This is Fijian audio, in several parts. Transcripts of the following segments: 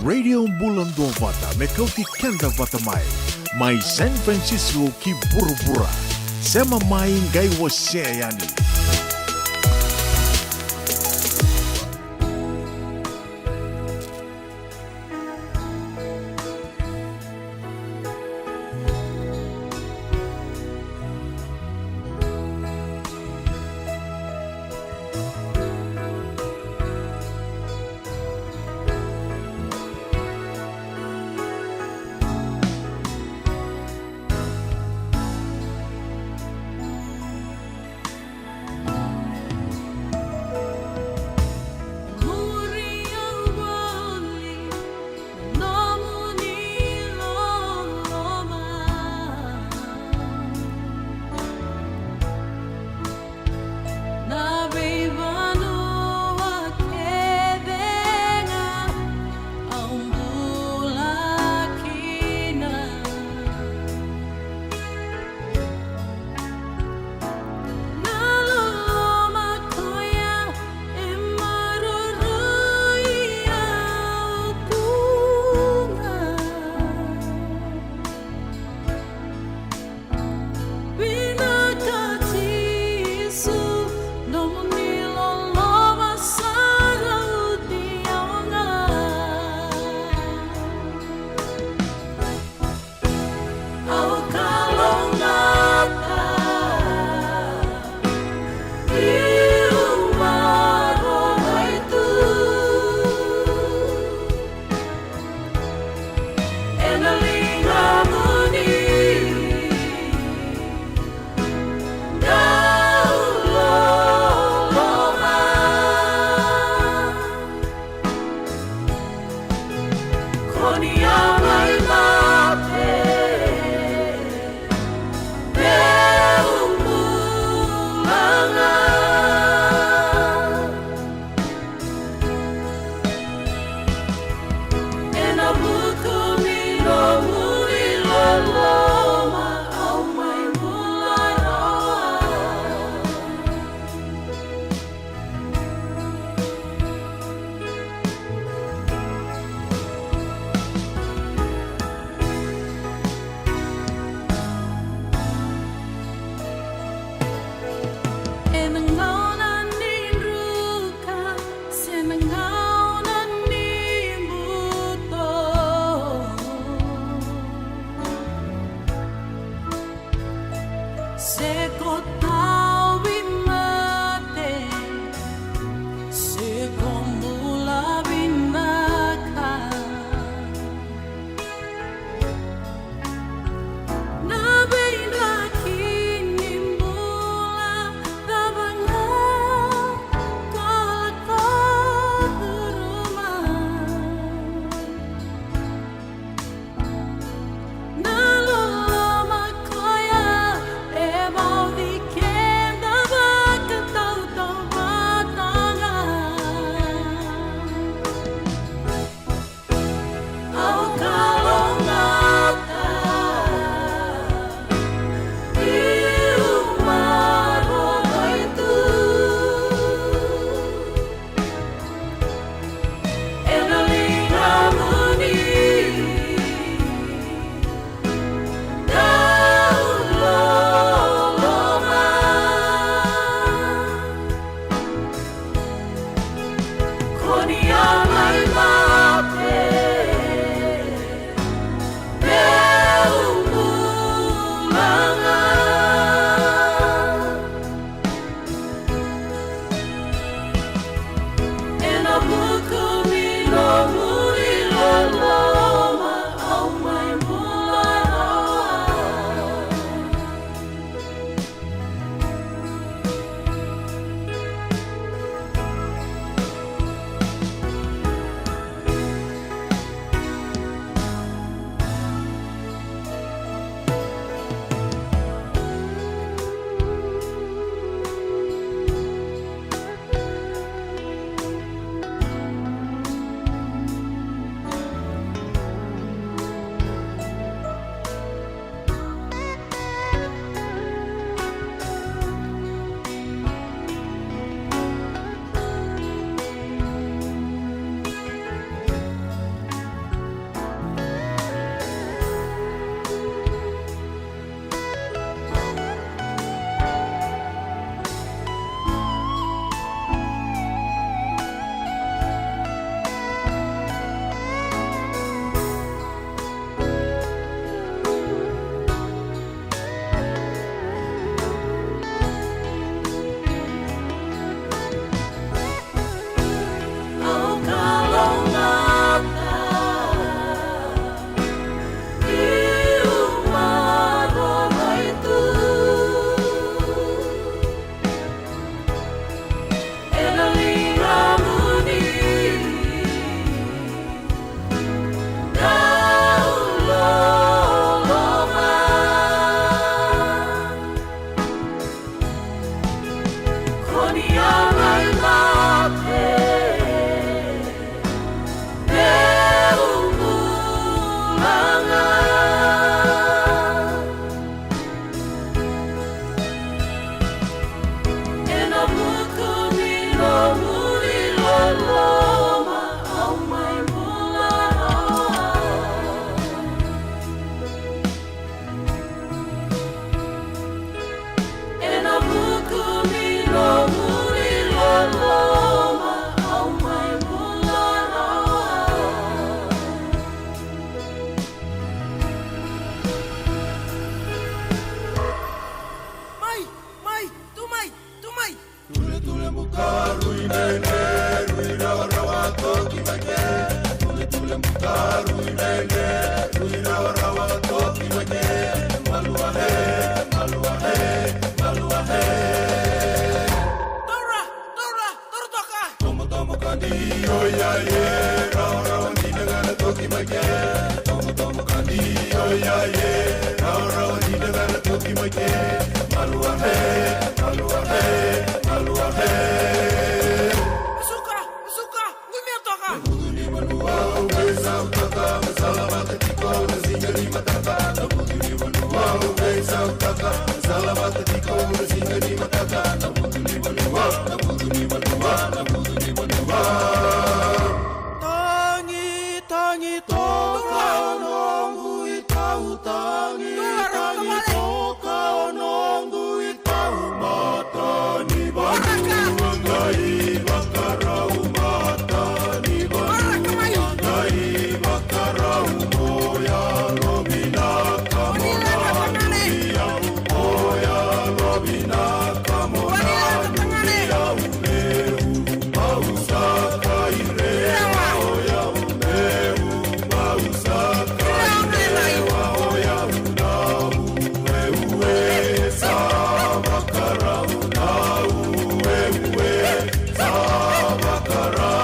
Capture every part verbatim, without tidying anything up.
Radio Bula Duavata, me kauti keda vata mai. Mai San Francisco ki vuravura. Sema mai qai wasea yani. Se ko tauvimate, se ko bula vinaka. Na veidraki ni bula cava ga ko lako curuma. Na loloma koya e vauci keda vakatautauvata ga. Au kalougata, niu maroroi tu. Ena ligamuni dau loloma. Ko ni a mai mate, meu bula ga. Ena vuku ni nomu iloloma, au mai bula rawa. Suka, suka, ngumia toka. Tagi, tagi, toka o noqu itau, tagi, tagi, toka o noqu itau, mata ni vanua qai vakarau, mata ni vanua qai vakarau, mo yalo vinaka mo na vuli au, mo yalo vinaka mo na vuli au, meu bau sa kai rewa o yau, meu bau sa kai rewa o yau, na ueue sa vakarau, na ueue sa vakarau.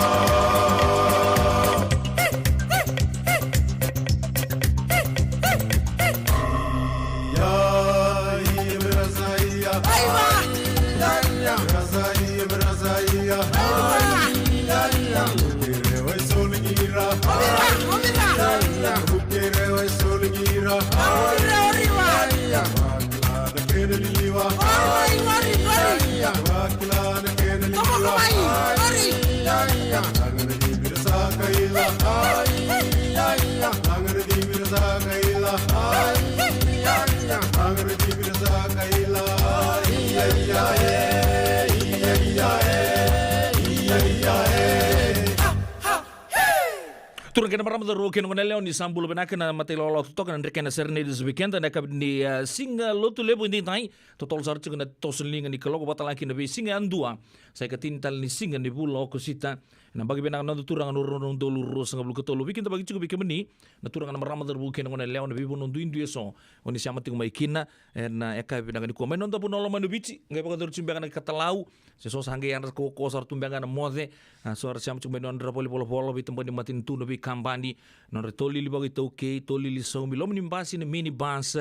Turaga kei na marama, cauravou kei na goneyalewa, ni sa bula vinaka na matai lawalawa totoka na Drekena Serenades Weekend, na yakavi ni, ah, siga Lotulevu edaidai. Totolo sara tiko na toso ni liga ni kaloko, vakatalega kina veisiga yadua, sa ikatini tale ni siga ni vula o Okosita. Na yabaki vinaka na noda Turaga na rua na udolu ruasagavulu ka tolu. Veikidavaki tiko vei kemuni na turaga, na marama, cauravou kei na goneyalewa, na veivanua duidui eso o ni sema tiko mai kina ena yakavi vinaka nikua. Mai noda vanua lomani o Viti, qai vakayacori tiko beka na katalau, se so sa qai yadra kaukaua sara tu beka na moce. A, so era sema tiko mai nodra valenivolavola, veitabana ni matanitu, na veikabani, nodra tolili vakaitaukei, tolili saumi, loma ni basi, na minibus.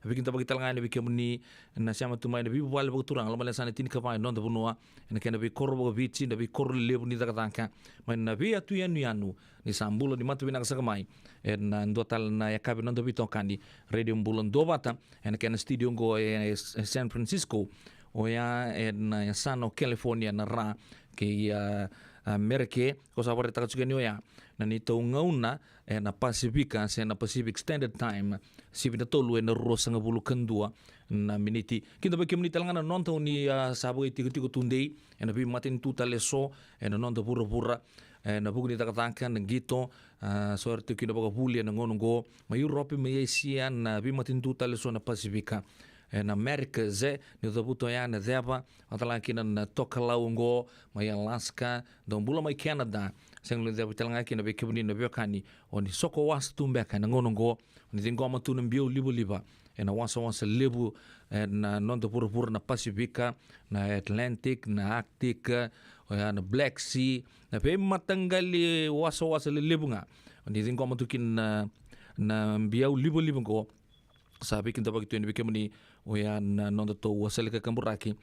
Veikidavaki talega yani vei kemuni na sema tu mai na veivuvale vakaturaga, loma ni yasana tinikava ena noda vanua, ena kena veikoro vakaviti, na veikoro lelevu ni cakacaka, mai na veiyatu yanuyanu. Ni sa bula, ni mata vinaka saka mai ena dua tale na yakavi na noda veitokani Radio Bula Duavata, ena kena studio oqo e, e San Francisco, oya ena yasana o California, na Ra kei, a, Amerika. Ko sa vakaraitaka tiko yani oya na neitou gauna ena Pasifika, se na Pacific Standard Time, sivi na tolu ena ruasagavulu ka dua na miniti. Kidavaki kemuni talega na noda, o ni, a, sa vakaitikotiko tudei ena veimatanitu tale eso ena noda vuravura, ena vuku ni cakacaka, na qito, a, so era tiko kina vakavuli ena gauna oqo, mai Europe, mai Asia, na veimatanitu tale eso na Pasifika, ena Americas, e, ni cavuta oya na ceva, vakatalega kina na tokalau oqo, mai Alaska, dou bula mai Canada. Sega ni levu talega kina vei kemuni na veiwekani o ni soko wasa tu beka ena gauna oqo, o ni ciqoma tu na biau livaliva ena wasawasa levu ena noda vuravura, na Pasifika, na Atlantic, na Arctic, oya na Black Sea, na veimataqali wasawasa lelevu ga. O ni ciqoma tu kina na, na biau livaliva oqo, sa veikidavaki tu yani vei kemuni oya na nodatou wasali kakaburaki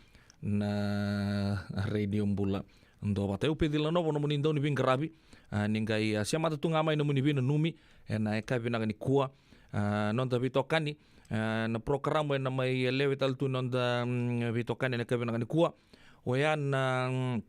na Radio Bula Duavata. Au Peci Lanova, nomuni dauniveiqaravi, a, ni qai, a, semata tu ga mai nomuni veinanumi ena yakavi vinaka nikua. A, noda veitokani, a, na porokaramu ena mai lewe tale tu noda, mm, veitokani ena yakavi vinaka nikua, oya na, mm,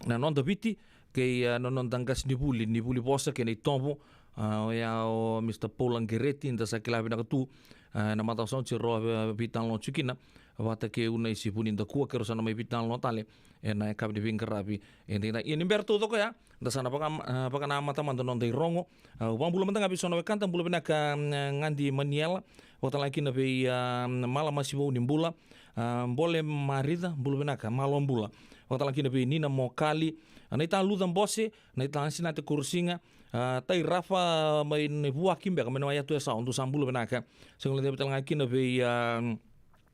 na Noda Viti kei, a, na noda qasenivuli ni vuli vosa kei na itovo, a, oya o Mister Paul Aqereti, da sa kila vinaka tu, a, na macawa sa oti, rau a veitalanoa tiko kina vata kei Unaisi Vunidakua, keirau sa na mai veitalanoa tale ena yakavi ni veiqaravi edaidai. Ia ni bera taucoko ya, da sa na vaka, a, vakanamata mada na noda irogo. A, au vakabula mada ga vei so na wekada, bula vinaka, mm, Gadi Maniela, vakatalega kina vei, a, Mala Masivou, ni bula. A, Bole Marica, bula vinaka, malo bula. Vakatalega kina vei Nina Mokali, A, na ita Luca Bose, na ita Sinate Korosiga, a, tai Rafa mai na vuaki beka mai na wai atu e sa, o dou sa bula vinaka. Sega ni lecavi tale ga kina vei, a,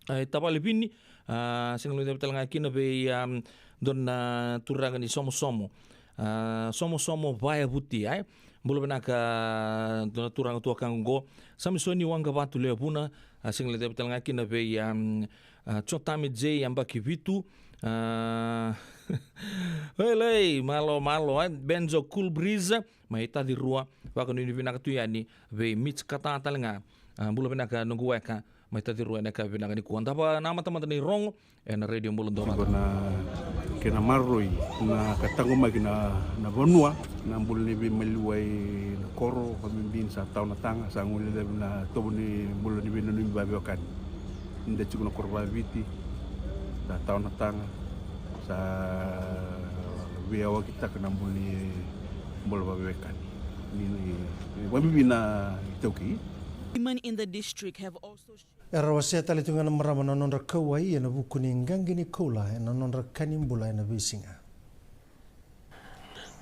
a, tavale Vini, a, sega ni lecavi tale ga kina vei, a, dua na turaga ni Somosomo. A, Somosomo Vayavuti, ai. Bula vinaka, a, dua na turaga tuakaqu oqo. Samisoni Waqavatu Leavuna, a, sega ni lecavi tale ga kina vei, a, a, Jotami J Yabaki Vitu, a, Welei, malo, malo, e, Benjo Cool Breeze, mai Tacirua, vakanuinui vinaka tu yani vei Mitch Kata tale ga. A, bula vinaka noqu weka, mai Tacirua ena ka vinaka nikua. Dava na matamata ni rogo, ena Radio Bula Dua Vata. Tiko na kena maroroi na ka taqomaki na, na vanua, na bula ni veimaliwai na koro, ka bibi ni sa tawa na taga, sa gole levu na tovo ni bula ni veinanumi vaveiwekani. Ni da tiko na koro vaviti, sa tawa na taga, sa veiyawakitaka na bula ni bula vaveiwekani. Ni, ni, ni vabibi na itaukei. Women in the district have also Era wasea tale tu ga na marama na nodra kauwai ena vuku ni qaqi ni koula ena nodra ka ni bula ena veisiga.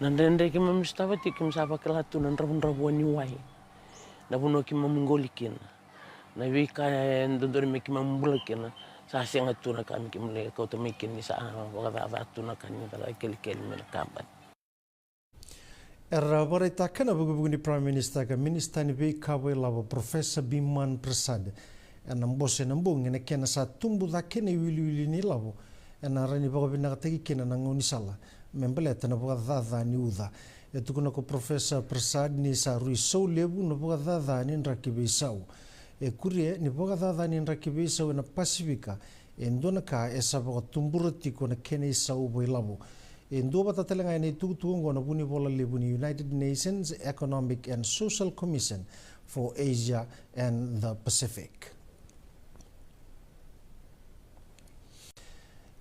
Na dredre keimami sotava tiko, keimami sa vakila tu na dravudravua ni wai. Na vanua keimami qoli kina. Na veika e dodonu me keimami bula kina. Sa sega tu na ka me keimami lai kauta mai kina ni sa vakacaca tu na ka ni cala kelikeli mai na kabani. Era vakaraitaka na vukevuke ni Prime Minister ka Minisita ni Veika Vakailavo Professor Biman Prasad ena bose ena bogi na kena sa tubu cake na iwiliwili ni lavo ena rawa ni vakavinakataki kina na gaunisala me baleta na vakacaca ni uca. E tukuna ko Professor Prasad ni sa rui sau levu na vakacaca ni draki veisau. E kuria ni vakacaca ni draki veisau ena Pasifika e dua na ka e sa vakatubura tiko na kena isau vakailavo. E duavata tale ga ena itukutuku oqo na vunivola levu ni United Nations Economic and Social Commission for Asia and the Pacific.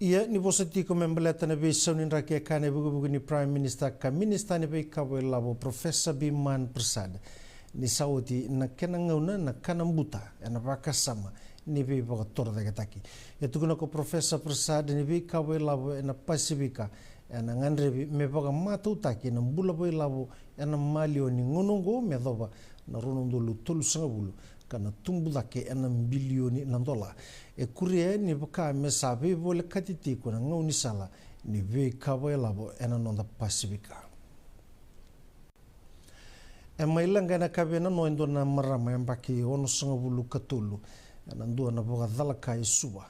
Ia ni vosa tiko me baleta na veisau ni draki e kaya na ivukevuke ni Prime Minister ka Minisita ni Veika Vakailavo Professor Biman Prasad ni sa oti na kena gauna na kana buta ena vakasama ni veivakatorocaketaki. E tukuna ko Professor Prasad ni veika vakailavo ena Pasifika ena gadrevi me vakamatautaki na bula vakailavo ena maliwa ni gauna oqo me yacova na rua na udolu tolusagavulu ka na tubu cake ena bilioni na dola. E kuria ni vaka me sa veivolekati tiko na gaunisala ni veika vakailavo ena noda Pasifika. E mai leqa ena kavei na no e dua na marama yabaki onosagavulu ka tolu ena dua na vakacalaka e Suva.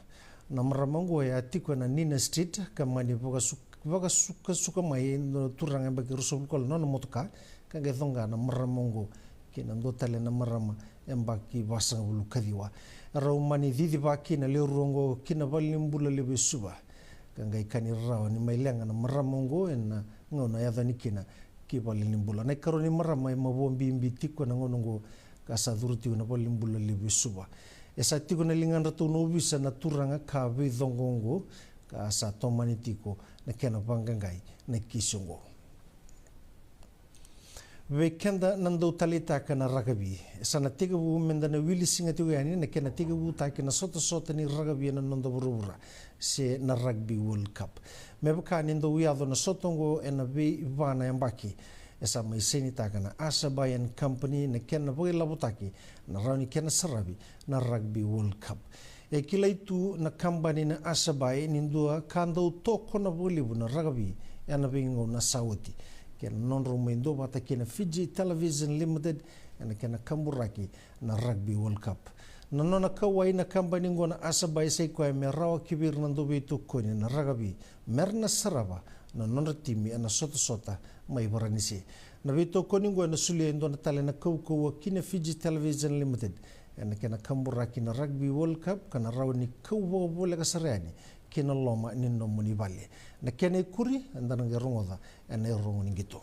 Na marama oqo e a tiko ena Nina Street ka mani vakasu-, vakasukasuka mai e dua na turaga yabaki ruasagavulu ka lima na nona motoka ka qai coqa na marama oqo kei na dua tale na marama yabaki vasagavulu ka ciwa. Rau mani ciciva kina lewe rua oqo ki na valenibula levu e Suva ka qai kani rarawa ni mai leqa na marama oqo ena gauna e yaco yani kina ki valenibula. Na ikarua ni marama e mavoa bibi tiko ena gauna oqo ka sa curu tiko na valenibula levu e Suva. E sa tiko na ligadratou na ovisa na turaga ka veicoqa oqo ka sa tomani tiko na kena vaqaqai na kisi oqo. Vei keda na dau taleitaka na rakavi, e sa na tekivu me da na wili siga tiko yani na kena tekivutaki na sotasota ni rakavi ena noda vuravura se na Rugby World Cup. Me vaka ni dau yaco na sota oqo ena veiva na yabaki, e sa mai sainitaka na Asabai and Company na kena vakailavotaki na rawa ni kena saravi na Rugby World Cup. E kilai tu na kabani na Asabai ni dua ka dau tokona vakalevu na rakavi ena veigauna sa oti, kei na nodrau mai duavata kei na Fiji Television Limited ena kena kaburaki na Rugby World Cup. Na nona kauwai na kabani oqo na Asabai sa i koya me rawa ki vei ira na dauveitokoni na rakavi me ra na sarava na nodra timi ena sotasota mai Varanise. Na veitokoni oqo ena solia e dua na tale na kaukauwa ki na Fiji Television Limited ena kena kaburaki na Rugby World Cup ka na rawa ni kau vakavoleka sara yani ki na loma ni nomuni vale. Na kena ikuri eda na qai rogoca ena irogo ni qito.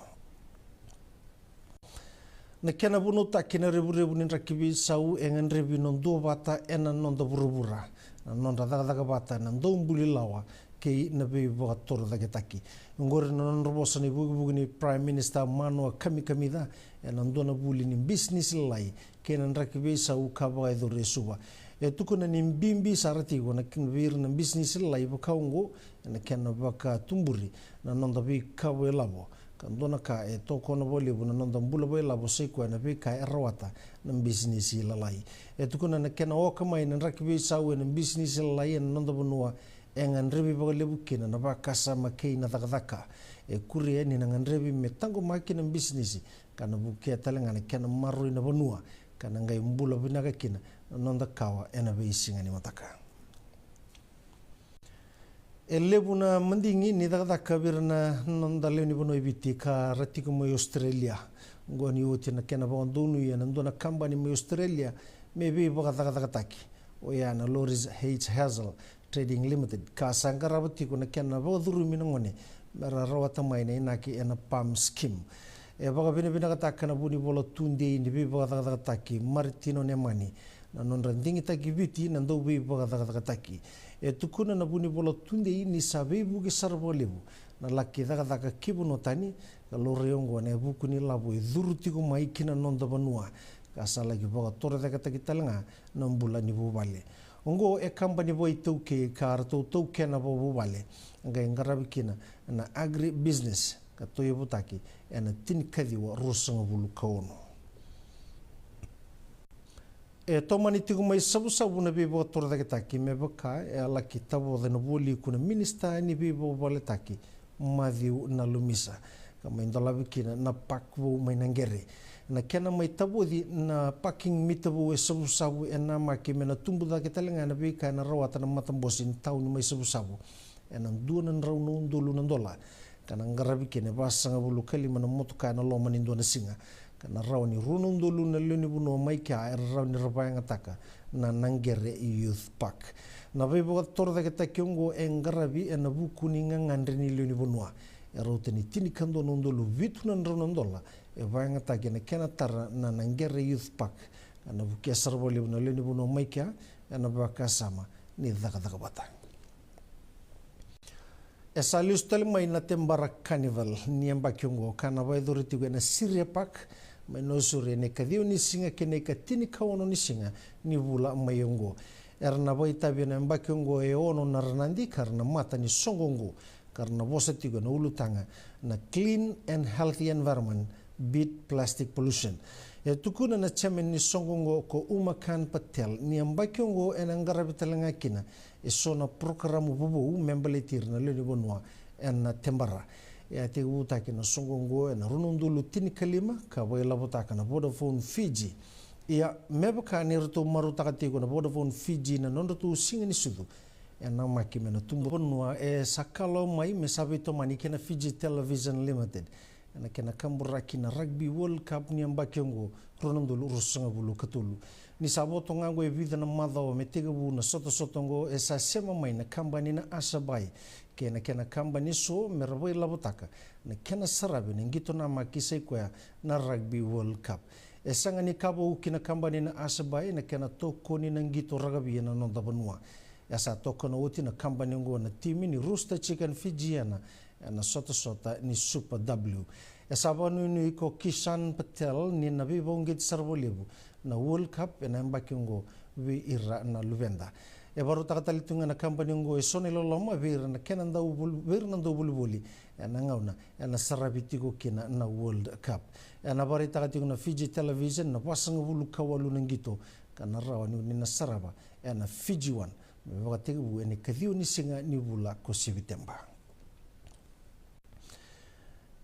Na kena vunautaki na revurevu ni draki veisau e gadrevi na duavata ena noda vuravura, na nodra cakacaka vata na daubuli lawa kei na veivakatorocaketaki. Oqori na nodra vosa na ivukevuke ni Prime Minister Manoa Kamikamica ena dua na vuli ni bisinisi lalai kei na draki veisau ka vakayacori e Suva. E tukuna ni bibi sara tiko na kena vei ira na bisinisi lalai vaka oqo ena kena vakatuburi na noda veikavu e lavo, ka dua na ka e tokona vakalevu na noda bula vakailavo sai koya na veika e rawata na bisinisi lalai. E tukuna na kena oka mai na draki veisau ena bisinisi lalai ena noda vanua e gadrevi vakalevu kina na vakasama kei na cakacaka. E kuria ni na gadrevi me taqomaki na bisinisi ka na vukea tale ga na kena maroroi na vanua ka na qai bula vinaka kina na noda kawa ena veisiga ni mataka. E levu na madigi ni cakacaka vei ira na noda lewe ni vanua e Viti ka ra tiko mai Australia. Oqo ni oti na kena vakadonui ena dua na kabani mai Australia me veivakacakacakataki, oya na Loris H Hazel Trading Limited, ka sa qarava tiko na kena vakacurumi na gone me ra rawata mai na inaki ena PALM scheme. E vakavinavinakataka na vunivola tudei ni veivakacakacakataki Maritino Nemani na nodra digitaki Viti na dauveivakacakacakataki. E tukuna na vunivola tudei ni sa veivuke sara vakalevu na laki cakacaka ki vanua tani, ka laurai oqo ena vuku ni lavo e curu tiko mai ki na noda vanua, ka sa laki vakatorocaketaki tale ga na bula ni vuvale. Oqo e kabani vakaitaukei ka ratou taukena vakavuvale, qai qaravi kina na agribusiness ka tauyavutaki ena tinikaciwa ruasagavulu ka ono. E tomani tiko mai Savusavu na veivakatorocaketaki me vaka e a laki tavoca ena vualiku na minisita ni veivakavaletaki Matthew Nalumisa, ka mai dolavi kina na park vou mai Naqere. Na kena mai tavoci na parking meter vou e Savusavu e namaki me na tubu cake tale ga na veika ena rawata na matabose ni tauni mai Savusavu ena dua na drau na udolu na dola, ka na qaravi kina e vasagavulu ka lima na motoka ena loma ni dua na siga, ka na rawa ni rua na udolu na lewe ni vanua mai kea era rawa ni ra vakayagataka na Naqere Youth Park. Na veivakatorocaketaki oqo e qaravi ena vuku ni gagadre ni lewe ni vanua. E rauta ni tinikadua na udolu vitu na drau na dola e vakayagataki ena kena tara na Naqere Youth Park, ka na vukea sara vakalevu na lewe ni vanua mai kea ena vakasama ni cakacaka vata. E sa lesu tale mai na Tebara Carnival ni yabaki oqo, ka na vakayacori tiko ena Syria Park mai Nausori ena ikaciwa ni siga kei na ikatini ka ono ni siga ni vula mai oqo. Era na vakaitavi ena yabaki oqo e ono na ranadi ka ra na mata ni soqo oqo, ka ra na vosa tiko ena ulutaga na Clean and Healthy Environment, Beat Plastic Pollution. E tukuna na chairman ni soqo oqo ko Umakhan Patel ni yabaki oqo ena qaravi tale ga kina e so na porokaramu vovou me baleti ira na lewe ni vanua ena Tebara. E a tekivutaki na soqo oqo ena rua na udolu tinikalima ka vakailavotaka na Vodafone Fiji. Ia, me vaka ni ratou marautaka tiko na Vodafone Fiji na nodratou siga ni sucu, e namaki me na tubu vanua e sa kalawa mai me sa veitomani kei na Fiji Television Limited ena kena kaburaki na Rugby World Cup ni yabaki oqo, rua na udolu ruasagavulu ka tolu. Ni sa voto ga oqo e vica na macawa me tekivu na sotasota oqo, e sa sema mai na kabani na Asabai kei na kena kabani eso me ra vakailavotaka na kena saravi na qito namaki sai koya na Rugby World Cup. E sega ni kavou ki na kabani na Asabai na kena tokoni na qito rakavi ena noda vanua. E sa tokona oti na kabani oqo na timi ni Rooster Chicken Fijiana ena sotasota ni Super W. E sa vakanuinui ko Kishan Patel ni na veivakauqeti sara vakalevu na World Cup ena yabaki oqo vei ira na luveda. E vakarautaka tale tu ga na kabani oqo e so na iloloma vei ira na kena dau voli-, vei ira na dau volivoli ena gauna ena saravi tiko kina na World Cup. Ena vakaraitaka tiko na Fiji Television na vasagavulu ka walu na qito ka na rawa ni na sarava ena Fiji One me vakatekivu ena ikaciwa ni siga ni vula ko Seviteba.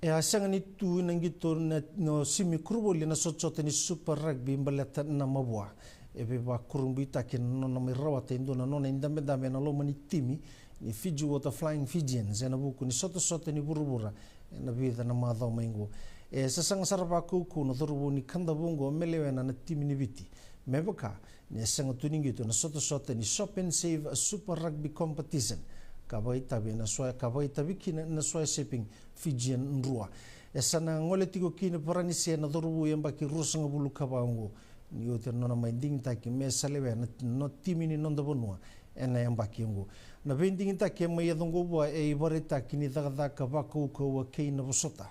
E a sega ni tu na qito na, na simi kuruvoli ena sotasota ni Super Rugby baleta na mavoa. E veivakurabuitaki na nona mai rawata e dua na nona idabedabe ena loma ni timi ni Fiji Water Flying Fijians ena vuku ni sotasota ni vuravura ena vica na macawa mai oqo. E sasaga sara vakaukauwa na cauravou ni Kadavu oqo me lewena na timi ni Viti, me vaka ni a sega tu ni qito na sotasota ni Shop and Save Super Rugby Competition ka vakaitavi ena Swa-, ka vakaitavi kina na Swire Shipping Fijian Drua. E sa na gole tiko ki Varanise na cauravou yabaki ruasagavulu ka va oqo, ni oti na nona mai digitaki me sa lewena na timi ni noda vanua ena yabaki oqo. Na veidigitaki e mai yaco oqo vua e ivakaraitaki ni cakacaka vakaukauwa kei na vosota.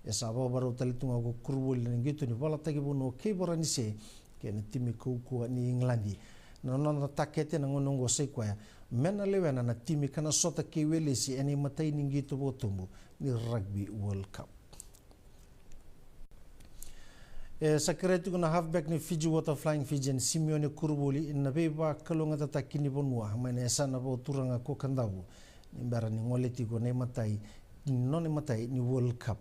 E sa vakavarau tale tu ga ko kuruvoli na qito ni valataki vanua kei Varanise kei na timi kaukauwa ni Igiladi. Na noda takete na gauna oqo sa i koya me na lewena na timi ka na sota kei Welesi ena imatai ni qito vakatubu ni Rugby World Cup. E sa kerea tiko na halfback ni Fiji Water Flying Fijians, Simeone Kuruvoli, na veivakalougatataki ni vanua mai na yasana vakaturaga ko Kadavu ni bera ni gole tiko na imatai, nona imatai ni World Cup.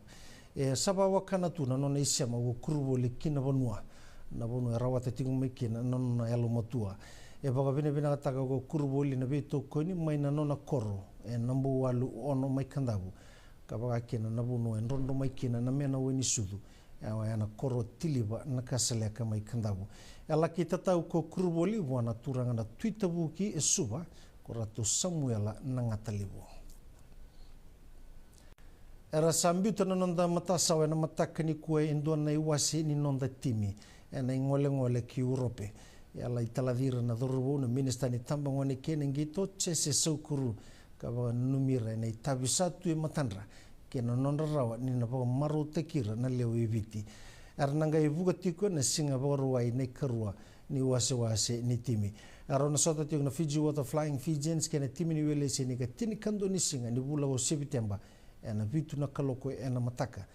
E sa vakawakana tu na nona isema ko Kuruvoli ki na vanua, na vanua e rawata tiko mai kina na nona yalomatua. E vakavinavinakataka ko Kuruvoli na veitokoni mai na nona koro e Nabouwalu Ono mai Kadavu, ka vaka kina na vanua e drodro mai kina na mena wai ni sucu, e, ena koro Tiliva Nakasaleka mai Kadavu. E laki tatau ko Kuruvoli vua na turaga na Tui Tavuki e Suva, ko Ratu Samuela Nagatalevu. Era sa biuta na noda matasawa ena mataka nikua e dua na iwase ni noda timi ena igolegole ki Urope. E a lai talaci ira na cauravou na minisita ni tabagone kei na qito, Jese Saukuru, ka vakananumi ira ena itavi sa tu e matadra kei na nodra rawa ni na vakamarautaki ira na lewe i Viti. Era na qai vuka tiko ena Siga Vakarauwai na ikarua ni wasewase ni timi. E rau na sota tiko na Fiji Water Flying Fijians kei na timi ni Welesi ena ikatinikadua ni siga ni vula ko Seviteba ena vitu na kaloko ena mataka.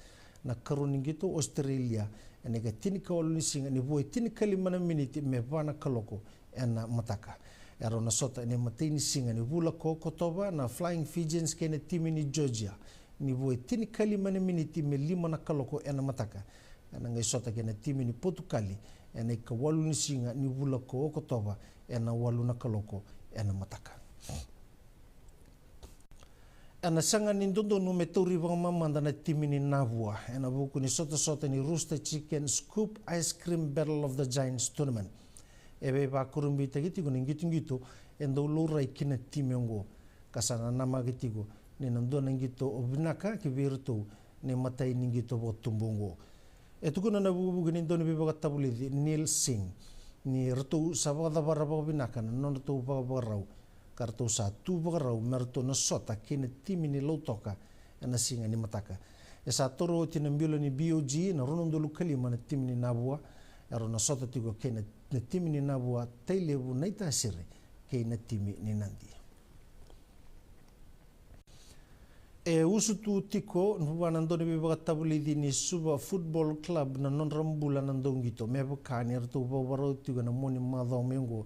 Na karua ni qito Australia ena ikatinikawalu ni siga ni vo e tinikalima na miniti me va na kaloko ena mataka. E rau na sota ena imatai ni siga ni vula ko Okotova na Flying Fijians kei na timi ni Georgia ni vo e tinikalima na miniti me lima na kaloko ena mataka. Ena qai sota kei na timi ni Potukali ena ikawalu ni siga ni vula ko Okotova ena walu na kaloko ena mataka. Ena sega ni dodonu me tauri vakamamada na timi ni Navua ena vuku ni sotasota ni Rooster Chicken Scoop Ice Cream Battle of the Giants Tournament. E veivakurabuitaki tiko na qitoqito e dau laurai ki na timi oqo, ka sa nanamaki tiko ni na dua na qito vinaka ki vei iratou na imatai ni qito vakatubu oqo. E tukuna na vukevuke ni dauniveivakatavulici Neil Singh ni ratou sa vakacavara vakavinaka na nodratou vakavakarau, ka ratou sa tu vakarau me ratou na sota kei na timi ni Lautoka ena siga ni mataka. E sa taura oti na bilo ni B O G na rua na udolu ka lima na timi ni Navua, e rau na sota tiko kei na, na timi ni Navua Tailevu Naitasiri kei na timi ni Nadi. E usutu tiko vua na dauniveivakatavulici ni Suva Football Club na nodra bula na dauqito me vaka ni ratou vakavakarau tiko ena mua ni macawa mai oqo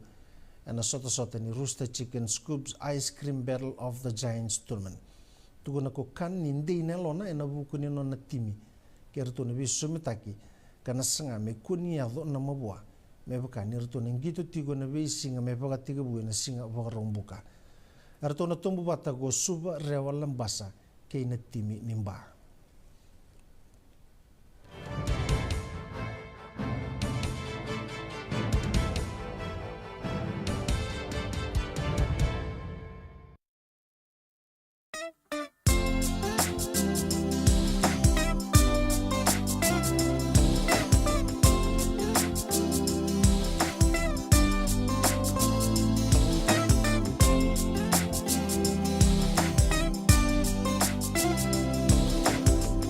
ena sotasota ni Rooster Chicken Scoops Ice Cream Battle of the Giants Tournament. Tukuna ko Khan ni dei na yalona ena vuku ni nona timi kei ratou na veisosomitaki, ka na saga me kua ni yaco na mavoa me vaka ni ratou na qito tiko ena veisiga me vakatekivu ena Siga Vakaraubuka. Eratou na tobu vata ko Suva, Rewa, Labasa kei na timi ni Ba.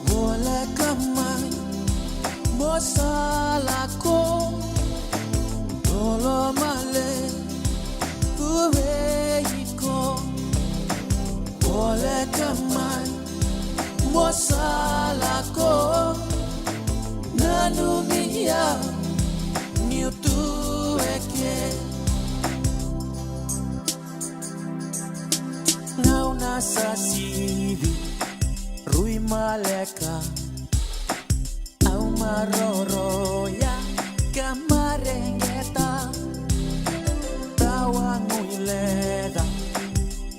Voleka mai mo sa lako, lolo male tu vei iko. Voleka mai mo sa lako, nanumi au niu tu eke. Gauna sa sivi, rui maleka, au maroroya ka mareqeta. Tawa gui leqa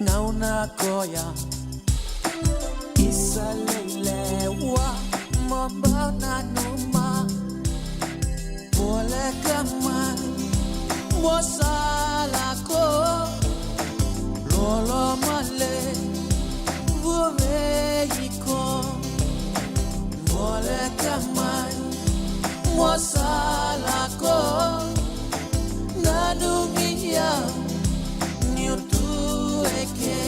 gauna koya, isa lei lewa mo bau nanuma. Voleka mai mo sa lako, lolo male vua vei iko. Voleka mai mo sa lako, nanumi au niu tu eke.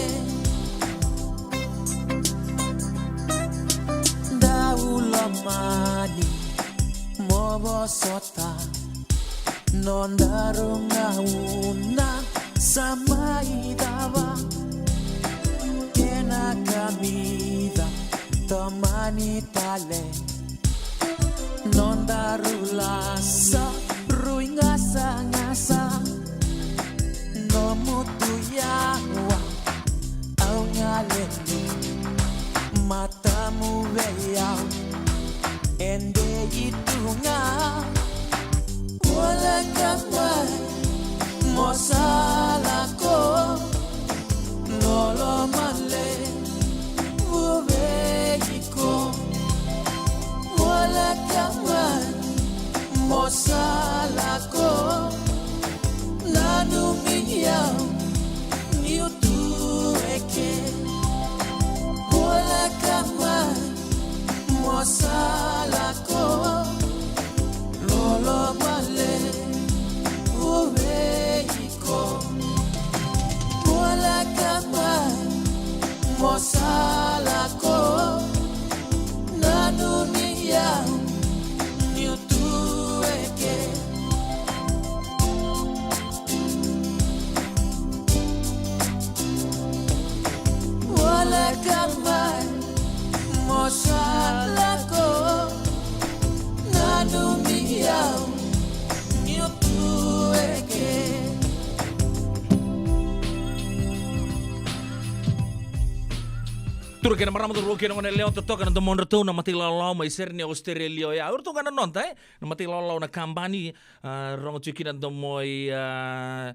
Dau lomani mo vosota, Nodaru gauna sa mai cava, kena kamica tomani tale. Nodaru lasa rui gasagasa, nomu tu yawa au galeni. Matamu vei au e dei tu ga. Voleka mai mo sa lako, loloma levu vei iko. Voleka mai mo sa lako, nanumi au niu tu eke. Voleka mai mo sa lako, loloma levu vei iko. Voleka mai mo sa lako, nanumi au niu tu eke. Voleka mai mo sa lako, nanumi au niu tu eke. Turaga kei na marama, cauravou kei na goneyalewa, totoka na domodratou na matai lawalawa mai Sydney, Australia oya. O iratou ga na noda, e, na matai lawalawa na kabani, a, rogo tiko kina na domo i, a,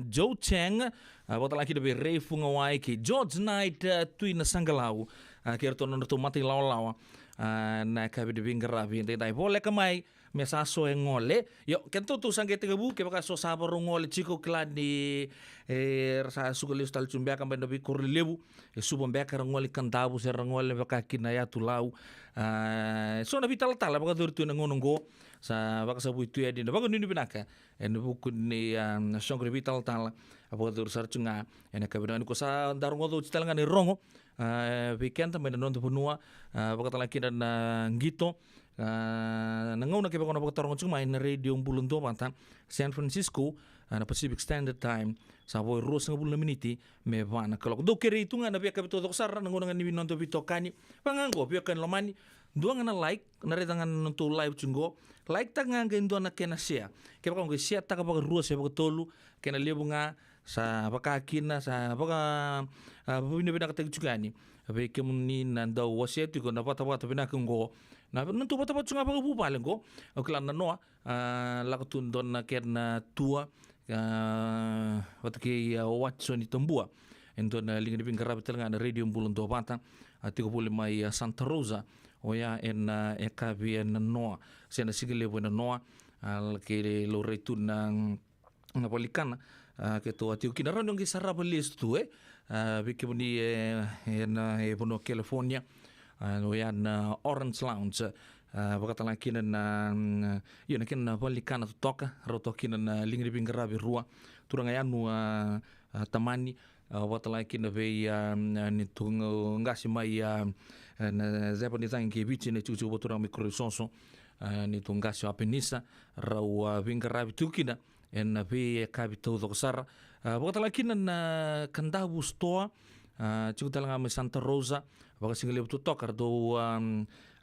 Joe Chang, a, vakatalega kina vei Ray Fugawai kei George Knight, a, Tui Nasaqalau, a, kei iratou na nodratou matai lawalawa, a, na yakavi ni veiqaravi edaidai. Voleka mai me sa so e gole. Io, kedatou tou sa qai tekivu, kevaka so sa vakarau gole tiko, kila ni, e, ra sa suka lesu tale tu beka mai na veikoro lelevu. E Suva beka era gole, Kadavu se ra gole vaka kina Yatu Lau. A, so na veitalatala vakayacori tu ena gauna oqo. Sa vakasavui tu yani na vakanuinui vinaka ena vuku ni, a, soqo ni veitalatala a vakayacori sara tu ga ena yakavi nikua. Sa da rogoca oti tale ga na irogo, a, vei keda mai na noda vanua, a, vakatalega kina na qito, a, na gauna kevaka o na vakataroga tiko mai na Radio Bula Duavata, San Francisco, a, na Pacific Standard Time, sa vo e ruasagavulu na miniti me va na kaloko. Dou kerei tu ga na veiyakavi taucoko sara na gauna ga ni noda veitokani. Vaka ga oqo, veiwekani lomani, dua ga na like, na raica ga na nodatou live tiko qo. Like taka ga qai dua na kena share. Kevaka o qai share taka vakarua se vakatolu, kena levu ga, sa vaka kina, sa vaka, a, vavinavinakataki tiko yani vei kemuni na dau wasea tiko na vatavata vinaka oqo. Na, na nodatou vatavata tiko ga vakavuvale oqo. Au kila na noa, a, lako tu dua na kena tour, a, vata kei, a, o Watson Tabua. E dua na liga ni veiqaravi tale ga na Radio Bula Duavata, a, tiko voli mai, a, Santa Rosa, oya ena, a, yakavi ena noa, se na siga levu ena noa, a, kei laurai tu na, mm, na valenikana, a, keitou a tiko kina, rawa ni o qai sarava lesu tu, e, a, vei kemuni, e, ena, e vanua California, a, oya na Orange Lounge, a, vakatalega kina na, mm, io, na kena valenikana totoka, rau toka kina na liga ni veiqaravi rua, turaga Yanu, a, a, Tamani, a, vakatalega kina vei, a, a, neitou qase mai, a, a, na ceva ni cagi kei Viti, na itikotiko vakaturaga mai Koroisoso, a, neitou qase o Apenisa, rau, a, veiqaravi tiko kina ena veiyakavi taucoko sara. A, vakatalega kina na Kadavu Store, a, tiko tale ga mai Santa Rosa, vakasigalevu totoka, ratou, a,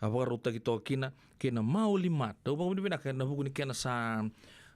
a, vakarautaki toka kina, kei na Maoli Mart. Au vakavinavinaka ena vuku ni kena sa,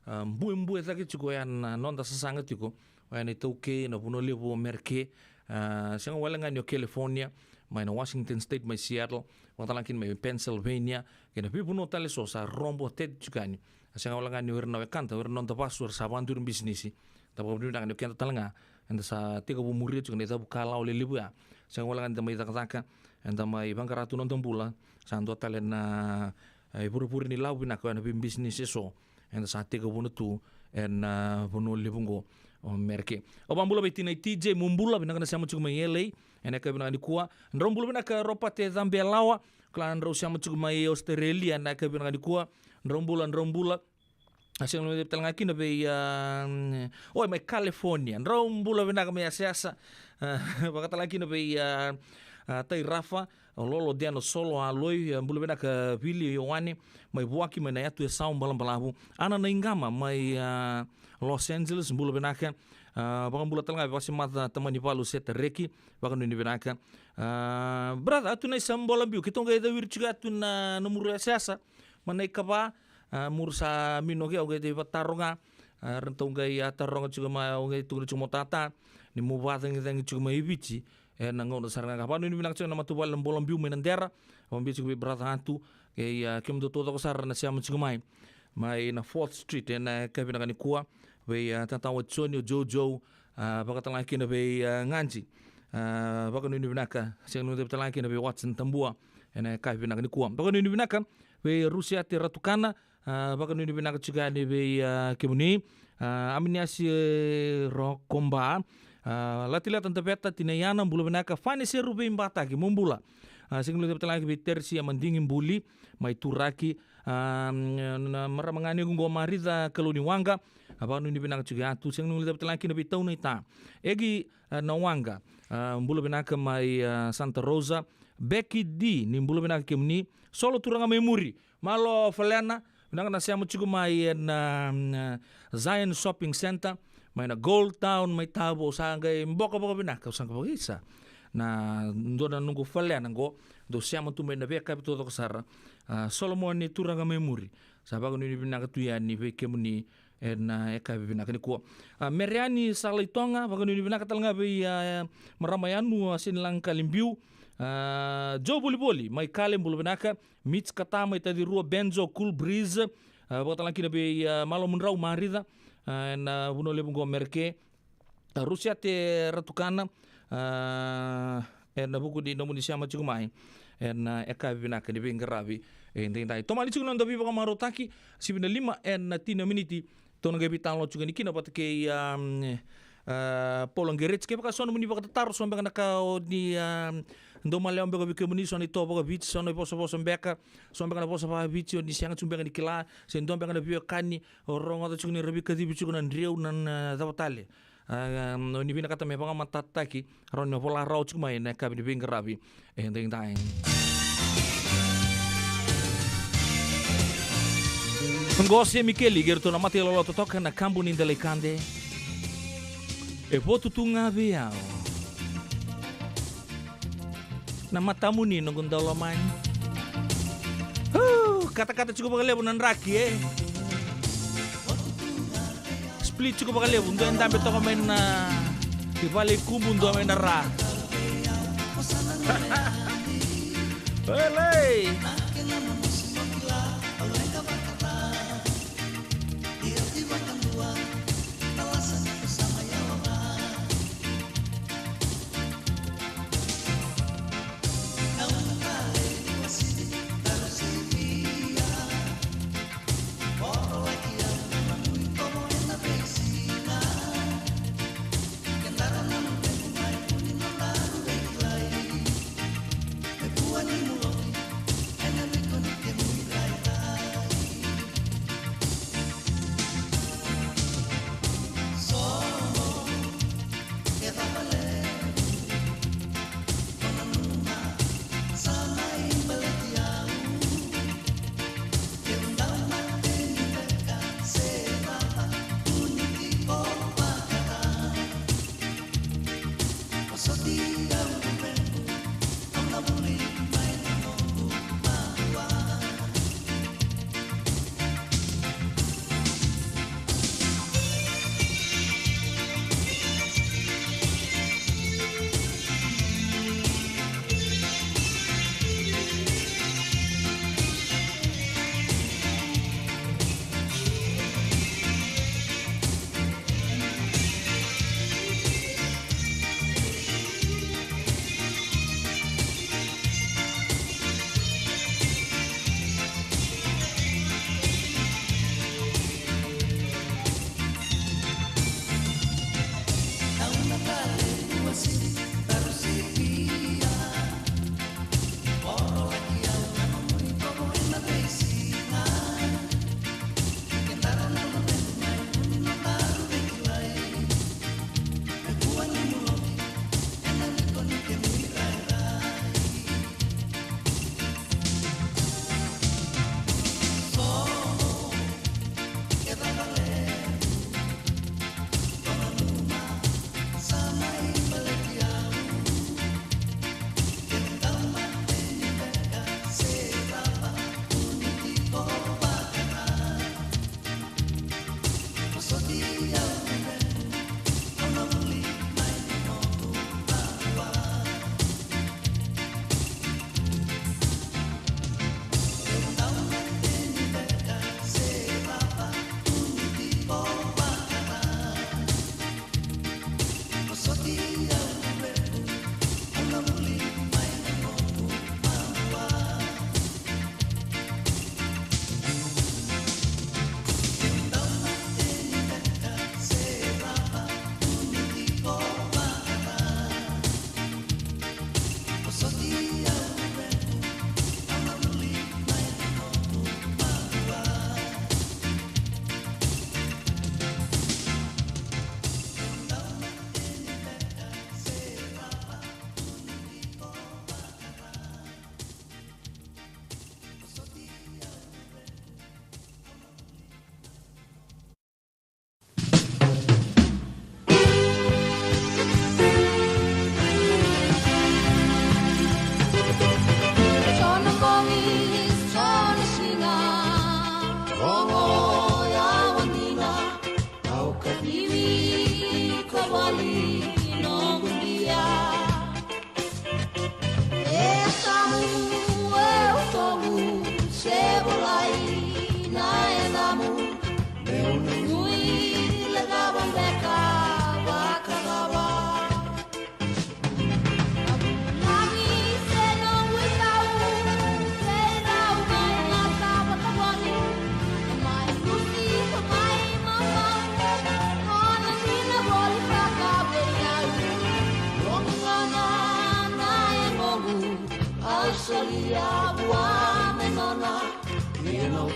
a, buebue cake tiko ya na noda sasaga tiko, oya na iTaukei, na vanua levu o Mereke, a, sega wale ga ni o California, mai na Washington State, mai Seattle, vakatalega kina mai Pennsylvania, kei na veivanua tale eso sa robo tete tiko yani. A, sega wale ga ni o ira na wekada, o ira na noda vasu era sa vakaduri bisinisi. Da vakavinavinaka ni o keda tale ga eda sa tekivu muria tiko na icavu kalawa lelevu ya. Sega wale ga ni da mai cakacaka, eda mai vaqara tu na noda bula, sa dua tale na, e, ivurevure ni lavo vinaka oya na veibisinisi eso eda sa tekivuna tu ena, a, vanua levu oqo o Mereke. Au vakabula vei tinai T J Mubula, vinaka na sema tiko mai L A ena yakavi vinaka nikua. Drau bula vinaka Ropate Cabelawa, kila drau sema tiko mai Australia ena yakavi vinaka nikua. Drau bula, drau bula. A, sega ni tale ga kina vei, a, mm, oi, mai California. Drau bula vinaka mai Yasayasa. A, vakatalega kina vei, a, a, Tai Rafa, O Lolo Deno Solo Aloi, e, bula vinaka Vili Ioane, mai Vuaki, mai na yatu e Sau Balabalavu. Ana Naigama, mai, a, Los Angeles, bula vinaka. A, vakabula tale ga vei Vasimaca Tamani Valu Seta Reki, vakanuinui vinaka. A, brother, atu na isa bola biu, keitou qai cawiri tiko atu na nomuru yasayasa, ma na ikava, a, muru sa mino ke, au qai tei vataro ga, a, ratou qai a taroga tiko ma, au qai tukuna tiko mo tata, ni mo vacagicagi tiko mai Viti, e na gauna sara ga ka. Vakanuinui vinaka tiko na matavuvale na bola biu mai na dera, vakabiu tiko vei brother Atu, kei, a, kemudou taucoko sara na sema tiko mai. Mai na Fourth Street, e na ka vinaka nikua, vei, a, tata wa Joni, o Jojo, a, vakatala kina vei, a, Gaji, a, vakanuinui vinaka, sega ni tale kina vei Watson Tabua, e na ka vinaka nikua. Vakanuinui vinaka, vei Rusiate Ratukana, a, vakanuinui vinaka tiko yani vei, a, kemuni, a, Aminiasi, e, Rokoba, a, Latileta Daveta, Tinaiana, bula vinaka, Fane Seru vei Bataki, mo bula. A, sega ni tale kina vei Teresi, a, Madigi Buli, mai Turaki, a, na marama ga ni qo Marica Kaloni Waqa, a, vakanuinui vinaka tiko yatu, sega ni tale kina vei Taunaita. Egi, a, na Waqa, a, bula vinaka mai, a, Santa Rosa, Beki D, ni bula vinaka kemuni, Solo turaga mai muri, Malo Falena, vinaka na sema tiko mai e na, mm, Zion Shopping Center, mai na Gold Town, mai Tavo, sa qai boka vakavinaka, sa qai vakaisa. Na dua na noqu falena qo, dou sema tu mai na veiyakavi taucoko sara. A, Solomoni turaga mai muri, sa vakanuinui vinaka tu yani vei kemuni, e na yakavi vinaka nikua. A, Mereani Salaitoga, vakanuinui vinaka tale ga vei, a, marama yanu, a, Sinilaga Kalibiu. A, Joe Volivoli, mai Kale, bula vinaka. Mitch Kata, mai Tacirua, Benzo, Cool Breeze. A, vakatala kina vei, a, Malo Mudrau Marica. A, e na vanua levu qo Mereke. A, Rusiate Ratukana, a, e na vuku ni nomuni sema tiko mai e na yakavi vinaka ni veiqaravi edaidai. Tomani tiko na noda veivakamarautaki, sivi na lima e na tini na miniti. Tou na qai veitalanoa tiko yani kina vata kei, a, a, Paula Gereti. Kevaka so nomuni vakatataro, so beka na ka o ni, a, dau malewa beka vei kemuni, so na itovo vakaviti, so na ivosavosa beka, so beka na vosa vakaviti o ni sega tiko beka ni kila, se dua beka na veiwekani o rogoca tiko ni ra veikacivi tiko na dreu, na, na cava tale. A, a, o ni vinakata me vakamatatataki, rawa ni vola rawa tiko mai na yakavi ni veiqaravi edaidai. Qo se Mikeli kei ratou na Mata i Lolo totoka, na Kabu ni Delaikade. E votu tu ga vei au na matamuni, noqu daulomani. Hu, katakata tiko vakalevu na draki, e. Split tiko vakalevu, dua e dabe toka mai na i vale i Kubu, dua mai na ra. Elei!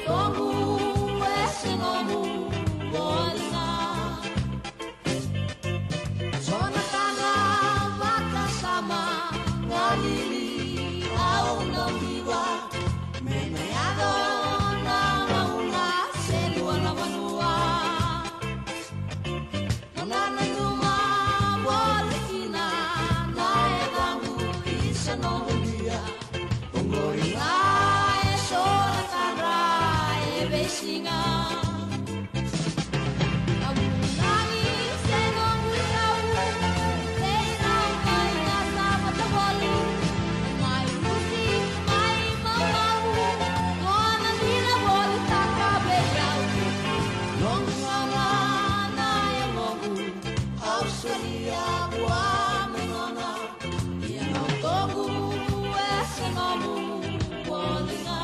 Nomu e se nomu voli ga. So na tadra vakasama galili au na viva. Me na yaco na gauna se lua na vanua. Na nanuma voli kina na yacaqu i sa noqu bia. Oqori ga e so na tadra e veisiga. Na vunagi se noqu irau, se irau mai na savata voli. Mai rusi, mai maumau, nona dina volitaka vei au. Noqu gauna na yagoqu. Au solia vua me nona, ia na utoqu e se nomu voli ga.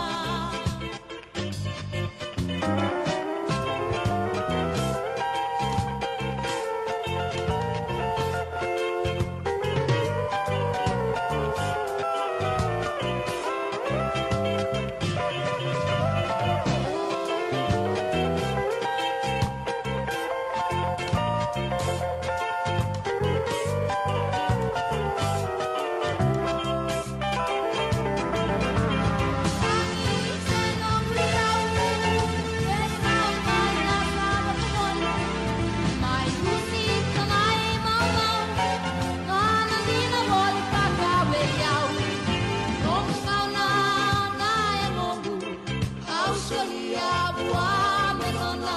Au solia vua me nona,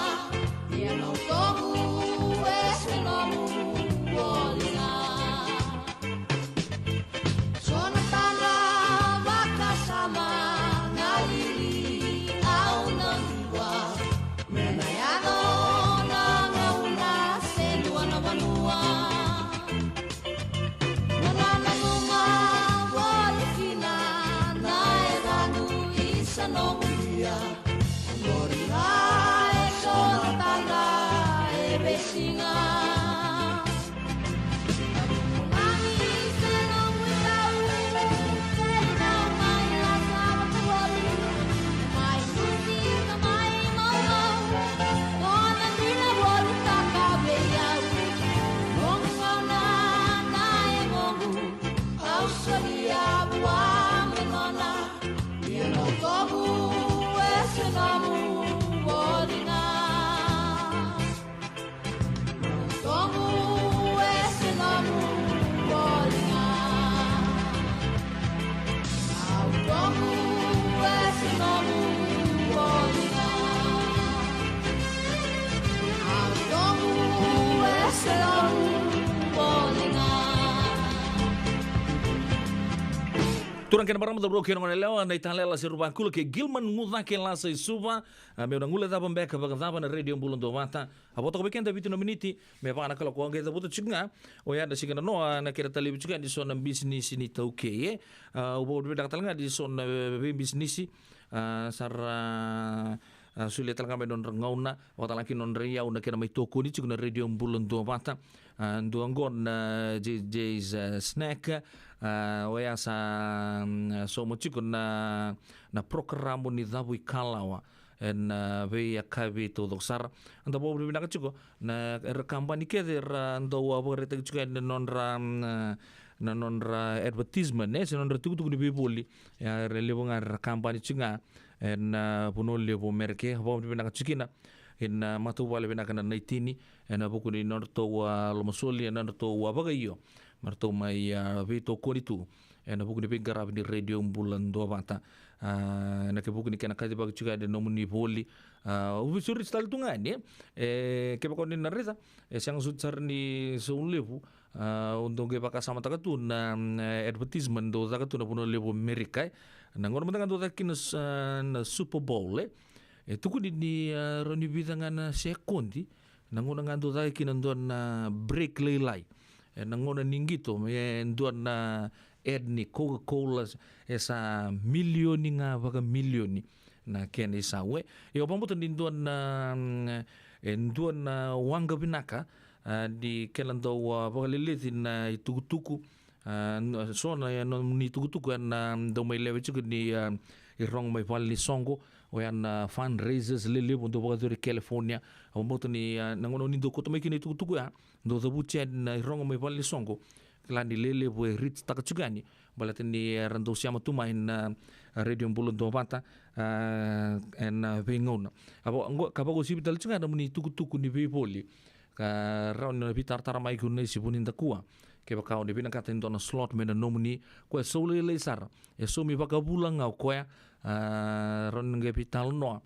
ia na utoqu e se nomu voli ga. So na tadra vakasama galili au na viva. Me na yaco na gauna se lua na vanua. Na nanuma voli kina na yacaqu i sa noqu bia. Oqori ga e so na tadra e veisiga. Turaga kei na marama, cauravou kei na goneyalewa, na italela se ruvakula kei Gilman Gucake Lasa i Suva. A, meu na guilecava beka vakacava na Radio Bula Duavata. A vo toka vei keda vitu na miniti me va na kaloko, qai cavuta tiko ga. Oya na siga nanoa na kena talevi tiko yani so na bisinisi ni taukei, e. A, au vakavinavinaka tale ga ni so na, e, veibisinisi, a, sa ra, a, solia tale ga mai nodra gauna, vakatalega kina nodra iyau na kena mai tokoni tiko na Radio Bula Duavata. A, dua qo na J J's, a, Snack, a, oya sa, mm, sauma tiko na, na porokaramu ni cavu ikalawa ena, a, veiyakavi taucoko sara. Eda vakavinavinaka tiko na, era kabani kece era dau, a, vakaraitaki tiko yani na nodra, mm, a, na nodra advertisement, e, se nodra tukutuku ni veivoli. Ia, era levu ga era kabani tiko ga ena, a, vanua levu Merika. Vakavinavinaka tiko kina ena, a, matavuvale vinaka na Naitini ena vuku ni nodratou, a, lomasoli, ena nodratou, a, vakaio me ratou mai, a, veitokoni tu ena vuku ni veiqaravi ni Radio Bula Duavata. A, ena ke vuku ni kena kacivaki tiko yani na nomuni voli. A, au veisureti tale tu ga yani, e, kevaka o ni na raica e sega soti sara ni sau levu. A, au dau qai vakasamataka tu na, mm, advertisement dau caka tu na vanua levu Amerika, e. Na gauna mada ga dau caka kina s-, a, na Super Bowl, e. E tukuni ni, a, rawa ni vica ga na sekodi na gauna ga dau caka kina dua na break lailai. E, na gauna ni qito, e, dua na ad ni Coca-Cola, e sa milioni ga vakamilioni na kena isau, e. Ia, au vakabauta ni dua na, mm, e dua na waqa vinaka, a, ni kena dau, a, vakaleleci na itukutuku, a, n-, so na, e, nomuni itukutuku ena, a, dau mai lewe tiko ni, a, irogo mai vale ni soqo, Oya na fundraisers lelevu dau vakayacori California. Au vakabauta ni, a, na gauna ni dau kauta mai kina itukutuku ya, dau cavuti yani na irogo mai vale ni soqo. Kila ni lelevu e reach-taka tiko yani. Baleta ni era dau sema tu mai na, a, Radio Bula Duavata, a, ena veigauna. A, vaka, qo, ka vakauasivi tale tiko ga na nomuni itukutuku ni veivoli. Ka rawa ni na veitaratara mai ki na iSivunidakua. Kevaka o ni vinakata e dua na slot me na nomuni, koya e sau lailai sara. E saumi vakavula ga o koya, a, rawa ni na qai veitalanoa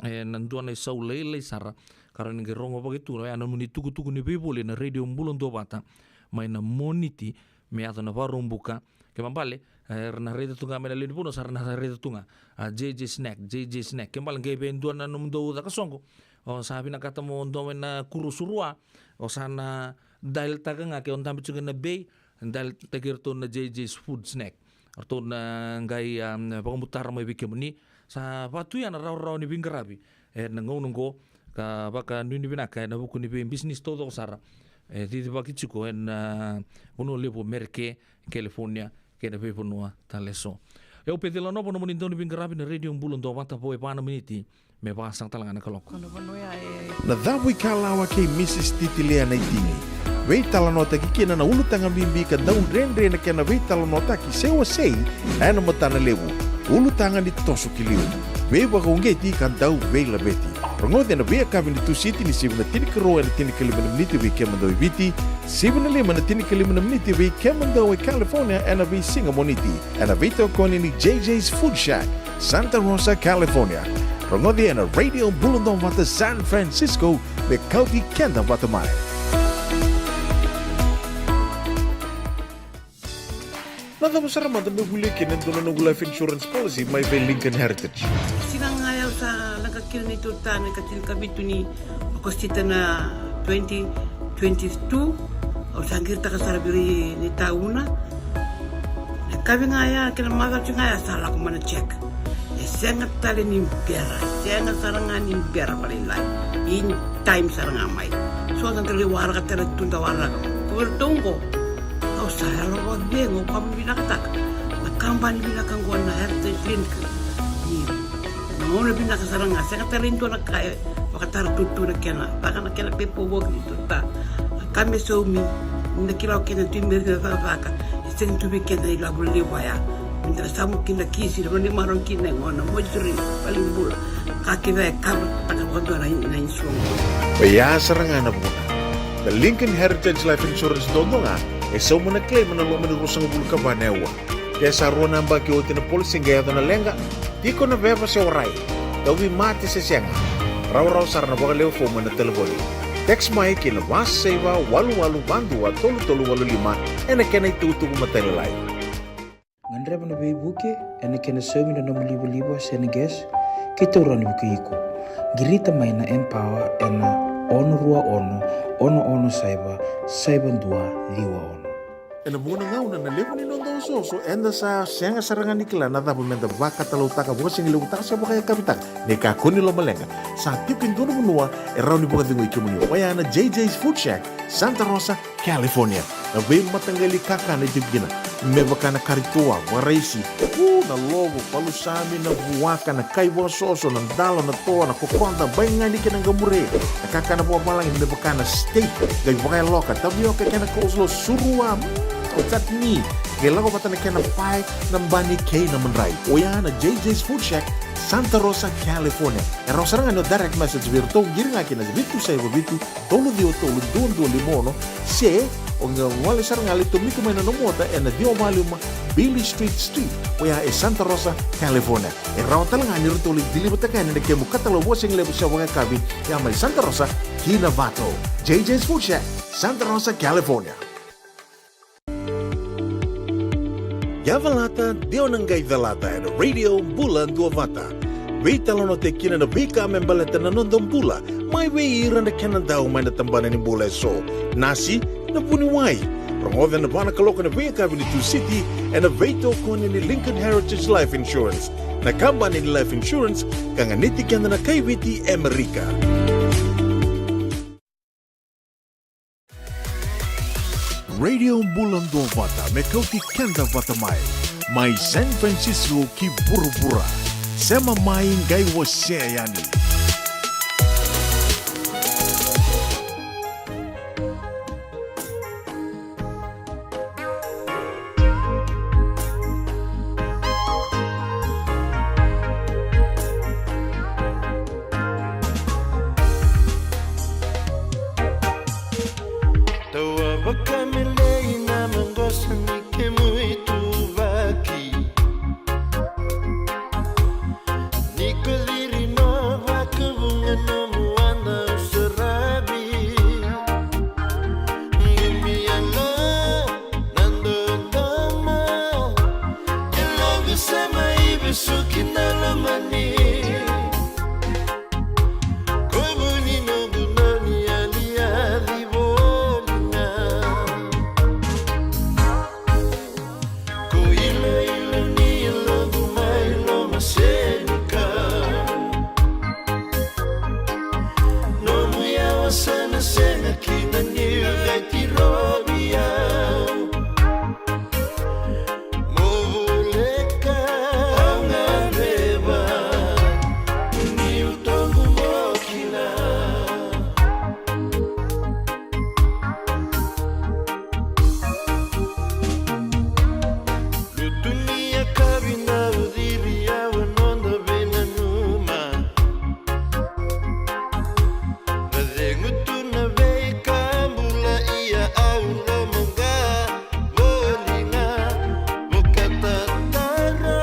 ena dua na isau lailai sara, ka rawa ni qai rogo vaka tu, oya na nomuni tukutuku ni veivoli na Radio Bula Duavata, mai na Moniti me yaco na Vakaraubuka. Kena ibalebale, e, era na raica tu ga mai na lewe ni vanua, sa ra na raica tu ga, a, J J Snack, J J Snack. Kena ibalebale qai vei dua na nomudou caka soqo, o sa vinakata mo dua mai na kuro surua, o sa na dial-taka ga ke o dabe tiko ena Bay, dial-taki iratou na J J's Food Snack. Ratou na qai, a, vakabutara mai vei kemuni. Sa vaka tu ya na rawarawa ni veiqaravi ena gauna oqo, ka vakanuinui vinaka ena vuku ni veibisinisi taucoko sara e cicivaki tiko ena, a, vanua levu o Merika, California, kei na veivanua tale eso. Au Peceli Nova, nomuni dauniveiqaravi na Radio Bula Duavata, vo e va na miniti me va saka tale ga na kaloko. Na Cavuikalawa kei Mrs Titilia Naitini. Veitalanoataki kina na ulutaga bibi ka dau dredre na kena veitalanoataki se wasei ena matanalevu. Ulutaga ni toso ki liu. Veivakauqeti ka dau veilaveti. Rogoci ena veiyakavi ni Tusiti ni sivi na tinikarua ena tinikalima na miniti vei kemudou e Viti, sivi na lima na tinikalima na miniti vei kemudou e California ena veisiga Moniti. Ena veitokoni ni J J's Food Shack, Santa Rosa, California. Rogoci ena Radio Bula Duavata San Francisco, me kauti keda vata mai. Na cava sara mada meu volia kina e dua na noqu life insurance policy mai vei Lincoln Heritage? Siga ga ya au sa leqa kina neitou ta na ikatinikavitu ni Okosita na twenty twenty-two, au sa qiritaka sara vei ira na itauna. Na yakavi ga ya kei na macawa ga ya sa lako mai na check. E sega tale ni bera, e sega sara ga ni bera vakalailai. In time sara ga mai. So sa da lai waraka tale tu, da waraka. Ko iratou oqo, au sa yalo vakacegu, au vakavinavinakataka na kabani vinaka oqo na Heritage Lincoln. Ni na gauna vinaka sara ga, sega tale e dua na ka e vakatara tutu na kena, vaka na kena pepa voki ni tuta. Na ka me saumi, ni na kila o kena tu me cakacaka, e sega tu vei kena ilavo levu ya. Me da na samu kina kisi, na vanimaro kina e gona, moituri, valenibula. Ka kece e kava taka vakadua na, na insurance. Oya sara ga na vuna. Na Lincoln Heritage Life Insurance dodonu ga e sauma na claim ena loma ni ruasagavulu ka va na aua. Ke sa rua na yabaki oti na policy qai yaco na leqa, tiko na veva se warai, tauvimate se sega, rawarawa sara na vakalewe fomu ena talevoni. Text mai ki na va saiva walu walu va dua tolu tolu walu lima ena kena itukutuku matailalai. Gadreva na veivuke ena kena saumi na nomu livaliva se na gas, keitou rawa ni vukei iko. Qirita mai na Empower ena ono rua ono, ono ono saiva, saiva dua ciwa ono. Ena vuqa na gauna na levu ni noda osooso, eda sa sega sara ga ni kila na cava meda vakatalautaka, vakasigalevu taka se vakayakavi taka. Ni kakua ni lomaleqa, sa tiko e dua na vanua e rawa ni vakacegui kemuni. Oya na J J's Food Shack, Santa Rosa, California. Na veimataqali kakana e tiko kina, me vaka na kari toa, vakaraisi, u, na lovo, palusami, na vuaka, na kai vakasoso, na dalo, na toa, na kokoda, baigani kei na qamure. Na kakana vakavalagi me vaka na steak, qai vakayaloka, tavioka kei na coleslaw, surua, mm, chutney. Qai lako vata na kena pae, na bani kei na madrai. Oya na J J's Food Shack, Santa Rosa, California. E rawa sara ga ni o direct message vei iratou, qiri ga ki na vitu saiva vitu, tolu ciwa tolu, dua dua lima ono, se o qai gole sara ga lai tomika mai na nomu ota ena ciwa walu lima Beale Street Suite, oya e Santa Rosa, California. E rawa tale ga ni ratou lai deliver-taka yani na kemu katalau vakasigalevu se vakayakavi, ya mai Santa Rosa ki Novato. J J's Food Shack, Santa Rosa, California. Ia calata, de o na qai calata ena Radio Bula Duavata. Veitalanoataki kina na veika me baleta na noda bula, mai vei ira na kenadau mai na tabana ni bula eso. Nasi, na vuniwai. Rogoca ena va na kaloko ena veiyakavi ni Tusiti, ena veitokoni ni Lincoln Heritage Life Insurance, na kabani ni life insurance ka ganiti keda na kai Viti e Amerika. Radio Bula Duavata me kauti keda vata mai, mai San Francisco ki vuravura. Sema mai qai wasea yani. Tawa vakamelei na maqosa ni kemu ituvaki. Ni ko ciri no vakavuqa nomu wada saravi. Qumi yalo na dodoma. E loqu sema i vesuki na lomani. Ko vuni noqu dau ni yaliali voli ga. Ko iloilo ni yaloqu mai lomasenikau. Nomu yawa sa na sega kina niu qai tirovi au. Mo voleka au gadreva niu toqu mo kila. Lutu ni yakavi na uciri au e noda veinanuma. Na cegu tu na veika bula ia au lomaqa voli ga. Vakatataro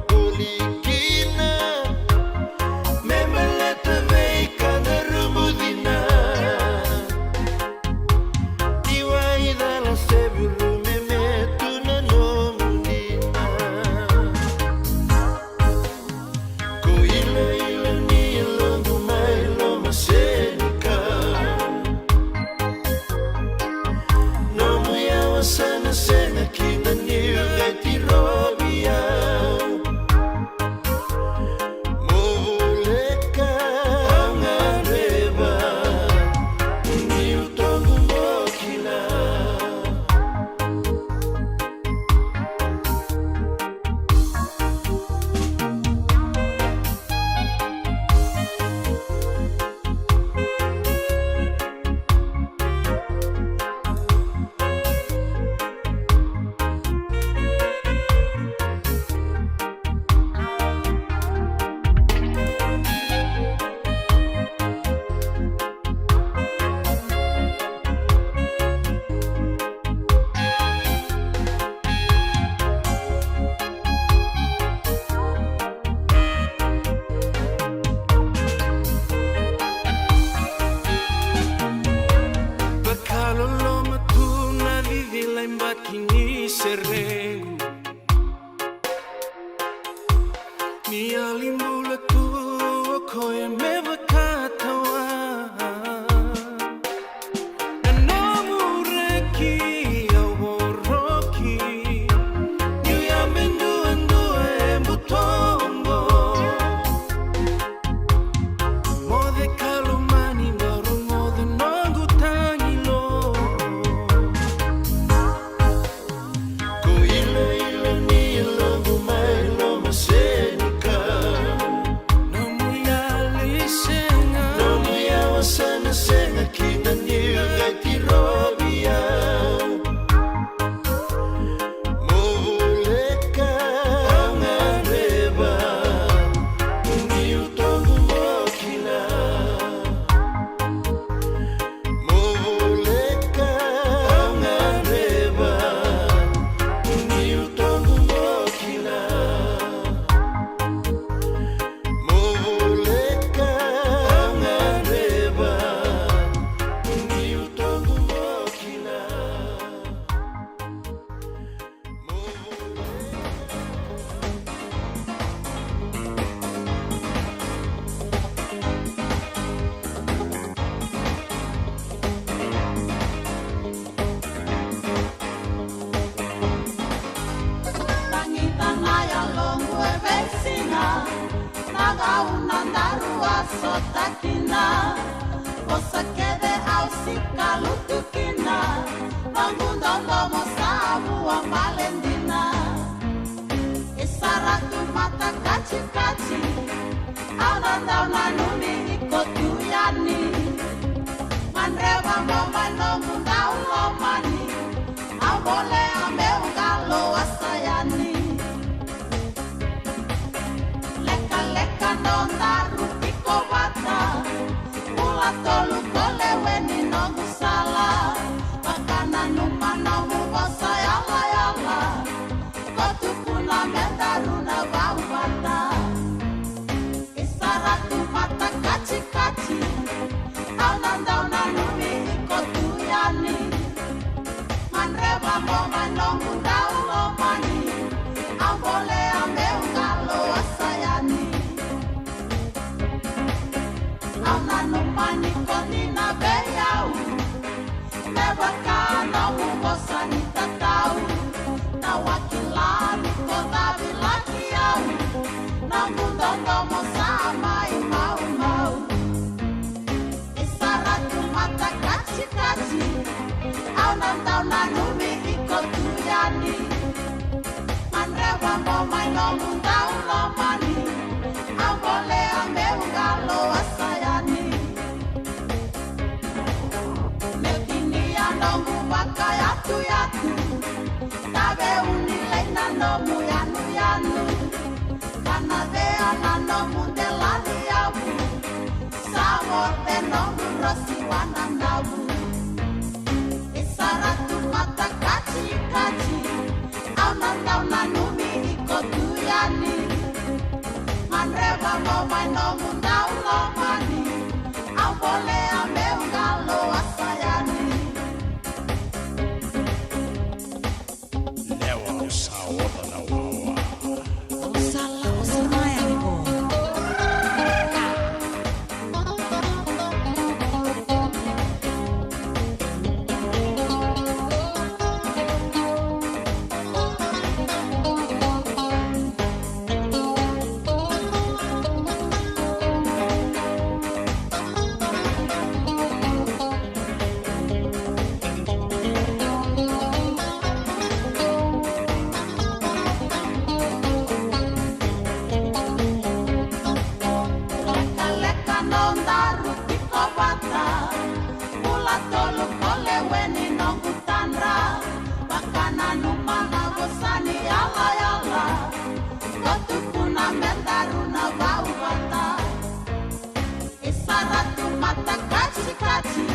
voli kina. Me baleta veika na rumu cina. Ni waicala se vuru me metu na nomu dina. Ko iloilo ni yaloqu mai lomasenikau. Nomu yawa sa na sega kina niu qai tirovi au. Mo voleka au gadreva niu toqu mo kila. Vakaloloma tu na cicila i baki ni serequ. Ni yali bula tu o koya me vakatawa. Na nomu reki au voroki. Niu yabe duadua e butoqo. Moce ka lomani, bau rogoca noqu tagilo. Ko iloilo ni yaloqu mai lomasenikau. Nomu yali sega. Nomu yawa sa na sega kina niu qai tirovi au. Mo voleka au gadreva niu toqu mo kila. Mo voleka au gadreva niu toqu mo kila. Mo voleka au gadreva niu toqu mo kila. Tagicana yaloqu e veisiga, na gauna daru a sota kina. Vosa kece au sika lutu kina, noqu dodomo sa vua bale dina. E saratu mataka Katikati, au na dau nanumi iko tu yani. Gadreva mo mai nomu dau lomani. Au bolea meu qalo wasa yani. Lekaleka nodaru tiko vata. Bula tolu ko lewe ni noqu sala. Vakananuma nomu vosa yalayala. Ko tukuna me daru na vauvata. Isara tu mata katikati. Au na dau nanumi iko tu yani. Gadreva mo mai noqu dau lomani. Au bolea meu qalo wasa yani. Au nanuma ni ko dina vei au. Me vaka nomu vosa ni tatau. Tawakila ni ko cavilaki au. Noqu dodomo sa mai maumau. Isara tu mata katikati. Au na dau nanumi iko tu yani. Gadreva mo mai nomu dau lomani. Au bolea meu qalo wasa yani. Me tinia noqu vakayatuyatu. Tave uni lei na nomu yanuyanu. Kana cea na nomu delani yavu. Sa vote noqu rosi wananavu. Isara tu mata katikati. Au na dau nanumi iko tu yani. Gadreva mo mai nomu dau lomani. Au bolea meu qalo wasa yani. Lewa au sa oca na wawa. Au sa lako sara yani ko. Lekaleka nodaru tiko vata. Bula tolu ko lewe ni noqu tadra. Vakananuma na vosa ni yalayala. Ko tukuna me daru na vauvata. Isara tu mata katikati.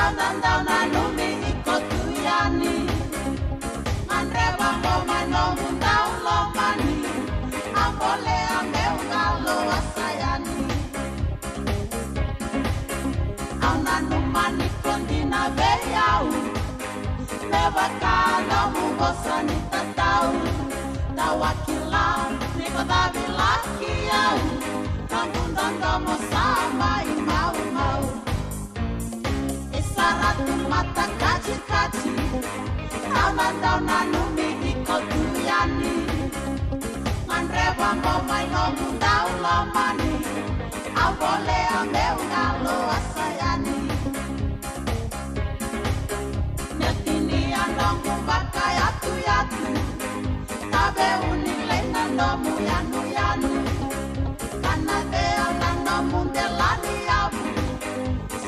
Au na dau nanumi iko tu yani. Gadreva mo mai nomu dau lomani. Au bolea meu qalo wasa yani. Au nanuma ni ko dina vei au. Me vaka nomu vosa ni tatau. Tawakila ni ko cavilaki au. Noqu dodomo sa mai maumau. Isara tu mata katikati. Au na dau nanumi iko tu yani. Gadreva mo mai noqu dau lomani. Au bolea meu qalo wasa yani. Me tinia noqu vakayatuyatu. Tave uni lei na nomu yanuyanu. Kana cea na nomu delani yavu.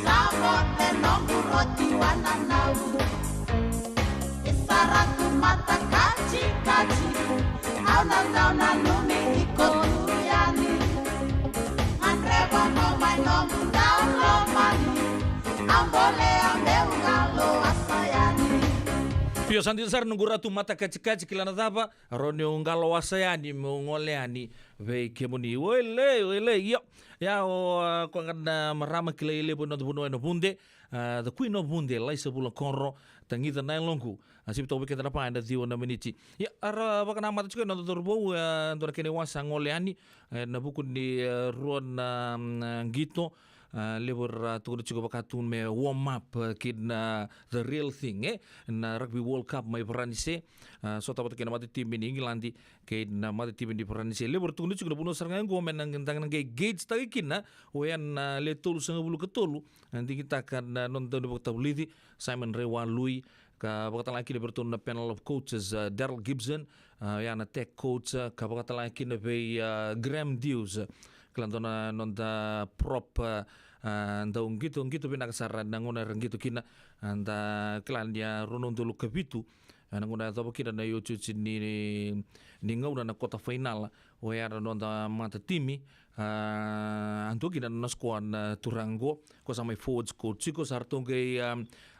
Sa vote noqu roti wananavu. Isara tu mata katikati. Au na dau nanumi iko tu yani. Gadreva mo mai noqu dau lomani. Au bolea meu qalo wasa yani. Io, sa dina sara noqu ra tu mata katikati, kila na cava, rawa niu qalo wasa yani meu gole yani vei kemuni. Oilei, oilei, io. Ia o, a, koya ga na marama kilai levu ena noda vanua ena Vude, a, the Queen of Vude, Laisa Vulakoro, Tagica na Yaloqu. A, sivi toka vei keda na pa ena ciwa na miniti. Ia, era vakanamata tiko na noda cauravou, a, dua na kena iwasa gole yani, e, ena vuku ni, e, rua na, mm, qito, a, levu era tukuna tiko vaka tu me warm up, e, ki na the real thing, e, na Rugby World Cup mai Varanise, a, sota vata kei na matatimi ni Igiladi kei na matatimi ni Varanise. Levu era tukuna tiko na vanua sara ga oqo me na, na, na qai gauge-taki kina, oya na le tolusagavulu ka tolu, a, digitaka na noda daunivakatavulici, Simon Raiwalui, ka vakatalega kina vei iratou na panel of coaches, a, Daryl Gibson, a, ya na tech coach, a, ka vakatalega kina vei, a, Graham Dews. Kila dua na noda prop, a, a, dau qito, qito vinaka sara na gauna era qito kina. A, da kila ni a rua na udolu ka vitu, a, na gauna e yacova kina na iotioti ni, ni gauna na quarter final. O ya na noda mata timi, a, a dua kina na squad na turaga qo, ko sa mai forwards coach tiko, sa ratou qai, a,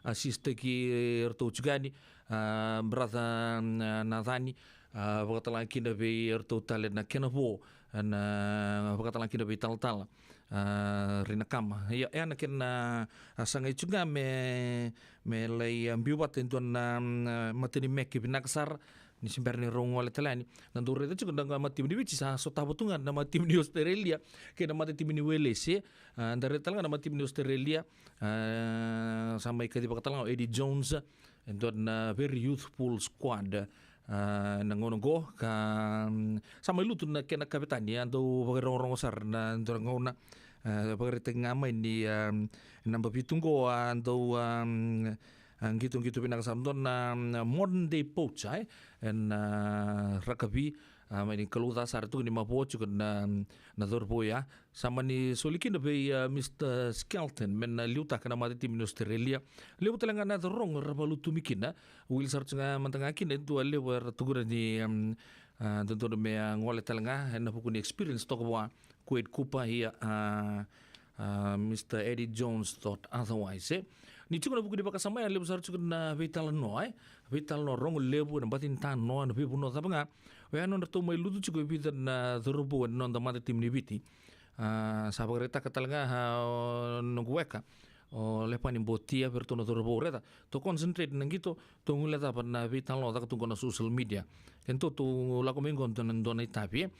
assist-taki ratou tiko yani, a, brother, a, Nacani, a, vakatalega kina vei ratou tale na kena vo, na vakatalega kina vei talatala, a, Rinakama. Ia, e na kena, a, sagai tiko ga me, me lai, a, biu vata e dua na, a, matanimeke vinaka sara, ni se bera ni rau gole tale yani. Na dau raica tiko na mata timi ni Viti sa sotava tu ga na mata timi ni Australia kei na mata timi ni Welesi. A, da raica tale ga na mata timi ni Australia, a, sa mai kacivaka tale ga o Eddie Jones, e dua na very youthful squad, a, na gauna qo, ka, mm, sa mai lutu na kena kavetani, a dau vakarogorogo sara na dua na gauna, a, vakaraitaki ga mai ni, a, naba vitu qo, a dau, a, mm, a, qitoqito vinaka sara, dua na, mm, modern day poacher, e, e na, a, rakavi, a, mai ni kalouca sara, tukuni mavoa tiko na, na cauravou ya. Sa mani soli kina vei, a, Mister Skelton me na liutaka na mata timi ni Australia. Levu tale ga na yaca rogo era vakalutumi kina. Wili sara tiko ga mada ga kina e dua levu era tukuna ni, mm, a, dodonu me, a, gole tale ga e na vuku ni experience toka vua Quade Cooper, ia, a, a, Mister Eddie Jones thought otherwise, e. Ni tiko na vuku ni vakasama ya, levu sara tiko na veitalanoa, e. Veitalanoa rogo levu, na bati ni tanoa, na veivanua cava ga. O ya nodratou mai lutu tiko e vica na cauravou e na noda mata timi ni Viti. A, sa vakaraitaka tale ga, a, o noqu weka, o Lepani Botia, vei ratou na cauravou, raica, tou concentrate na qito, tou guilecava na veitalanoa caka tu qo na social media. Keitou tou lako mai qo dua na, dua na itavi, e.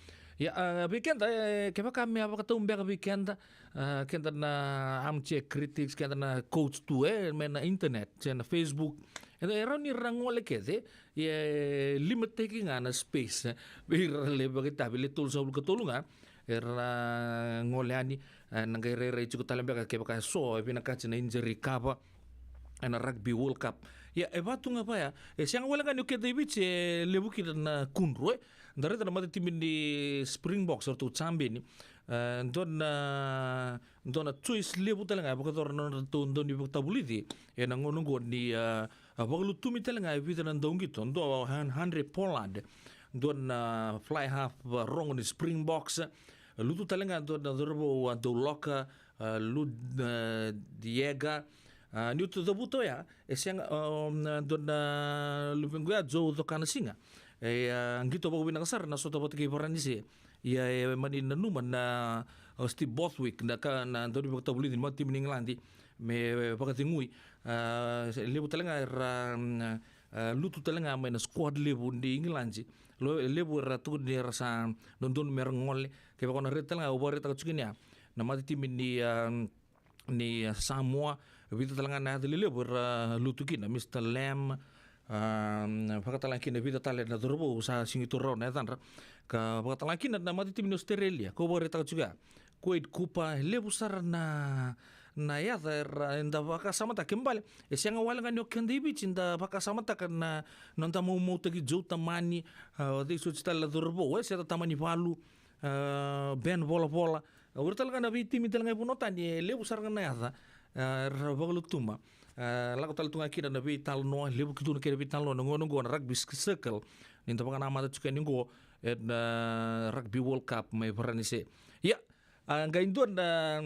Ia, a, vei keda, e, kevaka me a vakatau beka vei keda, a, keda na armchair critics, keda na coach tu, e, me na internet, se na Facebook. E, e rawa ni ra gole kece, ia e limitaki ga na space, e. Vei ira levu vakaitavi, le tolusagavulu ka tolu ga era gole yani, e, na qai rairai tiko tale beka kevaka e so, e vinakati na injury cover e na Rugby World Cup. Ia, e vatu ga vaya, e sega wale ga ni o keda i Viti e levu kina na kudru, e. Da raica na mata timi ni Springboks, ratou champion, e, dua na, dua na choice levu tale ga e vakayacora na nodratou dau ni vakatavulici e na gauna oqo ni, a, a vakalutumi tale ga e vica na dauqito, dua o Han-, Handré Pollard, dua na fly half, a, rogo ni Springboks, lutu tale ga dua na cauravou, a, Dauloka, a, Lud, a, Diega. A, niu tu cavuta oya, e sega, a, na dua na luvequ ya, Joe Cokanasiga. E, a, qito vakavinaka sara na sota vata kei Varanise. Ia e mani nanuma na, a, Steve Borthwick, na ka, na dau ni vakatavulici ni mata timi ni Igiladi, me vakacegui. A, levu tale ga era, mm, a, lutu tale ga mai na squad levu ni Igiladi. Lo, levu era tukuni era sa dodonu me ra gole. Kevaka o na raica tale ga, au vakaraitaka tiko ni ya, na mata timi ni, a, ni, a, Samoa, vica tale ga na yaca lelevu era lutu kina, Mister Lam, a, vakatalega kina vica tale na cauravou, sa sega ni taura rawa na yacadra. Ka vakatalega kina na mata timi ni Australia, kau vakaraitaka tiko ya, Quade Cooper, levu sara na, na yaca era, eda vakasamataka, kena ibalebale e sega wale ga ni o keda i Viti da vakasamataka na, na noda maumautaki Joe Tamani, a, o cei soti tale na cauravou, e, Seta Tamanivalu, a, Ben Volavola. O ira tale ga na veitimi tale ga e vanua tani, e levu sara ga na yaca, a, era vakalutuma. A, lako tale tu ga kina na veitalanoa, levu keitou na kena veitalanoa na gauna oqo na Rugby Circle, ni da vakanamata tiko yani oqo e na Rugby World Cup mai Varanise. Ia, a, qai dua na,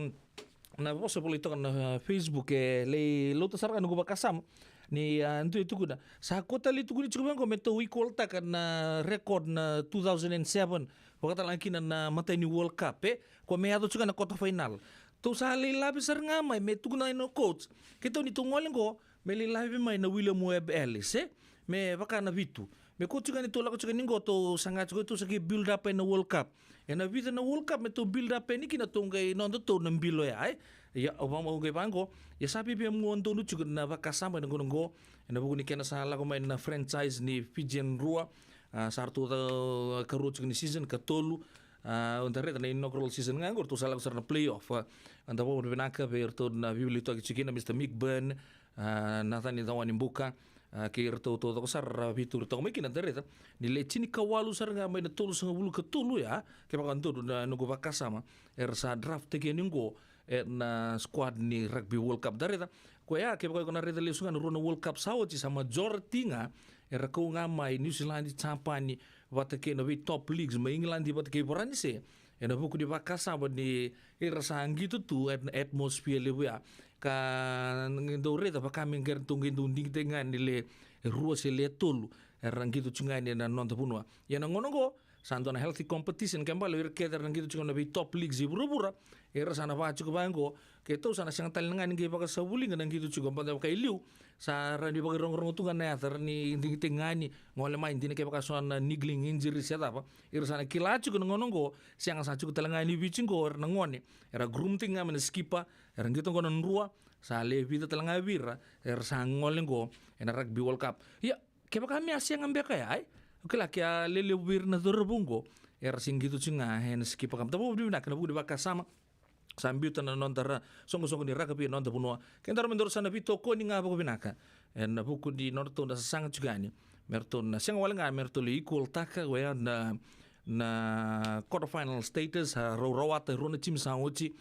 na vosa volai toka na Facebook, e lai lauta sara ga noqu vakasama ni, a, dua e tukuna, sa koya tale e tukuni tiko vaqo me tou equal-taka na record na two thousand and seven, vakatalega kina na imatai ni World Cup, e, ko me yaco tiko ga na quarter final. Tou sa lai lave sara ga mai, me tukuna na coach, keitou ni tou gole qo, me lai lave mai na William Webb Ellis, e, me vaka na vitu. Me ko tiko ga ni tou lako tiko ga ni qo, tou saga tiko, tou sa qai build up e na World Cup. E na vica na World Cup me tou build up yani kina, tou qai noda tou na bilo ya, e. Ia, au vaka, au qai vaqo, ia sa viavia mua donu tiko na vakasama e na gauna oqo, e na vuku ni kena sa lako mai na franchise ni Fijian Drua, a, sa ratou ca-, karua tiko ni season, ka tolu, a, da raica na inaugural season ga oqo, ratou sa lako sara na playoff, a, da vakavinavinaka vei iratou na veiwilitaki tiko kina, Mister Mick Byrne, a, Nathan Cawani Buka, A, kei iratou taucoko sara ra veituri toka mai kina, da raica ni le tinikawalu sara ga mai na tolusagavulu ka tolu ya, kevaka dodonu na noqu vakasama, era sa draft-taki yani oqo ena squad ni Rugby World Cup. Da raica, koya kevaka iko na raica lesu ga na rua na World Cup sa oti, sa majority ga era kau ga mai New Zealand, Japani, vata kei na vei top leagues mai England vata kei Varanise, ena vuku ni vakasama ni era sa qito tu ena atmosphere levu ya. Ka dau raica vaka me qai ratou qai dau digitaki ga ni le rua se le tolu era qito tiko ga yani ena noda vanua. Ia na gauna oqo sa dua na healthy competition, kena ibalebale o ira kece era qito tiko na vei top leagues i vuravura, era sa na vaka tiko vaqo. Keitou sa na sega tale ga ni qai vakasavuliga na qito tiko, baleta vaka i liu sa rawa ni vakarogorogo tu ga na yaca, rawa ni digitaki ga ni gole mai, dina kevaka so na niggling injury se cava. Ira sa na kila tiko na gauna oqo, sega sa tiko tale ga ni Viti oqo era na gone era groom-taki ga mai na skipper, era qito oqo na drua, sa le vica tale ga vei ira era sa gole oqo ena Rugby World Cup. Ia, kevaka me a sega beka ya, e, o kila ke a lelevu vei ira na cauravou oqo era se qito tiko ga ena skipper cup. Da vakavinavinaka ena vuku ni vakasama sa biuta na noda ra-, soqosoqo ni rakavi ena noda vanua. Kedaru me daru sa na veitokoni ga vakavinaka ena vuku ni nodratou na sasaga tiko yani me ratou na sega wale ga me ratou lai equal-taka, oya na, na quarter final status, a, rau rawata e rua na timi sa oti.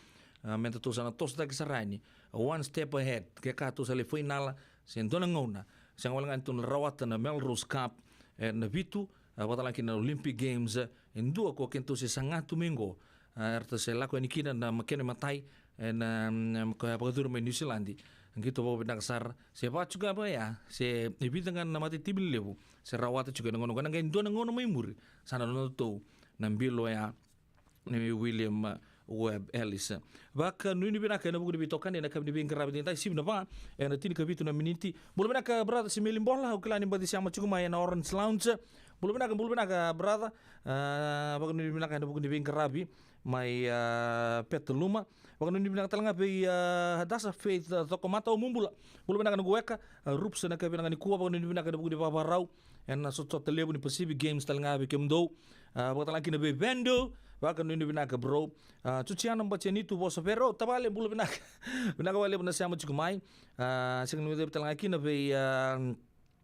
A, me datou sa na tosotaki sara yani, one step ahead, ke ka tou sa lai fainala se dua na gauna. Sega wale ga ni tou na rawata na Melrose Cup ena Vitu, a, vakatalega kina na Olympic Games, e dua ko kedatou se saga tu mai oqo. A, eratou se lako yani kina na makena imatai ena, mm, koya vakacuru mai New Zealand. Qito vakavinaka sara, se va tiko ga vaya se e vica ga na mata timi lelevu se rawata tiko ena gauna oqo, ena qai dua na gauna mai muri sa na nodatou na bilo ya ni William, uh, Webb Ellis. Vakanuinui vinaka ena vuku ni veitokani ena yakavi ni veiqaravi edaidai, sivi na va ena tinikavitu na miniti. Bula vinaka brother Simeli Bola, au kila ni baci sema tiko mai ena Orange Lounge. Bula vinaka, bula vinaka brother. Ah, vakanuinui vinaka ena vuku ni veiqaravi mai, ah, Petaluma. Vakanuinui vinaka tale ga vei, ah, Hadasa Faith, ah, Cokomata, o mu bula. Bula vinaka noqu weka, ah, Rups ena yakavi vinaka nikua, vakanuinui vinaka ena vuku ni vakavakarau ena sotasota levu ni Pacific Games tale ga vei kemudou. Ah, vakatalega kina vei Vendo, vakanuinui vinaka bro. Ah, Tutiana Batianitu Vosavero, tavale bula vinaka. Vinaka vakalevu na sema tiko mai. Ah, sega ni guilecavi tale ga kina vei, ah,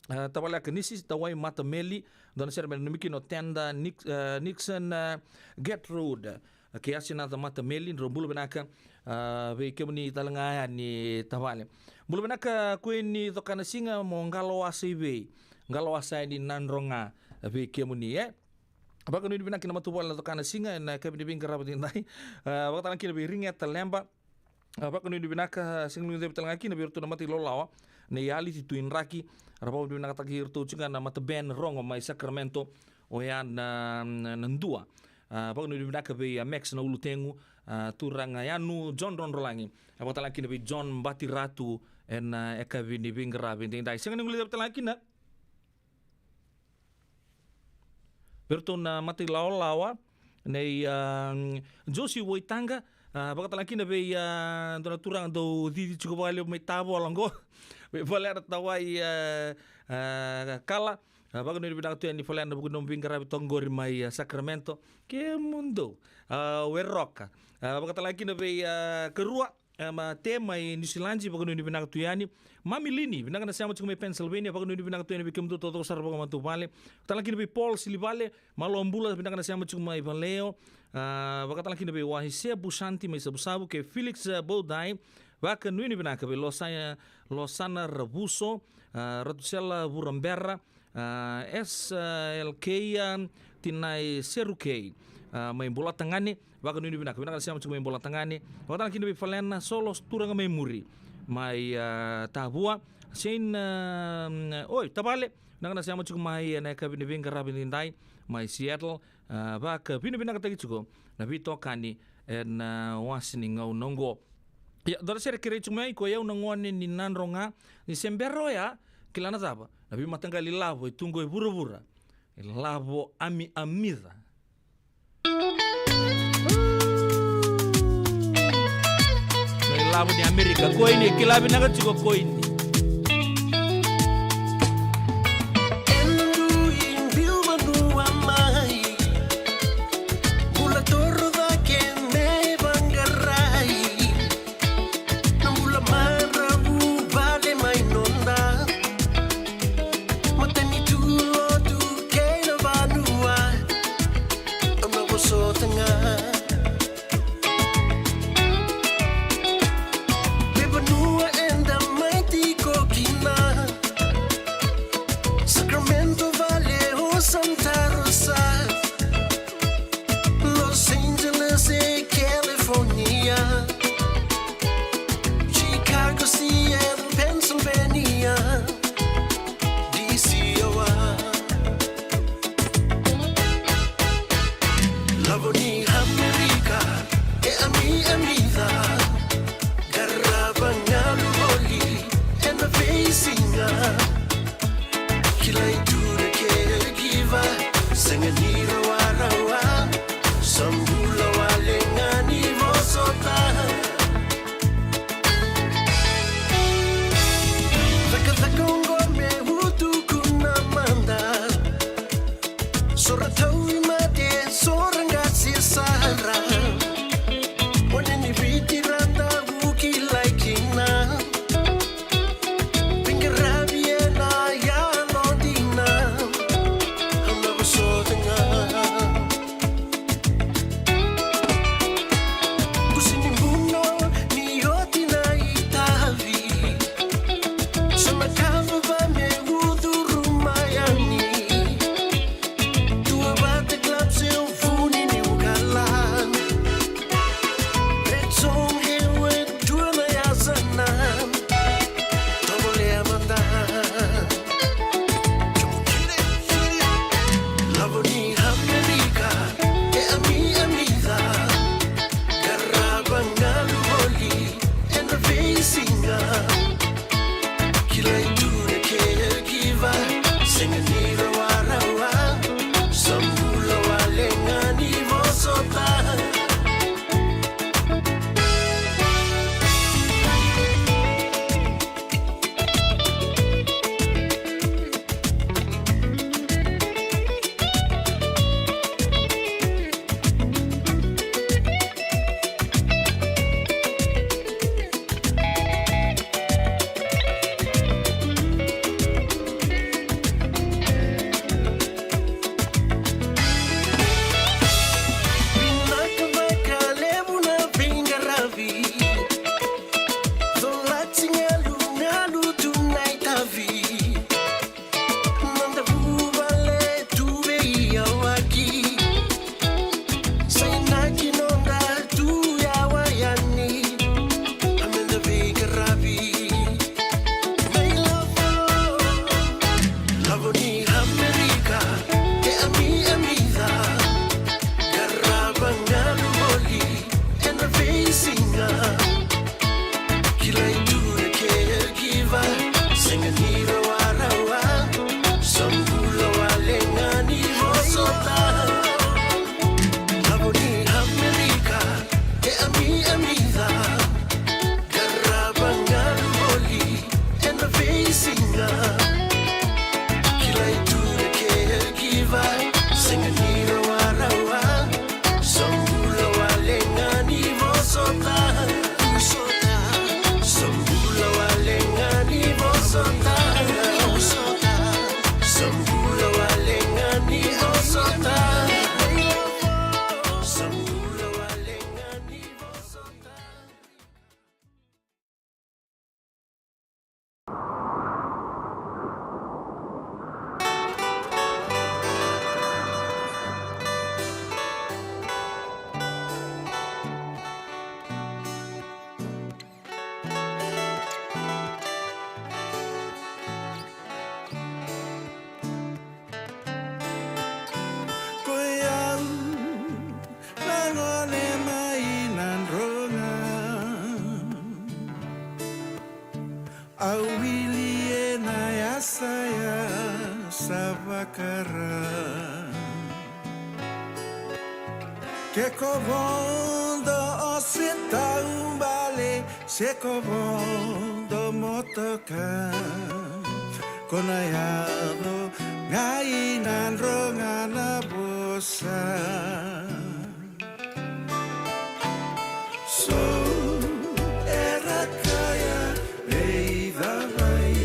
ah, tavale Akanisi Tawai Matameli, dua na sere me nanumi kina o Tenda Nix-, ah, Nixon, ah, Gertrude, ah, kei Asinatha Matameli, drau bula vinaka, ah, vei kemuni tale ga yani tavale. Bula vinaka Kuini Cokanasiga, mo qalo wasa i vei? Qalo wasa yani Nadroga, ah, vei kemuni, e? Vakanuinui vinaka kina matavuvale na Cokanasiga ena yakavi ni veiqaravi edaidai. Ah, vakatalega kina vei Rigeta Leba. Ah, vakanuinui vinaka, sega ni guilecavi tale ga kina vei iratou na mata ilawalawa nei Aliti Tuidraki. Ra vakavinavinakataki iratou tiko ga na mata Ben Rogo mai Sacramento, oya na, na, na dua. Ah, vakanuinui vinaka vei, ah, Max na Ulutegu, ah, turaga Yanu, John Drodrolagi. Ah, vakatalega kina vei John Batiratu ena, ah, yakavi ni veiqaravi edaidai. Sega ni guilecavi tale ga kina vei iratou na mata ilawalawa nei, ah, Josi Waitaqa, ah, vakatalega kina vei, ah, dua na turaga dau cici tiko vakalevu mai Tavola oqo, vei Valera Tawai, ah, ah, Kala. Ah, vakanuinui vinaka tu yani Valera ena vuku ni nomu veiqaravi toka oqori mai, ah, Sacramento. Kemudou, ah, Weroka. Ah, vakatalega kina vei, ah, Karua, ah, ma Te mai Niusiladi, vakanuinui vinaka tu yani. Mami Lini, vinaka na sema tiko mai Pennsylvania, vakanuinui vinaka tu yani vei kemudou taucoko sara vakamatavuvale. Tale kina vei Paul Silivale, malo bula, vinaka na sema tiko mai Valeo. Ah, vakatale kina vei Wahise Busanti mai Savusavu, kei Felix, ah, Baudai, vakanuinui vinaka vei Losa-, Losana Ravuso, ah, Ratusela Vurabera, ah, S L K, ah, Tinai Serukei, ah, mai Bolatagane, vakanuinui vinaka, vinaka na sema tiko mai Bolatagane. Vakatale kina vei Falena Solo, turaga mai muri mai, ah, Tavua. Shane, ah, oi tavale, vinaka na sema tiko mai ena yakavi ni veiqaravi edaidai mai Seattle. Ah, vakavinavinakataki tiko na veitokani ena, ah, wase ni gauna oqo. Ia, dua na sere kerei tiko mai, ko i au na gone ni Nadroga, ni se bera oya, kila na cava, na veimataqali lavo e tu qo e vuravura, e lavo amiamica. Na ilavo ni Amerika, Koini, kila vinaka tiko Koini. Au wili ena yasayasa vakara. Ke ko vodo o se taubale, se ko vodo motoka, ko na yaco ga i na droga na vosa. So era kaya vei cavai,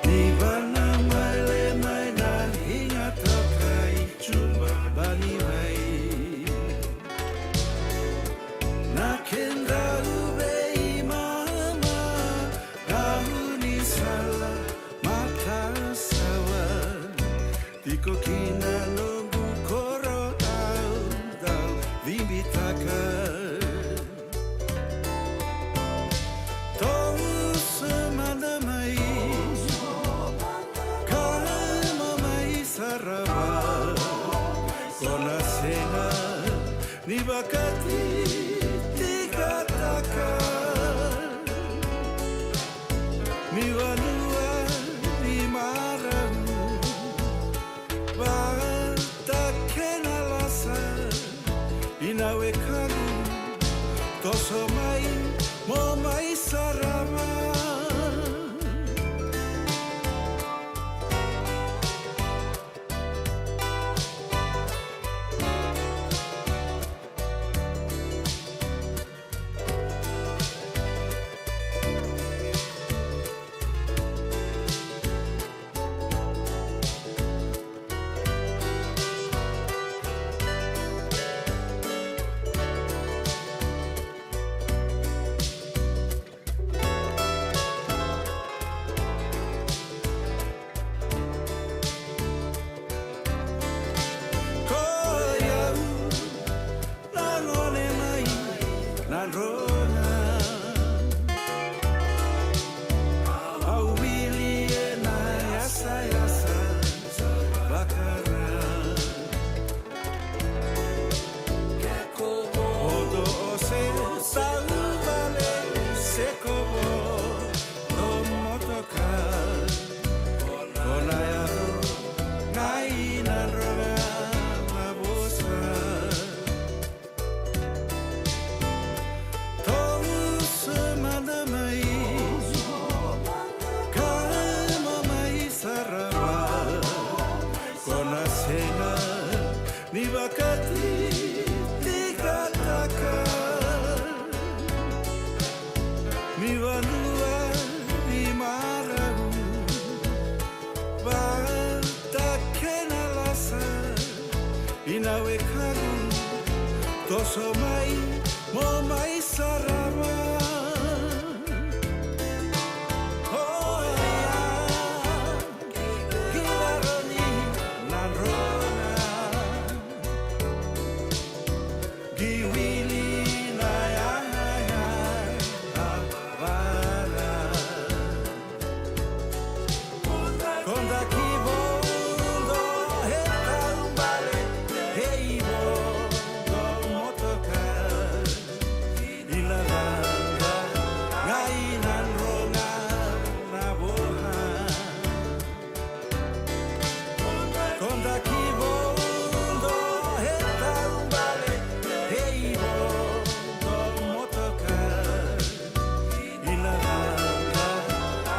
ni vana mai le mai na higa toka i Juba bani vai. Na kedrau veimama, gauna ni sala matasawa. Tiko kina noqu koro au dau vibitaka. Toso mada mai, kama mai sarava. Ko na sega ni vakatitikataka. Ni vanua ni marau, vata kena lasa, i na wekaqu, toso mai, mo mai sarava. Ko yau na gone mai na drona. Au wili ena yasayasa vakara. Ke ko vodo o se tauvale, se ko vodo motoka, ko na yaco ga i na droga na vosa. Toso mada mai, kama mai sarava. Ko na sega ni vakatitikataka. Ni vanua ni marau, vata kena lasa, i na wekaqu, toso mai, mo mai sarava. Oya, ki varoni na drona. Ki wili na yaya na vara. Koda ki vodo he taubale, he i vodo motoka. I na cava ga i na droga na voha. Koda ki vodo he taubale, he i vodo motoka. I na cava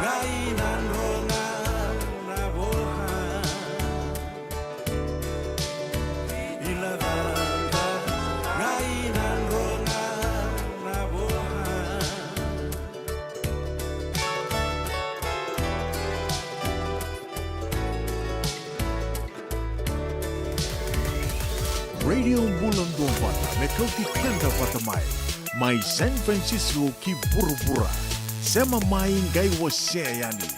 ga i na droga na voha. I na cava ga i na droga na voha. Radio Bula Duavata, me kauti keda vata mai. Mai San Francisco ki vuravura. Sema mai qai wasea yani.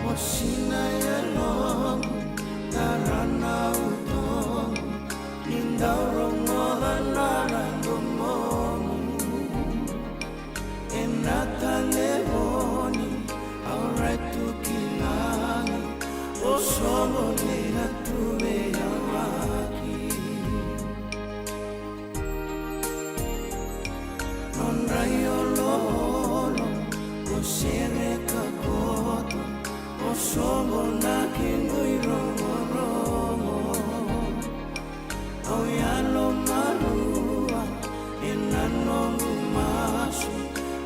Mo sinai yaloqu, tara na utoqu, ni dau rogoca na domoqu. Ena talevoni au rai tu ki lagi, o soqo nei na tu veiyawaki. Nodra ioloolo ko sereka koto, o soqo na kequ irogorogo. Au yalomalua ena noqu masu,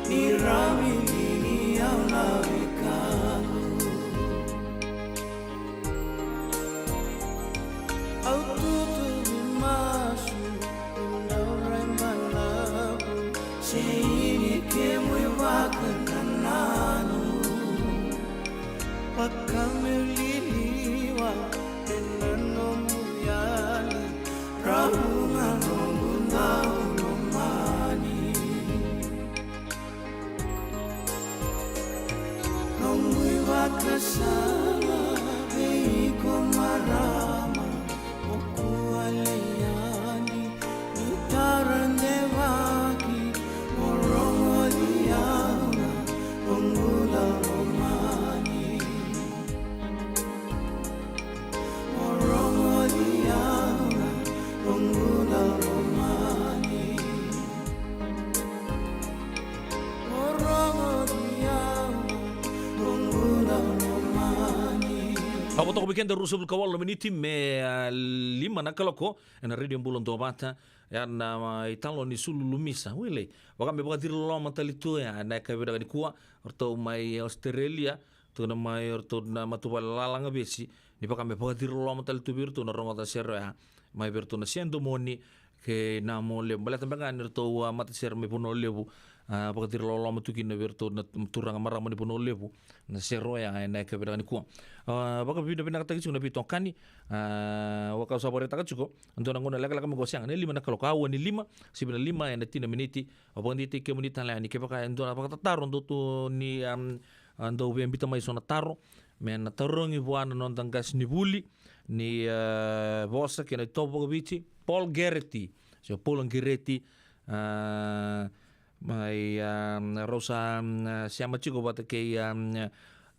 ni ra wiliki au na wekaqu. Au tutuvi masu, au rai balavu, se ini kemu ivakanananu. Vaka meu liliwa ena nomu yali, Prabu na noqu daulomani. Noqu ivakasala vei iko marama, o kua lei yani, ni tara devaki, mo rogoci au na noqu daulomani. Mo rogoci au na noqu daulomani. Mo rogoci au na noqu daulomani. A vo toka vei keda ruasagavulu ka walu na miniti me, a, lima na kaloko ena Radio Bula Duavata. Ia na, a, italanoa ni Sululu Misa. Wele, vaka me vakaciri loloma tale tu ya ena yakavi vinaka nikua, o ratou mai Australia, tukuna mai o ratou na matavuvale Lalagavesi, ni vaka me vakaciri loloma tale tu vei iratou na rogoca sere oya mai vei iratou na Sedomoni kei Namolevu. Baleta beka ni ratou, a, matasere mai Vanua Levu, a, vakaciri loloma tu kina vei iratou na turaga marama ni Vanua Levu na sere oya ena yakavi vinaka nikua. A, vakavinavinakataki tiko na veitokani, a, vaka au sa vakaraitaka tiko, dua na gauna lekaleka mai qo, sega, na lima na kaloko, aua ni lima, sivi na lima ena tini na miniti. Au vakadeitaki kemuni tale yani, kevaka e dua na vakatataro dou tu ni, am, a, dou via biuta mai so na taro me na tarogi vua na noda qasenivuli ni, a, vosa kei na itovo vakaviti, Paul Gereti, se Paul Gereti, a, mai, a, rau sa, a, sema tiko vata kei, a,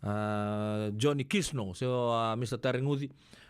a, Johnny Kisno, se o, a, Mister Tareguci,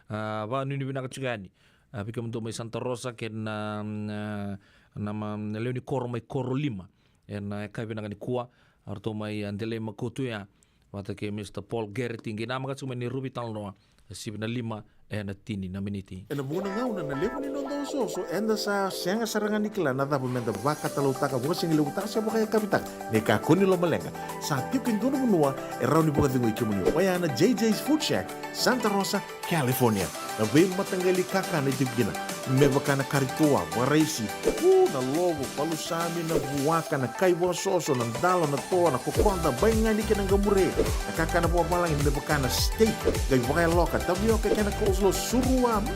a, vakanuinui vinaka tiko yani. A, vei kemudou mai Santa Rosa kei na, a, na ma-, na lewe ni koro mai Korolima. Ena yakavi vinaka nikua, o ratou mai, a, Delai Makotu ya, vata kei Mister Paul Gereti, qai namaka tiko mai na neirau veitalanoa, e sivi na lima ena tini na miniti. Ena vuqa na gauna na levu ni noda osooso, eda sa sega sara ga ni kila na cava meda vakatautaka, vakasigalevutaka se vakayakavitaka. Ni kakua ni lomaleqa, sa tiko e dua na vanua e rawa ni vakacegui kemuni. Oya na J J's Food Shack, Santa Rosa, California. Na veimataqali kakana e tiko kina, me vaka na kari toa, vakaraisi, u, na lovo, palusami, na vuaka, na kai vakasoso, na dalo, na toa, na kokoda, baigani kei na qamure. Na kakana vakavalagi me vaka na steak, qai vakayaloka, tavioka kei na coleslaw, surua, mm,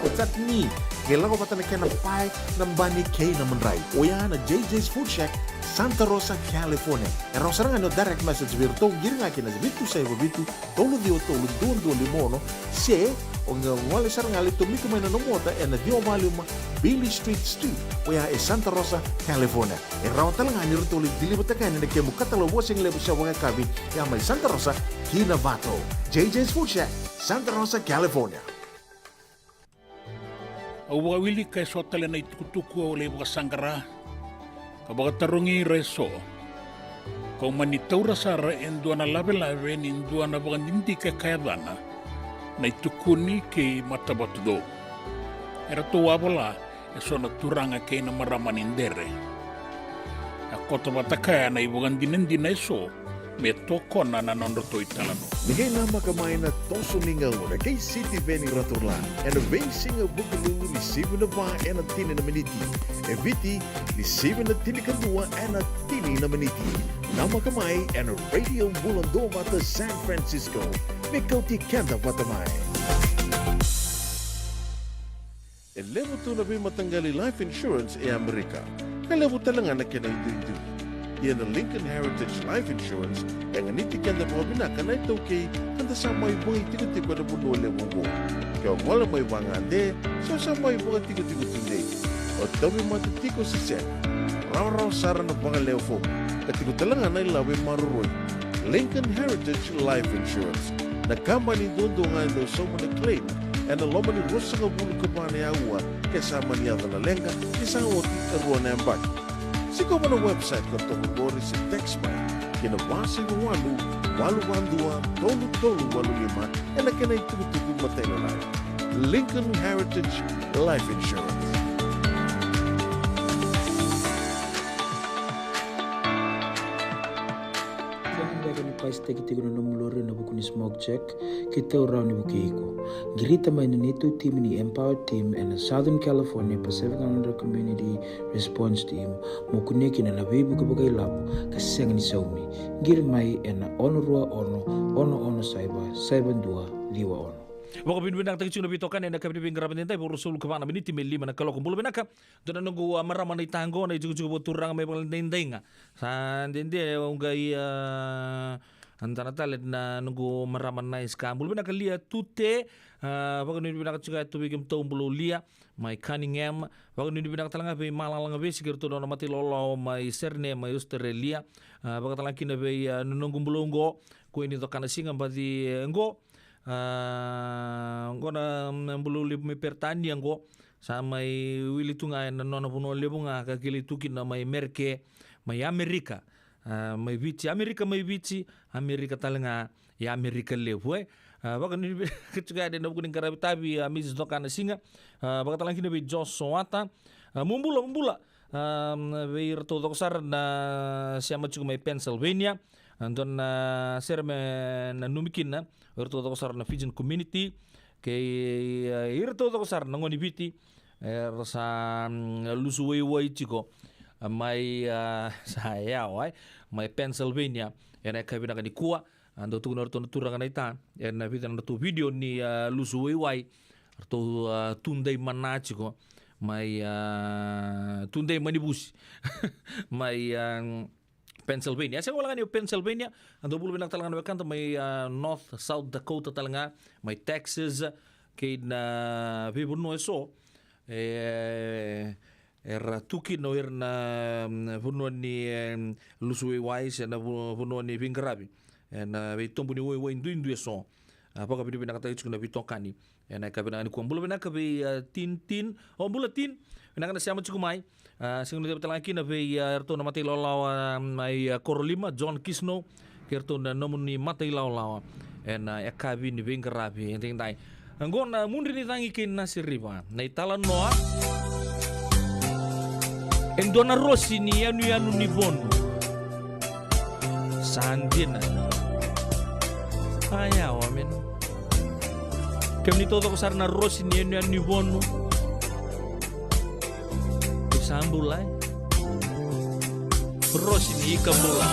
o chutney, qai lako vata na kena pae, na bani kei na madrai. Oya na J J's Food Shack, Santa Rosa, California. E rawa sara ga ni o direct message vei iratou, qiri ga ki na vitu saiva vitu, tolu ciwa tolu, dua dua lima ono, se o qai gole sara ga, lai tomika mai na nomu ota ena ciwa walu lima Beale Street Suite, oya e Santa Rosa, California. E rawa tale ga ni ratou lai deliver-taka yani na kemu katalau vakasigalevu se vakayakavi, ya mai Santa Rosa ki Novato. J J's Food Shack, Santa Rosa, California. Au vakawilika eso tale na itukutuku au lai vakasaqara ka vakatarogi ira eso. Kau mani taura sara e dua na lavelave ni dua na vakadidike ka yacana Na iTukuni kei Matavatucou. Eratou a vola eso na turaga kei na marama ni Dere. A koto vata kaya na ivakadinadina eso me tokona na nodratou italanoa. Ni qai namaka mai na toso ni gauna kei Sitiveni Raturla ena veisiga Vukelulu ni sivi na va ena tini na miniti. E Viti ni sivi na tinikadua ena tini na miniti. Namaka mai ena Radio Bula Duavata San Francisco me kauti keda vata mai. E levu tu na veimataqali life insurance e Amerika, ka levu tale ga na kena iduidui. Ia na Lincoln Heritage Life Insurance e ganiti keda vakavinaka na iTaukei, ka da sa mai vakaitikotiko ena vanua levu oqo. Ke o gole mai vagade, se o sa mai vakatikotiko tudei, o tauvimate tiko se sega, rawarawa sara na vakalewe fomu, ka tiko tale ga na ilavo e maroroi. Lincoln Heritage Life Insurance, na kabani duadua ga e dau sauma na claim ena loma ni ruasagavulu ka va na aua ke sa mani yaco na leqa, ni sa oti e rua na yabaki. Sikova na website ka toka qori se text mai ki na va saiva walu, walu va dua, tolu tolu walu lima ena kena itukutuku matailalai. Lincoln Heritage Life Insurance. Sega beka ni pasitaki tiko na nomu lori ena vuku ni smoke check, keitou rawa ni vukei iko. Qirita mai na neitou timi ni Empower Team ena Southern California Pacific Islander Community Response Team mo kunea kina na veivuke vakailavo ka sega ni saumi. Qiri mai ena ono rua ono, ono ono saiva, saiva dua ciwa ono. Vakavinavinakataki tiko na veitokani ena yakavi ni veiqaravi edaidai, vo, ruasagavulu ka va na miniti me lima na kaloko. Bula vinaka. Dua na noqu, a, marama na itaqo, na itikotiko vakaturaga mai Vakaledaidaga. Sa dede au qai, a, dana tale na noqu marama na iska. Bula vinaka Lia Tute, a, vakanuinui vinaka tiko e tu vei kemudou, bula Lia mai Cunningham. Vakanuinui vinaka tale ga vei Malalaga Vesi kei ratou na nona mata ilawalawa mai Sydney mai Australia. A, vakatale ga kina vei, a, na noqu bula oqo, ko ini Cokanasiga, baci, e, qo. A, qo na, mm, bula levu mai Peritania qo. Sa mai wili tu ga ena nona vanua levu ga ka kilai tu kina mai Merike, mai Amerika. A, mai Viti, Amerika mai Viti, Amerika tale ga, e Amerika levu, e. A, vakanuinui vinaka tiko yani ena vuku ni qaravi tavi, a, Mrs Cokanasiga. A, vakatale ga kina vei Josh Soata. A, mo bula, mo bula. A, vei iratou coko sara na sema tiko mai Pennsylvania. A, dua na sere me nanumi kina o iratou coko sara na Fijian community, kei, e, iratou coko sara na gone ni Viti era sa, mm, lusu waiwai tiko, a, mai, a, sa yawa, e, mai Pennsylvania ena yakavi vinaka nikua. A, dau tukuna o iratou na turaga na ita ena vica na nodratou video ni, a, lusu waiwai. Ratou, a, tudei mana tiko mai, a, tudei manivusi mai, a, Pennsylvania. E sega wale ga ni o Pennsylvania, a, dau bula vinaka tale ga na wekada mai, a, North, South Dakota tale ga, mai Texas, kei na veivanua eso. E, era tu kina o ira na, mm, vanua ni, em, lusu waiwai se na vu-, vanua ni veiqaravi ena veitobu ni waiwai duidui eso. A, vakavinavinakataki tiko na veitokani ena yakavi vinaka nikua. Bula vinaka vei, a, Tin Tin. O, bula Tin. Vinaka na sema tiko mai. A, sega ni cava tale ga kina vei, a, eratou na mata ilawalawa, a, mai, a, Korolima, John Kisno, kei ratou na nomuni mata ilawalawa ena, a, yakavi ni veiqaravi edaidai. Oqo na Mudre ni Cagi kei Nasi River, na italanoa e dua na rosi ni yanuyanu ni Vonu. Sa dina. Aya, o mena. Kemuni taucoko sara na rosi ni yanuyanu ni Vonu. Sa bula, e? Rosi ni ika bula.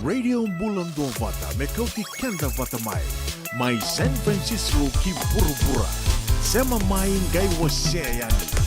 Radio Bula Duavata, me kauti keda vata mai. Mai San Francisco ki vuravura. Sema mai qai wasea yani.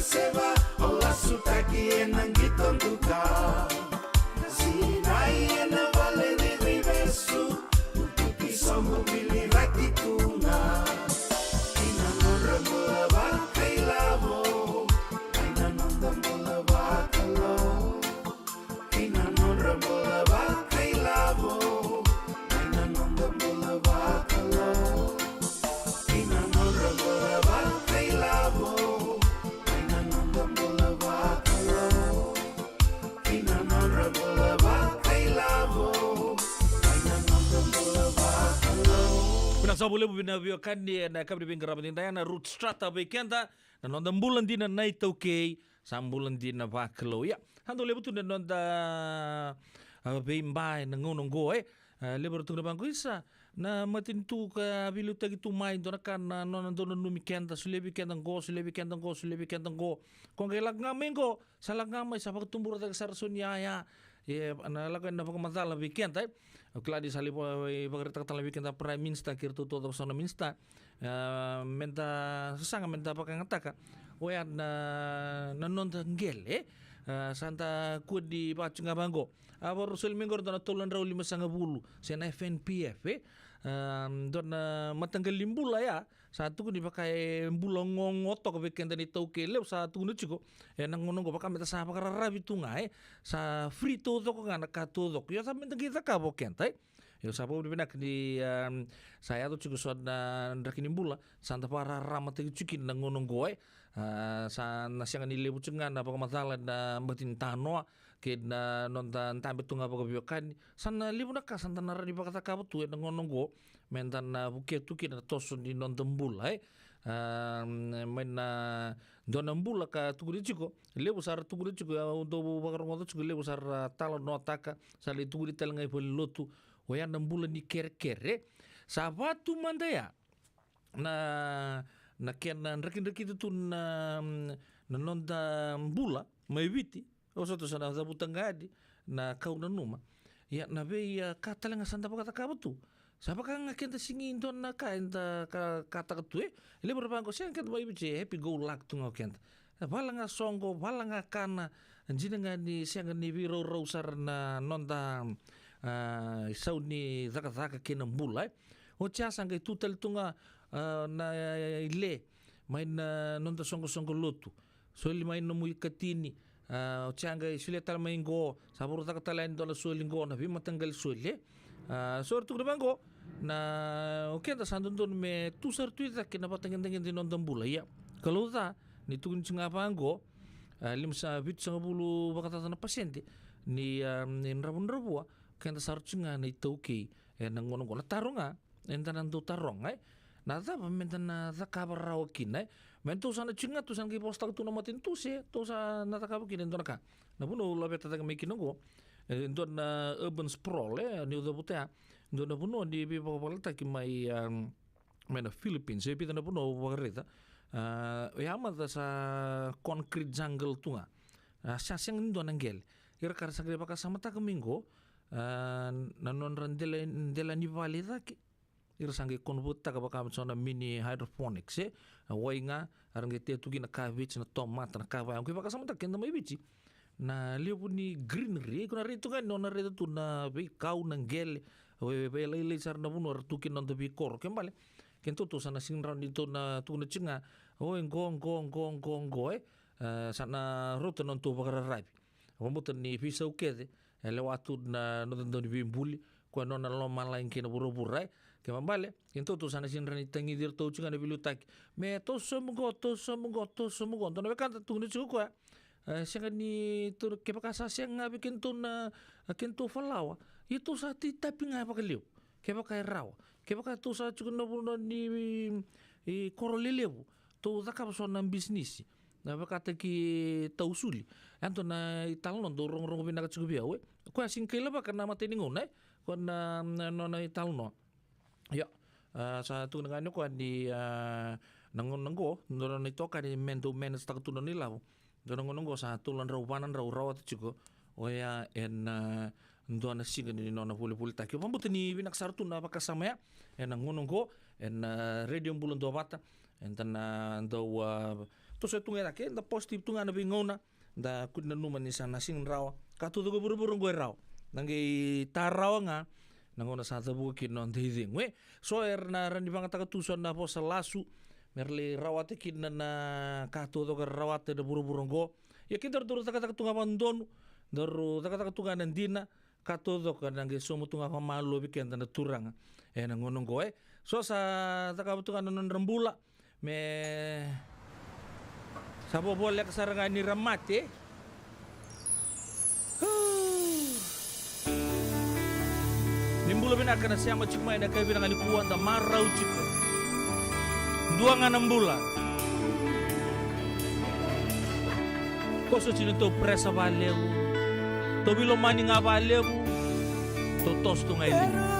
Seva, o lasutaki ena qito duka. Sinai ena vale ni veivesu. Utuki sobu viliraki tu ga. Kina nodra bula vakailavo. Kina nodra bula vakalou. Kina nodra bula vakailavo. Kina nodra bula vakalou. Kina nodra bula vakailavo. Kina nodra bula vakalou. Kina nodra bula vakailavo. Kina nodra bula vakalou. Vinaka sa vulevu vina veiwekani ena yakavi ni veiqaravi ni dai na Ruth Strata vei keda. Na noda bula dina na iTaukei, sa bula dina vakalou. Ia, sa dau levu tu na noda, a, veiba ena gauna oqo, e. A, levu era tukuna vaqo, isa, na matanitu ka veiliutaki tu mai, dua na ka na nona dau nanumi keda, solia vei keda qo, solia vei keda qo, solia vei keda qo. Ko qai lako ga mai qo, sa lako ga mai, sa vakatubura cake sara so ni yaya. E, na lako ena vakamacala vei keda, e. Au kila ni sa lai vakaraitaka tale vei keda Prime Minister kei iratou taucoko so na minister. A, meda sasaga, meda vakayagataka oya na, na noda qele, e. A, sa da kua ni vaka tiko ga vaqo. A, vakarau soli mai qo e dua na tolu na drau limasagavulu se na F N P F, e. A, dua na mataqali bula ya, sa tukuni vaka e bula gogo toka vei keda na iTaukei levu, sa tukuni tiko ena gauna oqo vaka meda sa vakararavi tu ga, e. Sa free taucoko ga na ka taucoko. Ia sa meda qai cakava o keda, e. Ia sa vakavinavinaka ni, a, sa yaco tiko so na draki ni bula sa da vakararamataki tiko kina na gauna oqo, e. A, sa na sega ni levu tiko ga na vakamacala ena mata ni tanoa kei na noda dabe tu ga vakaveiwekani. Sa na levu na ka sa da na rawa ni vakacakava tu ena gauna oqo meda na vukea tu kina na toso ni noda bula, e. A, mai na dua na bula ka tukuni tiko, levu sa ra tukuni tiko, au dau vakarogoca tiko, levu sa ra talanoataka, sa lai tukuni tale ga i valenilotu, oya na bula ni kerekere. Sa va tu mada ya na, na kena drakidrakita tu na, na noda bula mai Viti. O sa tu sa na cavuta ga yani na kau nanuma. Ia na vei, a, ka tale ga sa da vakacakava tu, sa vaka ga keda sigi dua na ka eda ka, kataka tu, e. Levu era vaqo, sega keda mai Viti, e, happy go luck tu ga o keda. E, vala ga soqo, vala ga kana, dina ga ni sega ni veiraurau sara na noda, a, isau ni cakacaka kei na bula, e. Oti ya sa qai tu tale tu ga, a, na, e, ile mai na noda soqosoqo lotu. Soli mai nomu ikatini, a, oti ya qai solia tale mai qo, sa vakaruataka tale yani dua na soli qo, na veimataqali soli, e. A, so era tukuna vaqo, na, o keda sa dodonu me tu sara tu i cake na vatagedegede ni noda bula. Ia, Kalou ca, ni tukuni tiko ga vaqo, a, lima sa, vitusagavulu vakacaca na pasede ni, a, ni dravudravua, keda sa ra tiko ga na iTaukei ena gauna oqo. Na taro ga eda na dau taroga, e, na cava meda na cakava rawa kina, e? Me tou sa na tiko ga, tou sa na qai vosataka tu na matanitu, se tou sa na cakava kina e dua na ka. Na vanua au laveta cake mai kina oqo, e dua na urban sprawl, e, niu cavuta ya, dua na vanua ni veivakavaletaki mai, a, mai na Philippines, e vica na vanua au vakaraica. A, oya mada sa concrete jungle tu ga. A, sa sega ni dua na qele. Ira ka ra sa qai vakasamataka mai qo, a, na nodra dela, dela ni vale i cake, ira sa qai convert-taka vaka me so na mini hydroponics, e. A, wai ga, era qai tea tu kina na kaveji, na tomata, na kava ya. Au qai vakasamataka keda mai Viti, na levu ni greenery, e, ko na raica tu ga ni o na raica tu na veikau, na qele, e, veilailai sara na vanua era tu kina na noda veikoro. Ke bale, keitou tou sa na sega ni rawa ni tou na tukuna tiko ga, o, e qo, qo, qo, qo, qo, e. E, sa na rauta na nodatou vakararavi. Vakabauta ni veisau kece e lewa tu na noda dau ni veibuli, koya na nona lomalagi kei na vuravura, e. Ke bale, keitou tou sa na sega ni rawa ni tagici iratou tiko ga na veiliutaki. Me toso sobu qo, toso sobu qo, toso sobu qo. Dua na wekada tukuna tiko o koya, e, sega ni tou, kevaka sa sega ga vei kedatou na, a, kedatou falawa, ia tou sa tei tapi ga vakalevu kevaka e rawa. Kevaka tou sa tiko na vanua ni, i, i koro lelevu, tou cakava so na bisinisi, na vakataki tausuli. E dua na italanoa dau rogorogo vinaka tiko vei au, e. Koya sega ni kailavaka na imatai ni gauna, e. Koya na, na, na, na italanoa. Ia, a, sa tukuna ga ni o koya ni, a, na gauna qo, dua na itokani me dau manage-taka tu na nona ilavo. Dua na gauna qo sa tolu na drau, va na drau rawata tiko oya ena, a, dua na siga ni nona volivolitaki. Au vakabauta ni vinaka sara tu na vakasama ya ena gauna qo ena, a, Radio Bula Duavata. Eda na dau, a, toso tu ga e cake, da positive tu ga na veigauna, da kua ni nanuma ni sa na sega ni rawa. Ka taucoko e vuravura oqo e rawa. Da qai ta rawa ga na gauna sa cavuka kina na noda icegu, e. So era na rawa ni vagataka tu so na vosa lasu me ra lai rawata kina na ka taucoko era rawata ena vuravura oqo. Ia keda daru cakacaka tu ga vakadodonu, daru cakacaka tu ga na dina, ka taucoko na qai sauma tu ga vakamalua vei keda na Turaga ena gauna oqo, e. So sa cakava tu ga na nodra bula, me sa vovoleka sara ga ni ra mate. Ni bula vinaka na sema tiko mai na yakavi nikua, da marau tiko. Dua ga na bula. Ko so tiko na tou presa vakalevu, tou veilomani ga vakalevu, tou toso tu ga i liu.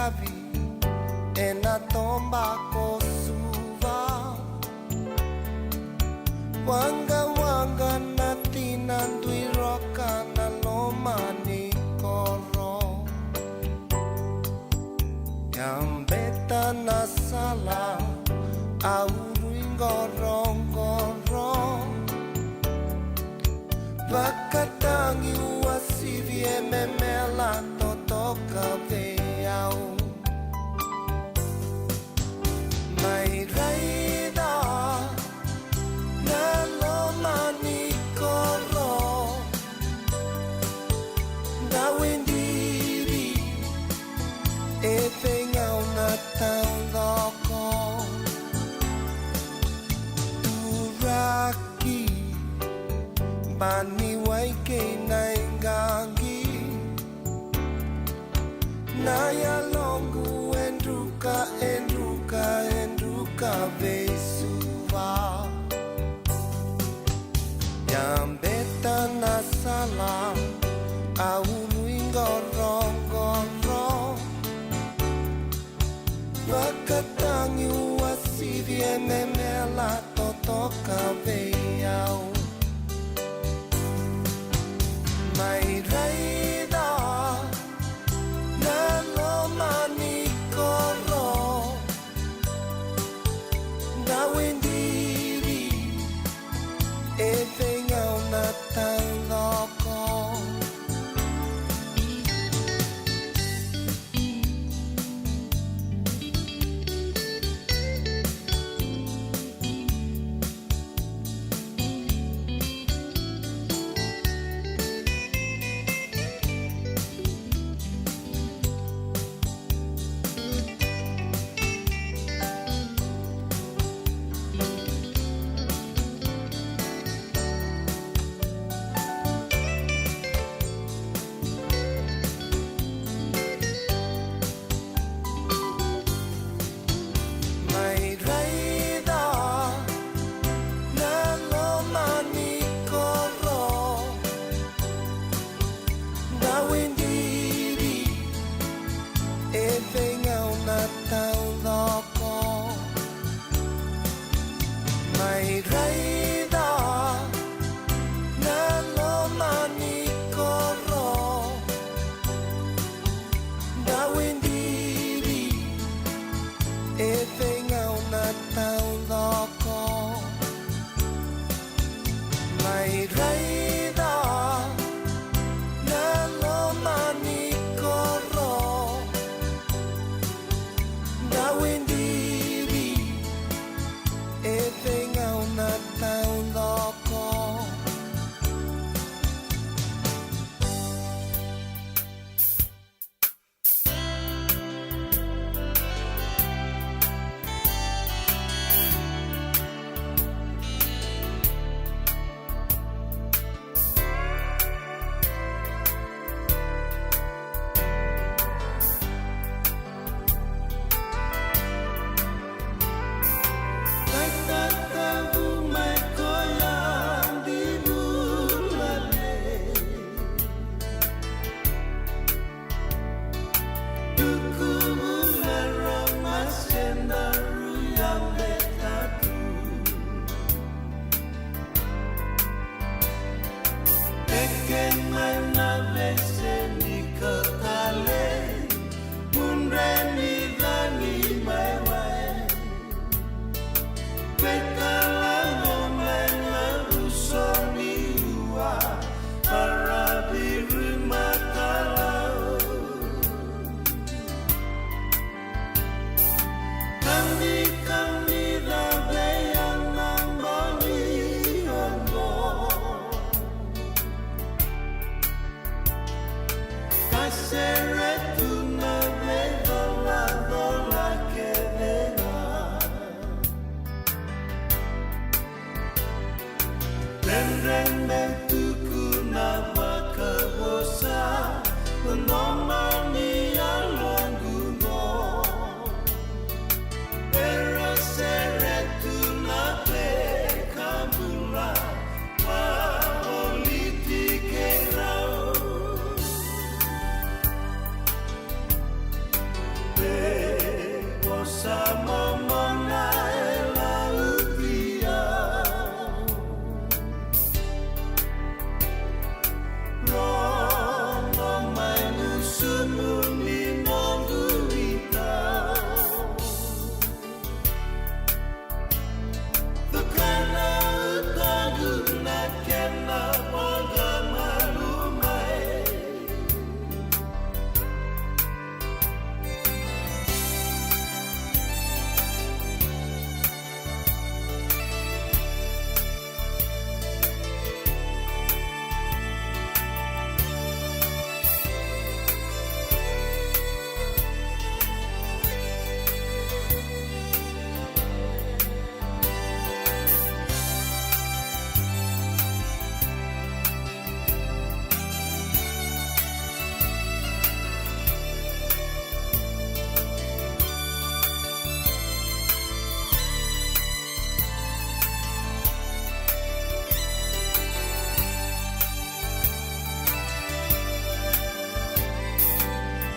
Avi ena toba ko Suva. Waqawaqa na tina, dui roka na loma ni koro. Yabeta na sala, a urui qoroqoro. Vakatagi uasivi, e memela totoka vei au. Mai raica na loma ni koro, Dawidiri, e veigauna taucoko. Turaki, Baniwai kei Naiqaqi. Na yaloqu e druka, e druka, e druka vei Suva. Yabeta na sala, a urui qoroqoro. Vakatagi uasivi, e memela totoka vei au. Mai raica na loma ni koro, Dawidiri, e veigauna taucoko. Mai raica na loma ni koro, Dawidiri, e veigauna taucoko. Mai raica na loma ni koro, Dawidiri, e veigauna taucoko. Mai raica na loma ni koro, Dawidi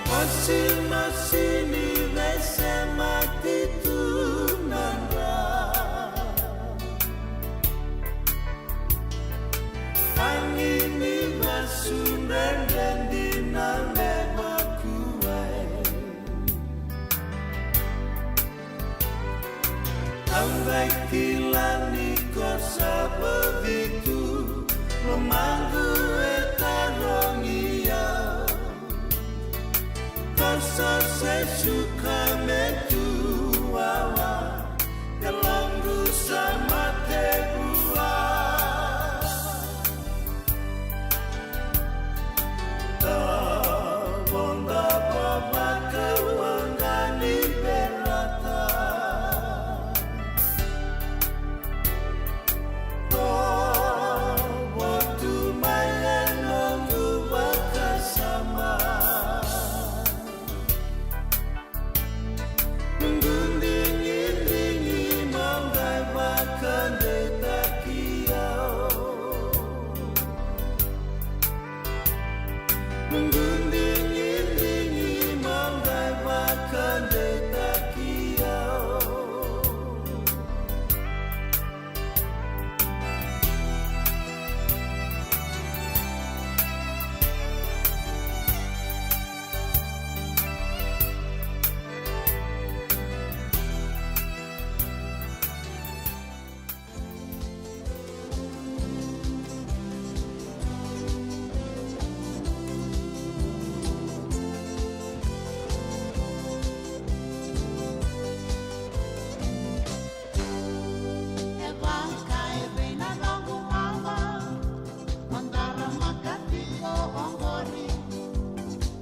Wasiwasi ni veisemati tu na dra. Agi ni vasu dredre dina me vakuwai. Au qai kila ni ko sa bogi tu, lomaqu e tarogi au. Ko sa se suka me tu wawa, yaloqu sa mate vua. Voda vavaka waqa ni berata. Ko votu mai e noqu vakasama. Noqu digidigi mo qai vakadeitaki au. Noqu digidigi mo qai vakadeitaki au. E vaka e vei na noqu mama, o dara makati ko oqori.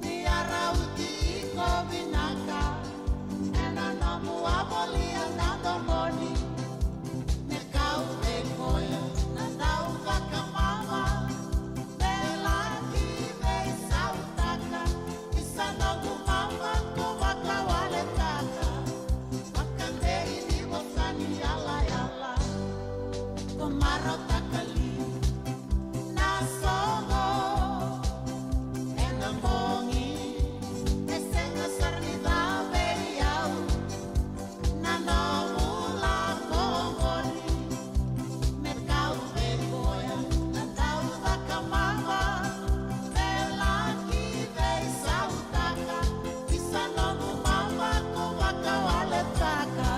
Ni a rauti iko vinaka, ena nomu a volia na domoni. Me kau vei koya na dau vakamama, me laki veisautaka. Isa noqu mama ko vakawaletaka, vakadei ni vosa ni yalayala. Ko marautaka li na soqo ena bogi, e sega sara ni ca vei au. Na nomu lako oqori, me kau vei koya na dau vakamama, me laki veisautaka. Isa noqu mama ko vakawaletaka,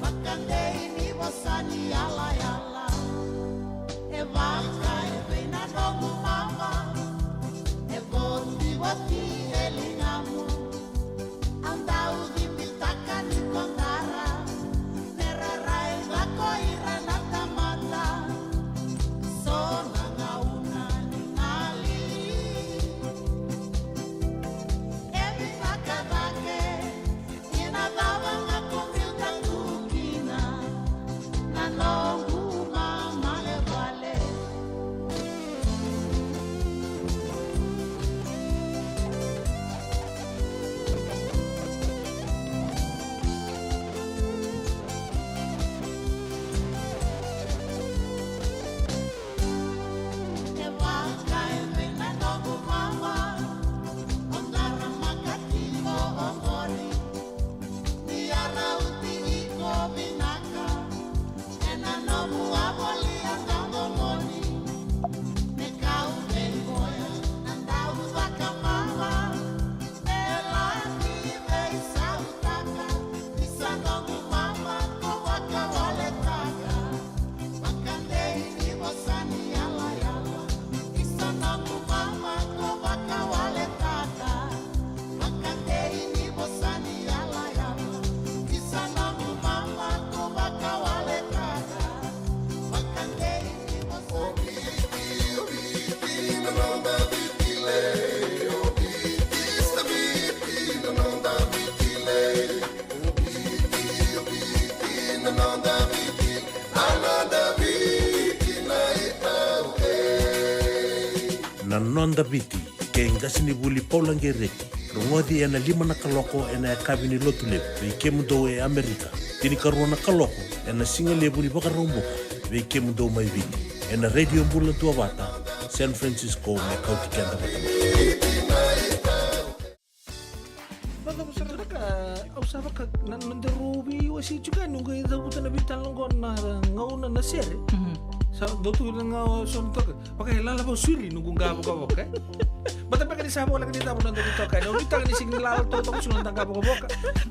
vakadei ni vosa ni yalayala. E vaka e vei na noqu mama, e votivoti e ligamu. Au dau cibitaka ni ko dara, me ra raica ko ira na tamata. So na gauna ni gali, e vinaka cake. Ina cava ga ko biuta tu kina na noqu mama e vale. E vaka e vei na noqu mama, o dara makati ko oqori. Ni a rauti iko vinaka, ena nomu a volia na domoni. Me kau vei koya na dau vakamama, me laki veisautaka. Isa noqu mama ko vakawaletaka, vakadei ni vosa ni yalayala. Isa noqu mama ko vakawaletaka, vakadei ni vosa ni yalayala. Isa noqu mama ko vakawaletaka, vakadei ni vosa ni Na Noda Viti, kei qasenivuli Paula Qereti. Rogoci ena lima na kaloko ena yakavi ni Lotulevu vei kemudou e Amerika, tinikarua na kaloko ena sigalevu ni Vakaraubuka vei kemudou mai Viti, ena Radio Bula Duavata, San Francisco, me kauti keda vata mai. Au sa vaka, au sa vaka, na, na daru veiwasei tiko yani, au qai cavuta na veitalanoa qo na gauna na sere. Mhm. Sa dau tu na gauna so na toka. Vaka e lala vau siri, noqu qavokavoka, e. Bata beka ni sa voleka ni cava na dau toka, e. Au nuitaka ni sigi ni lala toka, toka, sigi na qavokavoka.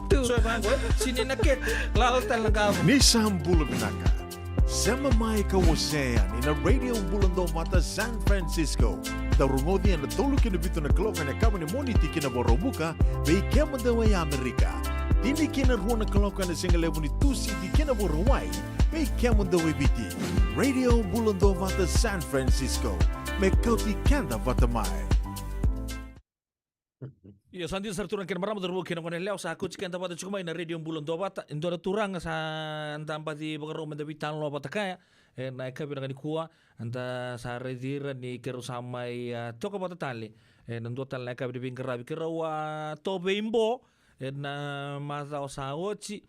Tu. So e vaqo, e. Sini na kete, lala tale na qavokavoka. Ni sa bula vinaka. Sema mai ka wasea yani na Radio Bula Dovata San Francisco. Dau rogoci ena tolu ki na vitu na kaloko ena yakavi ni Moniti ki na Vakaraubuka, vei kemudou e Amerika. Tini ki na rua na kaloko ena sigalevu ni Tusiti ki na Vakarauwai, vei kemudou e Viti. Radio Bula Dovata San Francisco, me kauti keda vata mai. Io, sa dina sara turaga kei na marama, cauravou kei na goneyalewa, sa kauti keda vata tiko mai na Radio Bula Dovata. E dua na turaga sa da baci vakarau me da veitalanoa vata kaya ena yakavi vinaka nikua. Da sa raici ira ni keirau sa mai, a, toka vata tale ena dua tale na yakavi ni veiqaravi. Keirau a Toveibo ena macawa sa oti.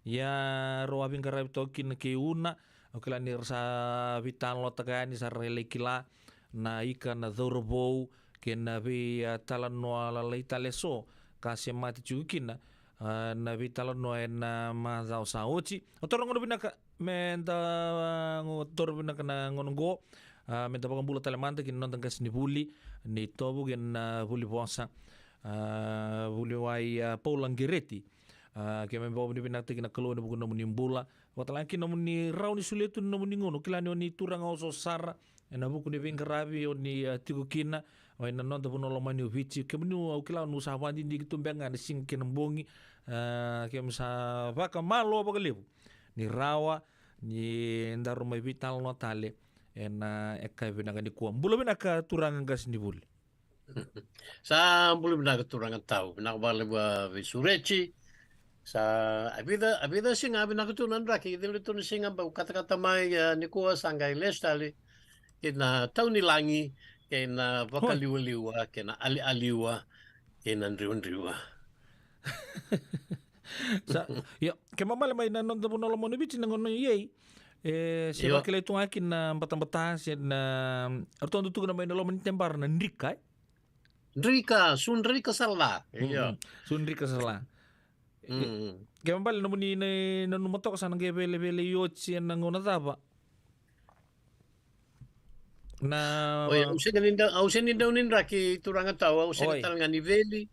Ia rau a veiqaravi toka kina kei Una. Au kila ni ra sa veitalanoataka yani, sa ra lai kila na ika na cauravou kei na veitalanoa lalai tale eso ka semati tiko kina, a, na veitalanoa ena macawa sa oti. Au taura na gauna vinaka me da, a, taura vinaka na gauna oqo, a, me da vakabula tale mada ki na noda qasenivuli ni tovo kei na vuli vosa, a, Vuliwai, a, Paula Qereti. A, keimami vakavinavinakataki na Kalou ena vuku ni nomuni bula, vakatalega kina nomuni rawa ni solia tu na nomuni gauna. Au kila ni o ni turaga oso sara ena vuku ni veiqaravi o ni, a, tiko kina, o ena noda vanua lomani o Viti. Kemuni, au kila ni sa vakadidike tu beka ga na siga kei na bogi. A, keimami sa vakamalo vakalevu ni rawa ni daru mai veitalanoa tale ena yakavi vinaka nikua. Bula vinaka turaga qasenivuli. Sa bula vinaka turaga tau, vinaka vakalevu a veisureti. Sa a vica, a vica siga a vinaka tu na draki, i cili tu na siga bau katakata mai, e, nikua sa qai lesu tale ki na tau ni lagi, kei na vakaliwaliwa, kei na alialiwa, kei na driwadriwa. Sa, ia, ke mamale mai na noda vanua lomani o Viti na gauna i ei, e, se, io, vakilai tu ga kina batabata, se na, a ratou dau tukuna mai na loma ni tebara na drika, e? Drika, su drika sala. Io. Mm, su drika sala. Mm. Ke mamale nomuni na, nanuma toka sa na qai velevele i oti ena gauna cava? Na, oi, au sega ni dau, au sega ni dau ni draki turaga tau, au sega, oi, tale ga ni veli.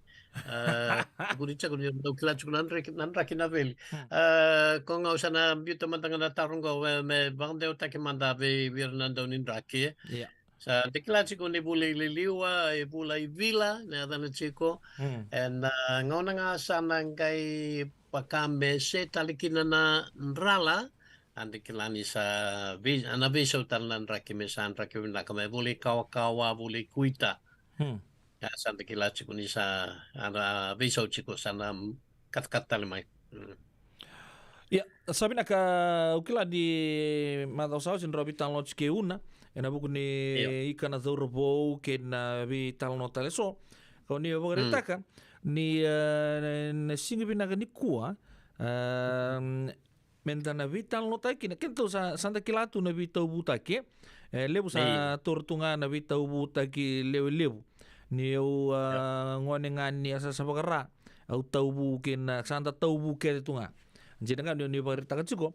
A, vuri tiko ni dau kila tiko na draki, na draki na veli. Hmm. A, ko ga au sa na biuta mada ga na taro qo, e, me vakadewataki mada vei, vei ira na dau ni draki, e. Ia. Sa da kila tiko ni vula i liliwa, e vula i vila na yacana tiko. Hmm. Ena, a, gauna ga sa na qai vaka me se tale kina na drala, a da kila ni sa vei, a na veisau tale na draki me sa draki vinaka, me vula i kawakawa, vula i kuita. Hmm. Ia sa da kila tiko ni sa, a na veisau tiko, sa na katakata tale mai. Mm. Ia, sa vinaka, au kila ni macawa sa oti drau veitalanoa tiko kei Una ena vuku ni, io, ika na cauravou kei na veitalanoa tale eso. Kau ni vakaraitaka, mm, ni, e, na, na siga vinaka nikua, e, me da na veitalanoataki kina, keitou sa, sa da kila tu na veitauvutaki, e? E levu sa, io, taura tu ga na veitauvutaki lewe levu. Niu, a, io, gone ga ni a sa, sa vakara, au tauvu kina, sa da tauvu kece tu ga. Dina ga ni, ni vakaraitaka tiko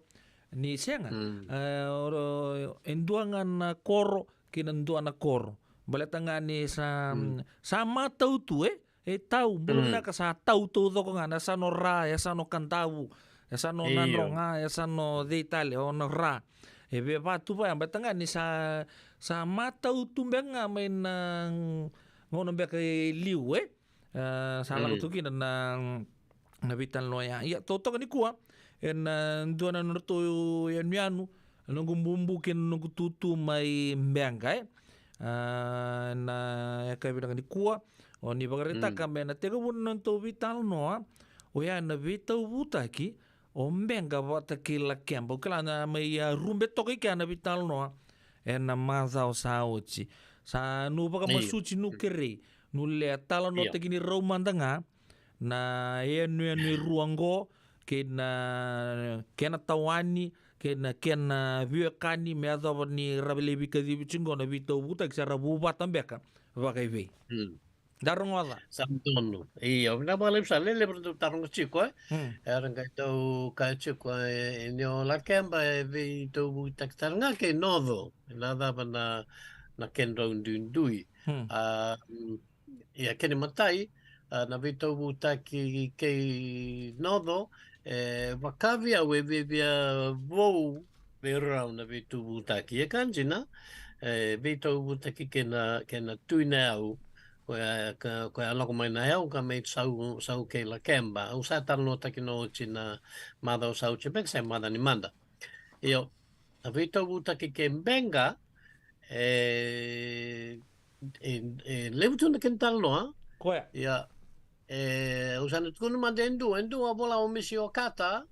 ni sega. Mm. E, o, e dua ga na koro kei na dua na koro. Baleta ga ni sa, mm, sa matau tu, e? E tau, bula, mm, vinaka, sa tau taucoko ga, na yasana o Ra, yasana o Kadavu, yasana o, io, Nadroga, yasana o cei tale, o na Ra. E veva tu vaya, baleta ga ni sa, sa matau tu beka ga mai na gauna beka e liu, e? E, sa lako, mm, tu kina na, na veitalanoa ya. Ia, totoka nikua, ena, e, dua na nodratou yanuyanu, noqu bubu kei na noqu tutu mai Beqa, e. A, na yakavi vinaka nikua, o ni vakaraitaka, mm, me na tekivu na nodratou veitalanoa, oya na veitauvutaki o Beqa vata kei Lakeba. Au kila na mai, a, rube toka i kea na veitalanoa ena macawa sa oti. Sa nu vakamasuti, io, nu kerei, nu le talanoataki, io, ni rau mada ga na yanuyanu e rua oqo, kei na kena tawani, kei na kena veiwekani, me yacova ni ra via lai veikacivi tiko oqo na veitauvutaki, sa ra vu vata beka vakaivei. Mm. Da rogoca. Sa donu. Io, vinaka vakalevu sara, lelevu era dau taroga tiko, e. Hmm. Era qai dau kaya tiko, e, ni o Lakeba e veitauvutaki tale ga kei Noco. Na cava na, na kedrau duidui. Hmm. A, mm, ia, kena imatai, a, na veitauvutaki kei Noco, e, vaka vei au e viavia vou vei rau na veitauvutaki. E ka dina, e, veitauvutaki kei na, kei na Tui Nayau, koya ka, koya lako mai Nayau ka mai sau, sau kei Lakeba. Au sa talanoataki na oti na macawa sa oti beka se macawa ni mada. Io, na veitauvutaki kei Beqa, e, e, e levu tu na kena talanoa. Koya. Ia, e, au sa na tukuna mada e dua, e dua a vola o Misi Okata.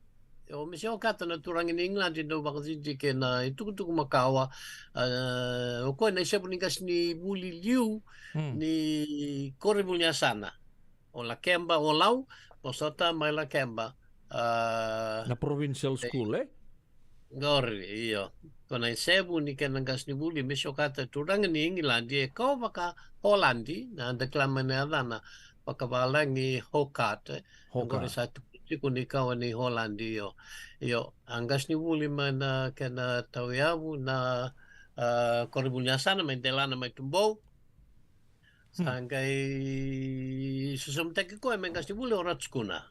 O Misi Okata na turaga ni Igiladi dau vakadidike na itukutuku makawa. A, o koya na isevu ni qasenivuli liu, hmm, ni koronivuli ni yasana. O Lakeba, o Lau, vosota mai Lakeba. A, na provincial, e, school, e? Qori, io. Ko na isevu ni kena qasenivuli, Misi Okata, turaga ni Igiladi, e kawa vaka Holadi, na, da kila mai na yacana vakavalagi Hogart, e. Hogart. Qori sa tukuni tiko ni kawa ni Holadi, io. Io, a qasenivuli mai na kena tauyavu na, a, koronivuli ni yasana mai delana mai Tubou. Sa, hmm, qai sosomutaki koya me qasenivuli o Ratu Sukuna.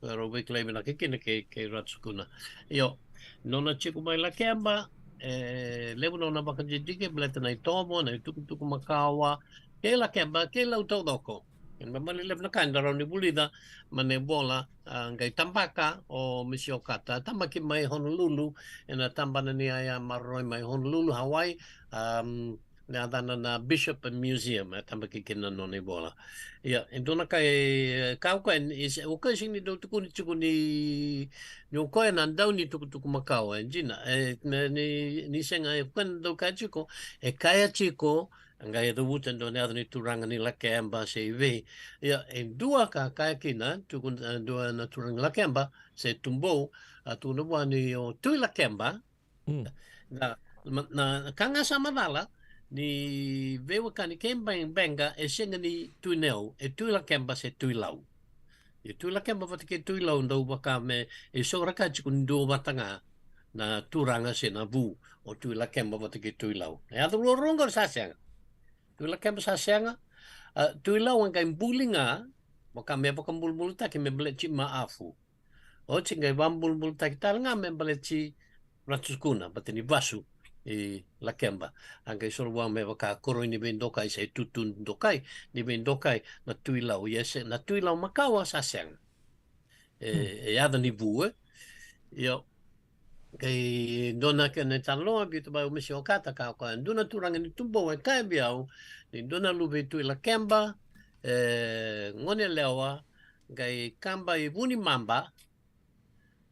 Rau veikilai vinaka kina kei, kei Ratu Sukuna. Io, nona tiko mai Lakeba, e, levu nona vakadidike, baleta na itovo, na itukutuku makawa, kei Lakeba, kei Lau taucoko. Kena ibalebale levu na ka eda rawa ni vulica mai na ivola, a, qai tabaka o Misi Okata, tabaki mai Honolulu, ena tabana ni yaya maroroi mai Honolulu, Hawaii, am, na yacana na Bishop Museum, e tabaki kina na nona ivola. Ia, e dua na ka e, ka o koya, e, o koya sega ni dau tukuni tiko ni, ni o koya na dau ni tukutuku makawa, e dina, e, ni, ni, ni sega, e, o koya na dau kaya tiko, e kaya tiko, qai cavuta e dua na yaca ni turaga ni Lakeba se i vei. Ia, e dua ka kaya kina, tukuna, e, dua na turaga ni Lakeba se Tubou, a tukuna vua ni o Tui Lakeba, mm, na, na, na ka ga sa macala, ni veiwekani kei Be-, Beqa, e sega ni Tui Nayau, e Tui Lakeba se Tui Lau. E Tui Lakeba vata kei Tui Lau dau vaka me, e so ra kaya tiko ni dua vata ga na turaga se na vu, o Tui Lakeba vata kei Tui Lau. Na yaca ruarua qori sa sega. Tui Lakeba sa sega, a, Tui Lau e qai buli ga, vaka me vakabulabulataki me baleti Maafu. Oti qai vakabulabulataki tale ga me baleti Ratu Sukuna, baleta ni vasu i Lakeba. A qai soro vua me vaka koroi ni veidokai se tutu dokai, ni veidokai na Tui Lau. Ia se, na Tui Lau makawa sa sega. E, hmm, e yaca ni vu, e. Io. Qai dua na kena italanoa, biuta mai o Misi Okata ka o koya, dua na turaga ni Tubou e kaya vei au ni dua na luve i Tui Lakeba, e, gone yalewa, qai kaba i Vunimaba,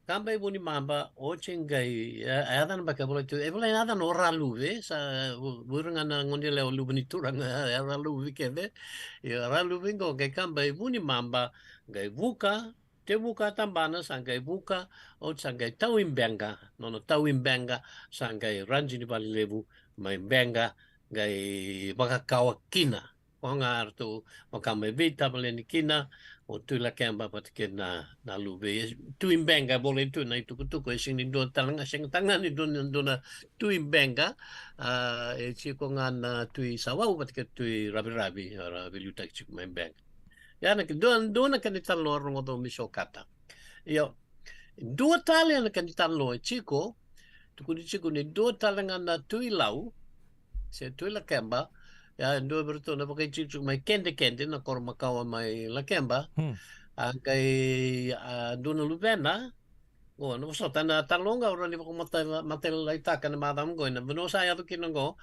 kaba i Vunimaba, oti qai, e, e yacana beka e volai tu, e volai na yacana o Raluve, sa, vu-, vura ga na gone yalewa luve ni turaga, e Raluve kece, io, Raluve qo, qai kaba i Vunimaba, qai vuka, Tevuka tabana, sa qai vuka, oti sa qai tau i Beqa, nona tau i Beqa, sa qai radi ni vale levu mai Beqa, qai vakakawa kina. Ko ga ratou vaka mai veitavaleni kina, o Tui Lakeba vata kei na, na luve. Tui Beqa, volai tu na itukutuku, e sega ni dua tale ga, sega tale ga ni dua, dua na Tui Beqa, a, e tiko ga na Tui Sawau vata kei Tui Raviravi, era veiliutaki tiko mai Beqa. Ia na ke-, dua, dua na kena italanoa rogoca o Misi Okata. Io, dua tale na kena italanoa e tiko, tukuni tiko ni dua tale ga na Tui Lau, se Tui Lakeba, ia dua vei iratou na vakaitikotiko mai Kedekede, na koro makawa mai Lakeba. Hmm. A qai, a, dua na luvena, qo, na vosota na italanoa qo, au rawa ni vakamatailalai-, matailalailaitaka na macawa qo, ena vanua sa yaco kina qo,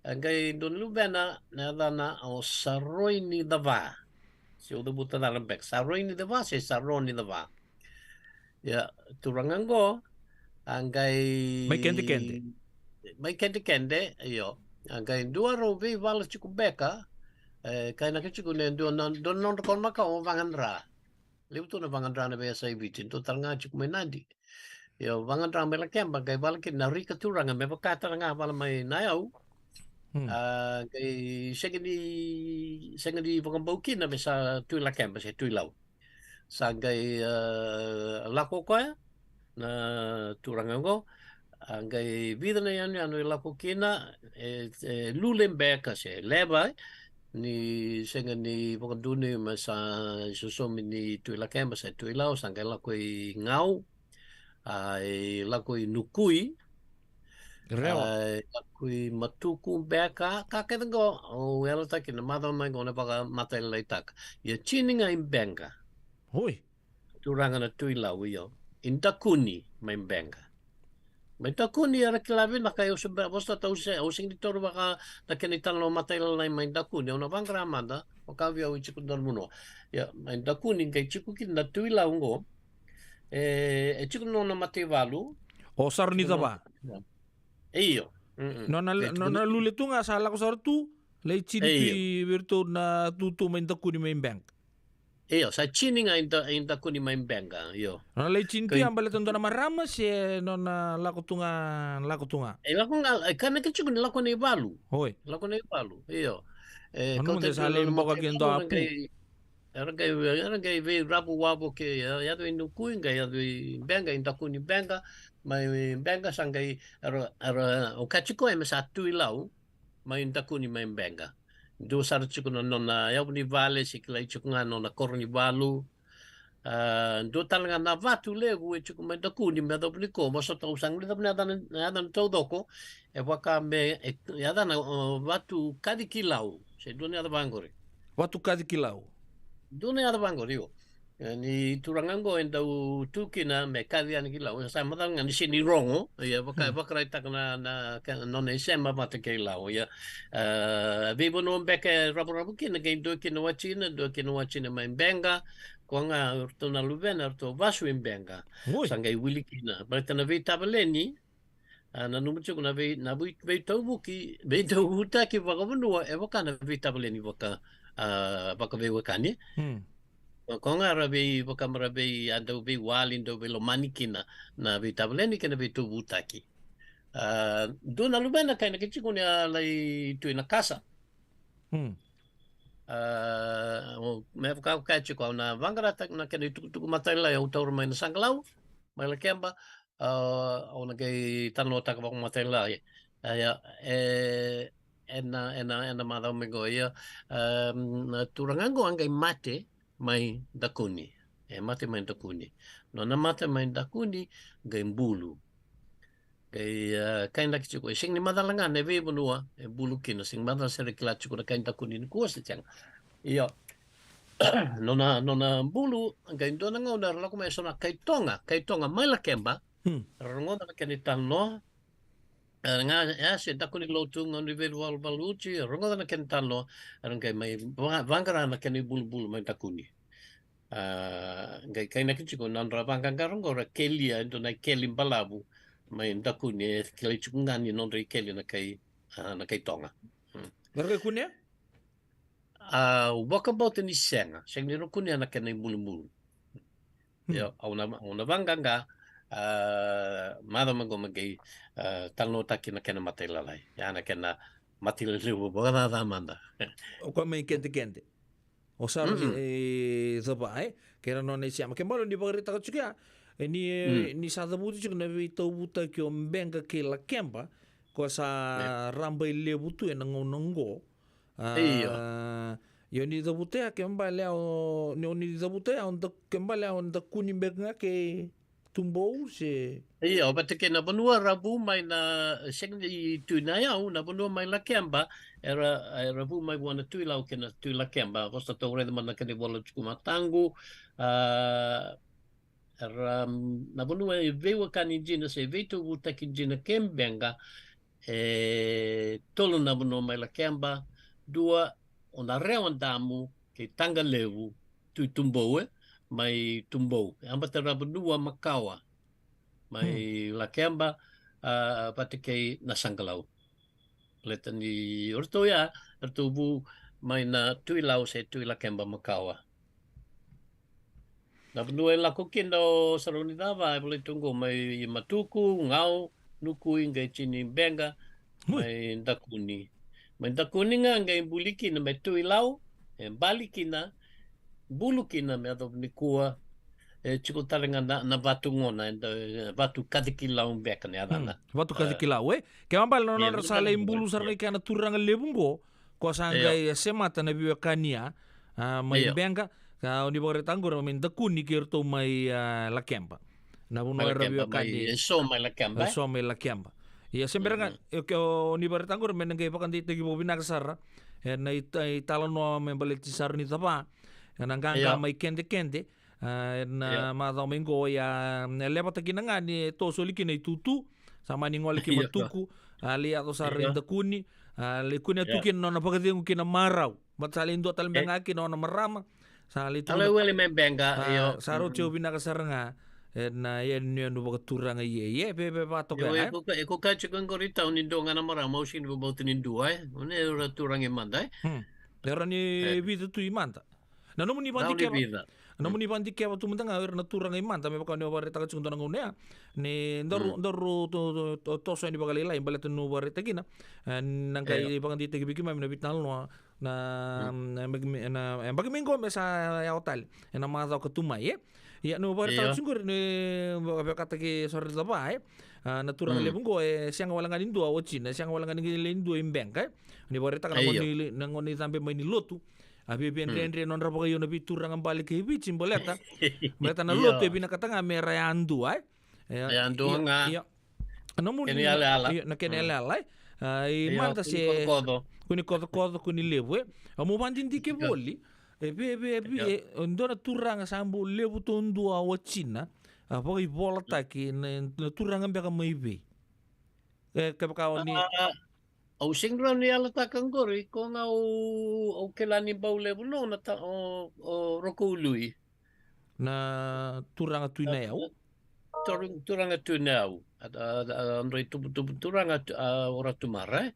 a qai dua na luvena, na yacana o Saroi ni Cava. Se au cavuta cala beka, Saroi ni Cava, se Saro ni Cava. Ia, turaga qo, a qai mai Kedekede. Mai Kedekede, io. A qai dua rau veivala tiko beka, e, kainaka tiko ni dua na, dua na nodra koro makawa o Vagadra. Levu tu na Vagadra na veiyasai Viti, dua tale ga tiko mai Nadi. Io, Vagadra mai Lakeba, qai vala kina na Rika turaga, me vaka tale ga vala mai Nayau. Hmm. A, qai sega ni, sega ni vakabau kina me sa Tui Lakeba se Tui Lau. Sa qai, a, lako koya na turaga oqo. A, qai vica na yanuyanu e lako kina, e, e lule beka se leva, e, ni sega ni vakadonui me sa isosomi ni Tui Lakeba se Tui Lau, sa qai lako i Gau, a, e lako i Nukui, Rewa. A, e lako i Matuku beka, ka kece qo, au yalataki na macawa mai qo na vakamatalailaitaka. Ia tini ga i Beqa. Oi. Turaga na Tui Lau, io. I Dakuni mai Beqa. Mai Dakuni era kila vinaka, au se be-, vosa tau se, au sega ni taura vaka na kena italanoa matailalai mai Dakuni, au na vaqara mada, vaka vei au e tiko dua na vanua. Ia, mai Dakuni qai tiko kina na Tui Lau qo. E, e tiko na nona mataivalu. O Saro ni Cava. Io. Mm-mm. Nona, qai tiko nona ni lule tu ga sa lako sara tu, lai tini tu i vei iratou na tutu mai Dakuni mai Beqa. Io, sa tini ga i Da-, i Dakuni mai Beqa, io. Na lai tini tu ya baleta dua na marama se nona lako tu ga, lako tu ga. E lako ga, e ka na ka tiko ni lako na ivalu. Oi. Lako na ivalu, io. E, kau tani sa lai boka kina dua na pu. Era qai, era qai veiravu wavoki, e, yaco i Nukui, qai yaco i Beqa, i Dakuni Beqa, mai Beqa sa qai, era, era, o ka tiko e me sa Tui Lau, mai Dakuni mai Beqa. Dua sara tiko na nona yavu ni vale, se kilai tiko ga nona koro ni valu. A, dua tale ga na vatu levu e tiko mai Dakuni me yacova ni ko, vosota au sa qai yacova na yacana, na yacana taucoko, e vaka me, e, yacana, o, Vatu Kaci Kilau, se dua na yaca vaqori. Vatu Kaci Kilau. Dua na yaca vaqori, io. E, ni turaga qo e dau tu kina me kaci yani ki Lau, sa macala ga ni sega ni rogo, ia vaka, vakaraitaka na, na, ka, nona isema vata kei Lau, ia. A, veivanua beka e ravuravu kina, qai dua kina watina, dua kina watina mai Beqa, ko ga ratou na luvena, ratou vasu i Beqa. Oi. Sa qai wili kina, baleta na veitavaleni, a, nanuma tiko na vei, na vei, veitauvuki, veitauvutaki vakavanua, e vaka na veitavaleni vaka, a, vakaveiwekani. Hmm. Ko ga ra vei, vaka me ra vei, a dau veiwali, dau veilomani kina na veitavaleni kei na veitauvutaki. A, dua na luvena kainaki tiko ni a lai tu i Nakasa. Hmm. A, o, me vaka, vaka tiko au na vaqarataka na kena itukutuku matailalai au taura mai na Saqalau, mai Lakeba, a, au na qai talanoataka vakamatailalai. A, ia, e, ena, ena, ena macawa mai qo, ia, em, na turaga qo a qai mate mai Dakuni. E mate mai Dakuni. Nona mate mai Dakuni, qai bulu. Qai, e, kainaki tiko, e sega ni macala ga na veivanua e bulu kina, sega ni macala se ra kila tiko na kai Dakuni nikua se sega. Io. Nona, nona bulu, qai dua na gauna era lako mai eso na kai Toga, kai Toga mai Lakeba. Hmm. Era rogoca na kena italanoa. Era ga, e, se Dakuni lotu, gauna ni veivaluvaluti, era rogoca na kena italanoa, era qai mai va-, vaqara na kena ibulubulu mai Dakuni. A, qai kainaki tiko na nodra vaqaqara qo ra kelia e dua na ikeli balavu mai Dakuni, e kilai tiko ga ni nodra ikeli na kai, a, na kai Toga. Hmm. Era qai kunea? A, au vakabauta ni sega, sega ni ra kunea na kena ibulubulu. Hmm. Io, au na, au na vaqaqa, a, macawa mai qo me qai, a, talanoataki na kena matailalai. Ia na kena matailalai levu vakacaca mada. O koya mai kedekede. O Saro ni, e, Cava, e? Kei na nona isema. Ke balo ni vakaraitaka tiko ya, e, ni, e, ni sa cavuti tiko na veitauvutaki o Beqa kei Lakeba, ko sa raba i levu tu ena gauna qo. A, io. Io ni cavuta ya, ke bale au, ni, ni cavuta ya, o Da-, ke bale au Dakuni beka ga kei Tubou se. Io, vata kei na vanua ra vu mai na, sega ni Tui Nayau, na vanua mai Lakeba, era, era vu mai vua na Tui Lau kei na Tui Lakeba, vosa tau raica mada na kena ivola tiko mataqu, a, era, na vanua e veiwekani dina se veitauvutaki dina kei Beqa, e tolu na vanua mai Lakeba, dua o Narewa Damu kei Taqalevu, Tui Tubou, e, mai Tubou. E a bata ra vanua makawa mai Lakeba, a, vata kei na Saqalau. Baleta ni o ratou ya, ratou vu mai na Tui Lau se Tui Lakeba makawa. Na vanua e lako kina o Sarauni Cava, e volai tu qo mai Matuku, Gau, Nukui, qai tini Beqa, mai Dakuni. Mai dakuni ga qai buli kina me tu i Lau, e bali kina, bulu kina me yacova nikua, e tiko tale ga na, na vatu gona, e da, e vatu kaci ki Lau beka na yacana. Hmm. Vatu kaci ki Lau, e? Ke mabali na nodra sa lai bulu sara ga i kea na turaga levu qo, ko sa qai semata na veiwekani ya, a, mai Beqa, ka o ni vakaraitaka qori mai dakuni kei ratou mai, a, Lakeba. Na vanua era veiwekani. E so mai Lakeba, e? E so mai Lakeba. Ia se bera ga, e, ke o ni vakaraitaka qori me na qai vakadeitaki vakavinaka sara, e, na ita-, italanoa me baleti Saro ni Cava, e, na qaqa mai Kedekede, a, e, na macawa mai qo, ia, e, levataki na ga ni toso li kina itutu, sa mani gole ki Matuku, a, lai yaco sara i dakuni, a, lai kunea tu kina na nona vakacegu ki na marau. Baleta sa lai dua tale beka ga kina nona marama. Sa lai tu. Sa lai wele mai Beqa, a, io. Sa rauti au vinaka sara ga, e, na yanuyanu vakaturaga, ia, ia, veve vatoka, e? Io, e? Ko ka, e ko ka tiko qori tau ni dua ga na marama, au sega ni vakabauta ni dua, e? O ni era turaga i mada, e? Hmm. Era ni vica tu i mada. Na nomuni vakadikeva, nomuni vakadikeva tu mada ga o ira na turaga i mada, me vaka ni o vakaraitaka tiko dua na gauna ya. Ni daru, daru to-, to-, to-, toso yani vakalailai, baleta ni o vakaraitaka kina, e, na qai vakadeitaki vei keimami na veitalanoa, na, na, na, e baki mai qo me sa yawa tale. E na macawa ka tu mai, e? Ia, ni o vakaraitaka tiko qori ni vakavekataki Saro ni Cava, e? A, na turaga levu qo, e sega wale ga ni dua o tina, e sega wale ga ni qai lai dua i Beqa, e? Ni vakaraitaka na gauna ni, na gauna ni cabe mai ni lotu. A via, via dredre nodra vakaio na veituraga bale kei Viti, baleta, baleta na lotu e vinakata ga me ra yadua, e? E yadua ga. Ia, na nomuni, kena yalayala. Ia, na kena yalayala, e? A, i mada se kua ni kocokoco, kua ni levu, e? A, mo vakadidike voli. E via, via, via, e, e dua na turaga sa bau levu taudua o tina, a, vakaivolataki na, na turaga beka mai vei? E, kevaka o ni, a, au sega ni rawa ni yalataka qori, ko ga au, au kila ni bau levu nona ta-, o, o Rokoului. Na turaga Tui Nayau? Turaga, turaga Tui Nayau. A, a, a, a, nodra itubutubu turaga, a, o Ratu Mara, e?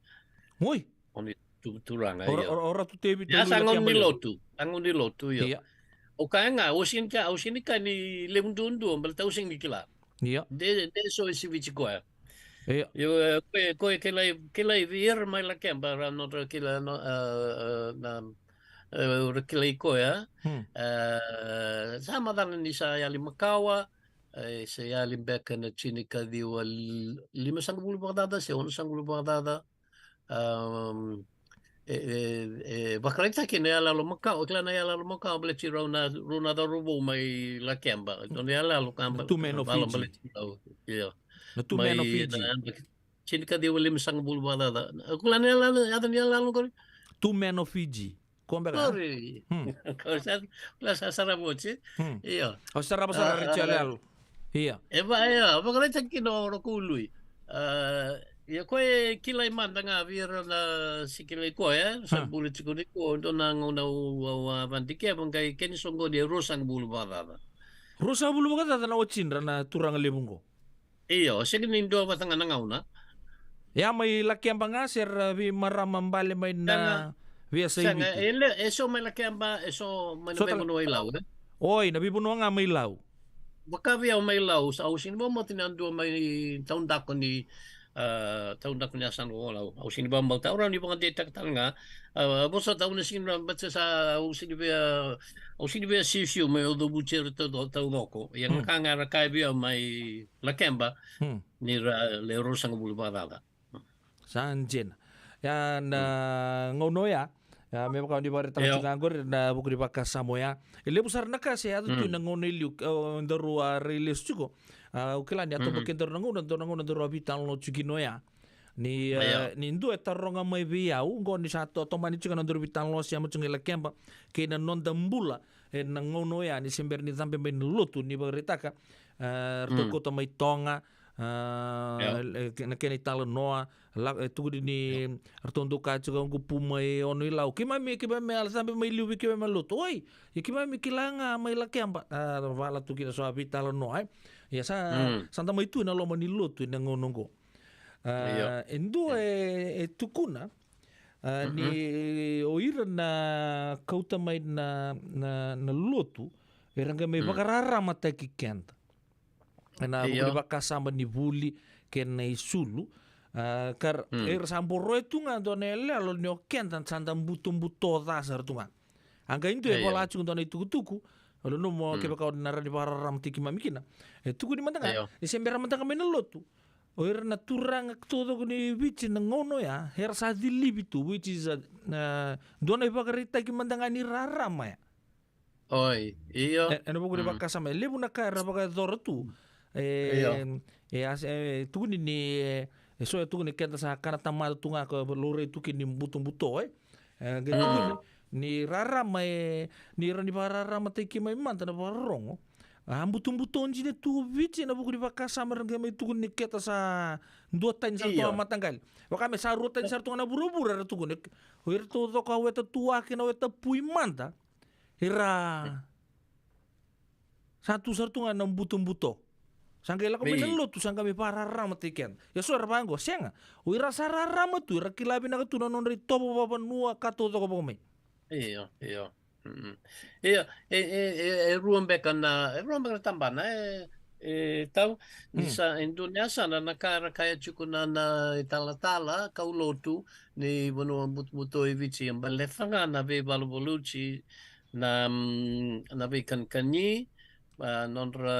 Oi. O ni tubu turaga, io. O Ra-, o Ra-, o Ratu Tevita. Ia, sa gauna ni lotu. Sa gauna ni lotu, io. Ia. O koya ga, au sega ni ka, au sega ni ka ni levu duadua, baleta au sega ni kila. Ia. De, de so e siviti koya. Ia. Io, e, koya, koya kilai, kilai vei ira mai Lakeba, ra nodra kila, no, e, e, na, e, ra kilai koya. Hmm. E, sa macala ni sa yali makawa, e, sa yali beka na tinikaciwa li-, limasagavulu vakacaca, se onosagavulu vakacaca. Am, e, e, e vakaraitaki na iyaloyalo makawa, kila na iyaloyalo makawa, baleti rau na, rau na cauravou mai Lakeba. Nona iyaloyalo ka, na Two Men of Fiji. Baleti rau, io. Na Two Men of Fiji. Mai na, na, tinikaciwa limasagavulu vakacaca. Kila na iyaloyalo, yaca ni iyaloyalo qori? Two Men of Fiji. Ko beka? Sorry. Hmm. Ko sa, ko sa sarava oti. Hmm. Io. Au sarava sara, a, Richie, a, iyaloyalo. Ia. E va, ia, vakaraitaki kina o Rokoului. A, ia koya e kilai mada ga vei ira na se kilai koya, e? Sa bula tiko nikua, dua na gauna au, au, a, vakadikeva qai kena soqoni e ruasagavulu vakacaca. Ruasagavulu vakacaca na watidra na turaga levu qo. Io, sega ni dua vata ga na gauna. Ia mai Lakeba ga se ra veimarama bale mai na veiyasai Viti? Sega, e le, e so mai Lakeba, e so mai na veivanua i Lau, e? Oi, na veivanua ga mai Lau. Vaka vei au mai Lau, sa au sega ni vakabauta ni a dua mai taudaku ni, a, taudaku ni yasana o Lau. Au sega ni vakabauta, au rawa ni vakadeitaka tale ga. A, vosota au na sega ni vakabauta sa au sega ni via, au sega ni via siusiu mai au cavuti ira tau, taucoko. Ia na ka ga era kaya vei au mai Lakeba, ni ra le ruasagavulu vakacaca. Sa dina. Ia na gauna oya, ia me vaka ni vakaraitaka tiko ga qori na vuku ni vakasama oya. E levu sara na ka se yaco tu na gauna i liu, o daru a rai lesu tiko. A, au kila ni a tobo kedaru na gauna, daru na gauna daru a veitalanoa tiko kina oya. Ni, e, ni dua e taroga mai vei au, qo ni sa to-, tomani tiko na nodaru veitalanoa sema tiko ga i Lakeba, kei na noda bula, e, na gauna oya, ni se bera ni cabe mai na lotu, ni vakaraitaka, e, ratou kauta mai Toga, a, e, ke-, na kena italanoa, la, e, tukuni ni, ratou dau kaya tiko, qo pu mai Ono-i-Lau. Keimami, keimami a cabe mai liu vei keimami na lotu. Oi, ia keimami kila ga mai Lakeba. A, vala tu kina so a veitalanoa, e. Ia sa, sa da mai tu ena loma ni lotu ena gauna oqo. A, e dua e, e tukuna, a, ni o ira na kauta mai na, na, na lotu, era qai mai vakararamataki keda. Ena vuku ni vakasama ni vuli kei na isulu, A, ka ra, era sa boroya tu ga dua na iyaloyalo ni o keda sa da butobuto ca sara tu ga. A qai dua e vola tiko dua na itukutuku, o le nomu kevaka o na rawa ni vakararamataki keimami kina. E tukuni mada ga, ni se bera mada ga mai na lotu. O ira na turaga taucoko ni Viti na gauna oya, era sa cilivi tu, which is a, a, dua na ivakaraitaki mada ga ni rarama ya. Oi, io. E, ena vuku ni vakasama, e levu na ka era vakayacora tu. E, e, as, e, tukuni ni, e, e so e tukuni keda sa kana tamata tu ga ko laurai tu kina ni butobuto, e. E, qai tukuni ni rarama, e, ni ra ni vakararamataki mai mada na vakarorogo. A butobuto dina tu o Viti ena vuku ni vakasama era qai mai tukuni ni keda sa dua tani sara tu ga mataqali. Vaka me sa rua tani sara tu ga na vuravura era tukuni. O ira taucoko a weta tu ake na weta pui mada. Ira sa tu sara tu ga na butobuto. Sa qai lako mai na lotu, sa qai mai vakararamataki keda. Ia so era vaqo, sega. O ira sa rarama tu, ira kila vinaka tu na nodra itovo vavanua ka taucoko vaka mai. Io, io. Mm. Io, e, e, e, e rua beka na, e rua beka na tabana, e, e tau, ni sa, e dua ni yasana na ka era kaya tiko na, na italatala, kaulotu, ni vanua butobuto e Viti, e baleca ga na veivaluvaluti, na, mm, na veikanikani, a, nodra,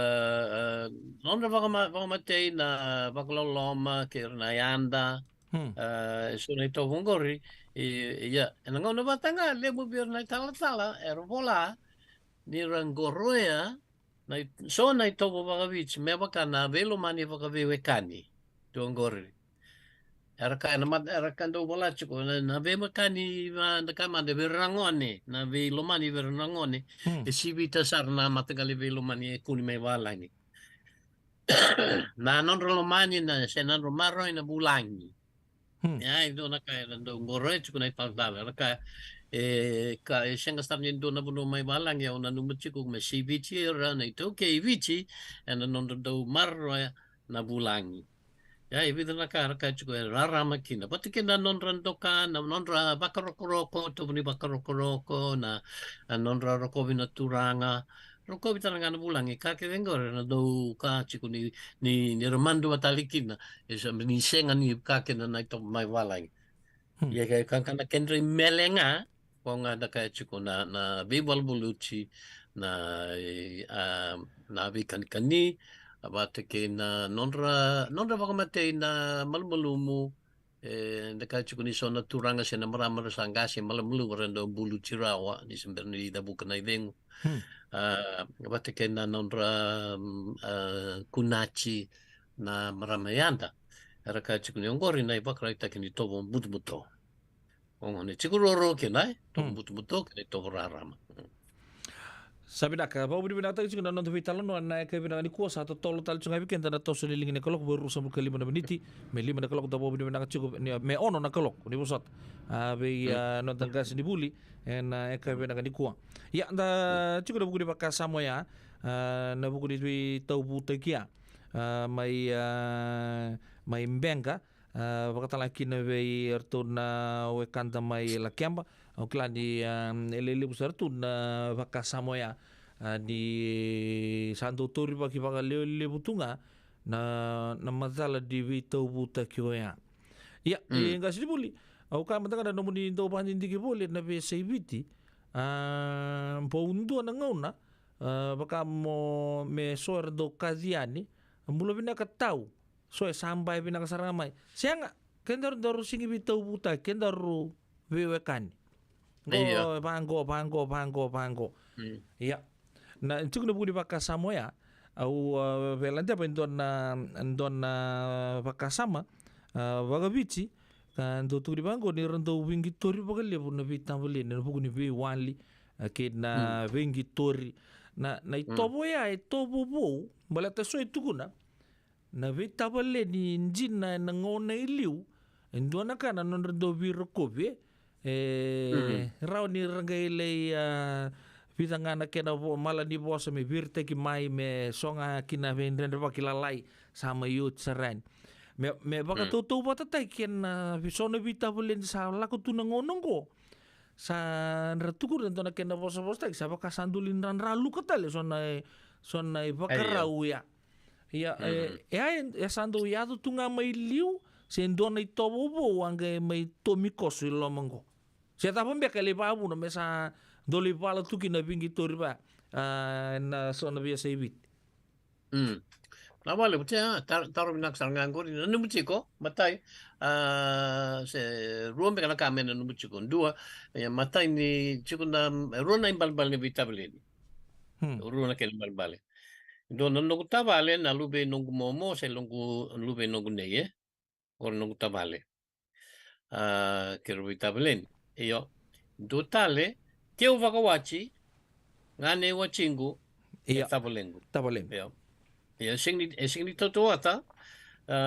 a, nodra vakama-, vakamatei na vakaloloma kei ira na yada, a, e so na itovo oqori, i, ia, ena gauna vata ga, levu vei ira na italatala, era vola, ni ra qoroya, na i-, so na itovo vakaviti, me vaka na veilomani vakaveiwekani, tu oqori. Era ka, na ma-, era ka dau vola tiko, na, na veiwekani, va, na ka mada vei ira na gone, na veilomani vei ira na gone, e sivita sara na mataqali veilomani e kune mai valagi. Na nodra lomani na, se na nodra maroroi na vulagi. Ia, e dua na ka era dau qoroya tiko na italatala, era ka, e, ka, e sega sara ni dua na vanua mai valagi, au nanuma tiko me siviti ira na iTaukei e Viti, ena nodra dau maroroya na vulagi. Ia, e vica na ka era kaya tiko e rarama kina. Vata kei na nodra doka, na nodra vakarokoroko, tovo ni vakarokoroko, na, na nodra rokovi na turaga. Rokovi tale ga na vulagi, ka kece oqori, na dau ka tiko ni, ni, ni ra madua tale kina. E sa, ni sega ni ka kina na itovo mai valagi. Ia, ka, ka, ka na kedra imele ga, ko ga na kaya tiko na, na veivaluvaluti, na, e, a, na veikanikani, a vata kei na nodra, nodra vakamatei na malumalumu, e, na kaya tiko ni so na turaga se na marama ra sa qase malumalumu ra dau buluti rawa, ni se bera ni cavuka na icegu. A, vata kei na nodra, mm, a, kunati na marama yada. Era kaya tiko ni oqori na ivakaraitaki ni tovo butobuto. Oqo ni tiko ruarua kina, e? Tovo butobuto kei na itovo rarama. Sa vinaka, vakavinavinakataki tiko na noda veitalanoa ena yakavi vinaka nikua, sa totolo tale tiko ga vei keda na toso ni ligi ni kaloko, vo e ruasagavulu ka lima na miniti me lima na kaloko, da vakavinavinaka tiko ni, me ono na kaloko, ni vosota. A, vei, a, noda qasenivuli ena yakavi vinaka nikua. Ia, da tiko na vuku ni vakasama oya, a, na vuku ni veitauvutaki ya, a, mai, a, mai Beqa, a, vakatalega kina vei iratou na wekada mai Lakeba. Au kila ni, a, e levu sara tu na vakasama oya, a, ni sa dau taurivaki vakalevulevu tu ga na, na macala ni veitauvutaki oya. Ia, e qasenivuli, au kaya mada ga na nomuni dau vakadidike voli na veiyasai Viti, a, bau dua na gauna, a, vaka mo, me so era dau kaci yani, bula vinaka tau, so e sa bai vinaka sara ga mai. Sega, kedaru, daru sigi veitauvutaki, kedaru veiwekani. Qo, vaqo, vaqo, vaqo, vaqo. Ia. Na, tiko na vuku ni vakasama oya, au, a, veiladeva e dua na, dua na vakasama, a, vakaviti, ka dau tukuni vaqo ni ra dau veiqitori vakalevu na veitavaleni, na vuku ni veiwali, a, kei na veiqitori. Na, na itovo oya, e tovo vou, baleta so e tukuna, na veitavaleni dina ena gauna e liu, e dua na ka na nodra dau veirokovi, e, rawa ni ra qai lai, a, vica ga na kena vo-, mala ni vosa me viritaki mai, me so ga kina veidredrevaki lalai, sa mai oti sara yani. Me, me vakatautauvatataki kei na, a, so na veitavaleni sa lako tu na gauna oqo. Sa ra tukuna e dua na kena vosavosataki, sa vaka sa dau lai dradraluka tale, so na, so na ivakarau ya. Ia, e, e, e, e sa dau yaco tu ga mai liu, Se dua na itovo vou a qai mai tomi koso i loma qo. Se cava beka e lai vakavuna me sa dou lai vala tu kina vei qito ri va, a, na so na veiyasai Viti. Mm. Na vale, vute, a, tar-, taro vinaka sara ga qori. Nanumi tiko, matai, a, se rua beka na ka me nanumi tiko. Dua, e, matai ni tiko na, e, rua na ibalebale ni veitavaleni. Hmm. Rua na kena ibalebale. Dua na noqu tavale, na luve i noqu momo, se noqu, luve i noqu nei, e? Qori noqu tavale. A, keirau veitavaleni. Io. Dua tale, keu vakawati, gane watiqu, e Ia. tavalequ. Tavalequ. Io. Io, e sega ni, e sega ni tautauvata, a,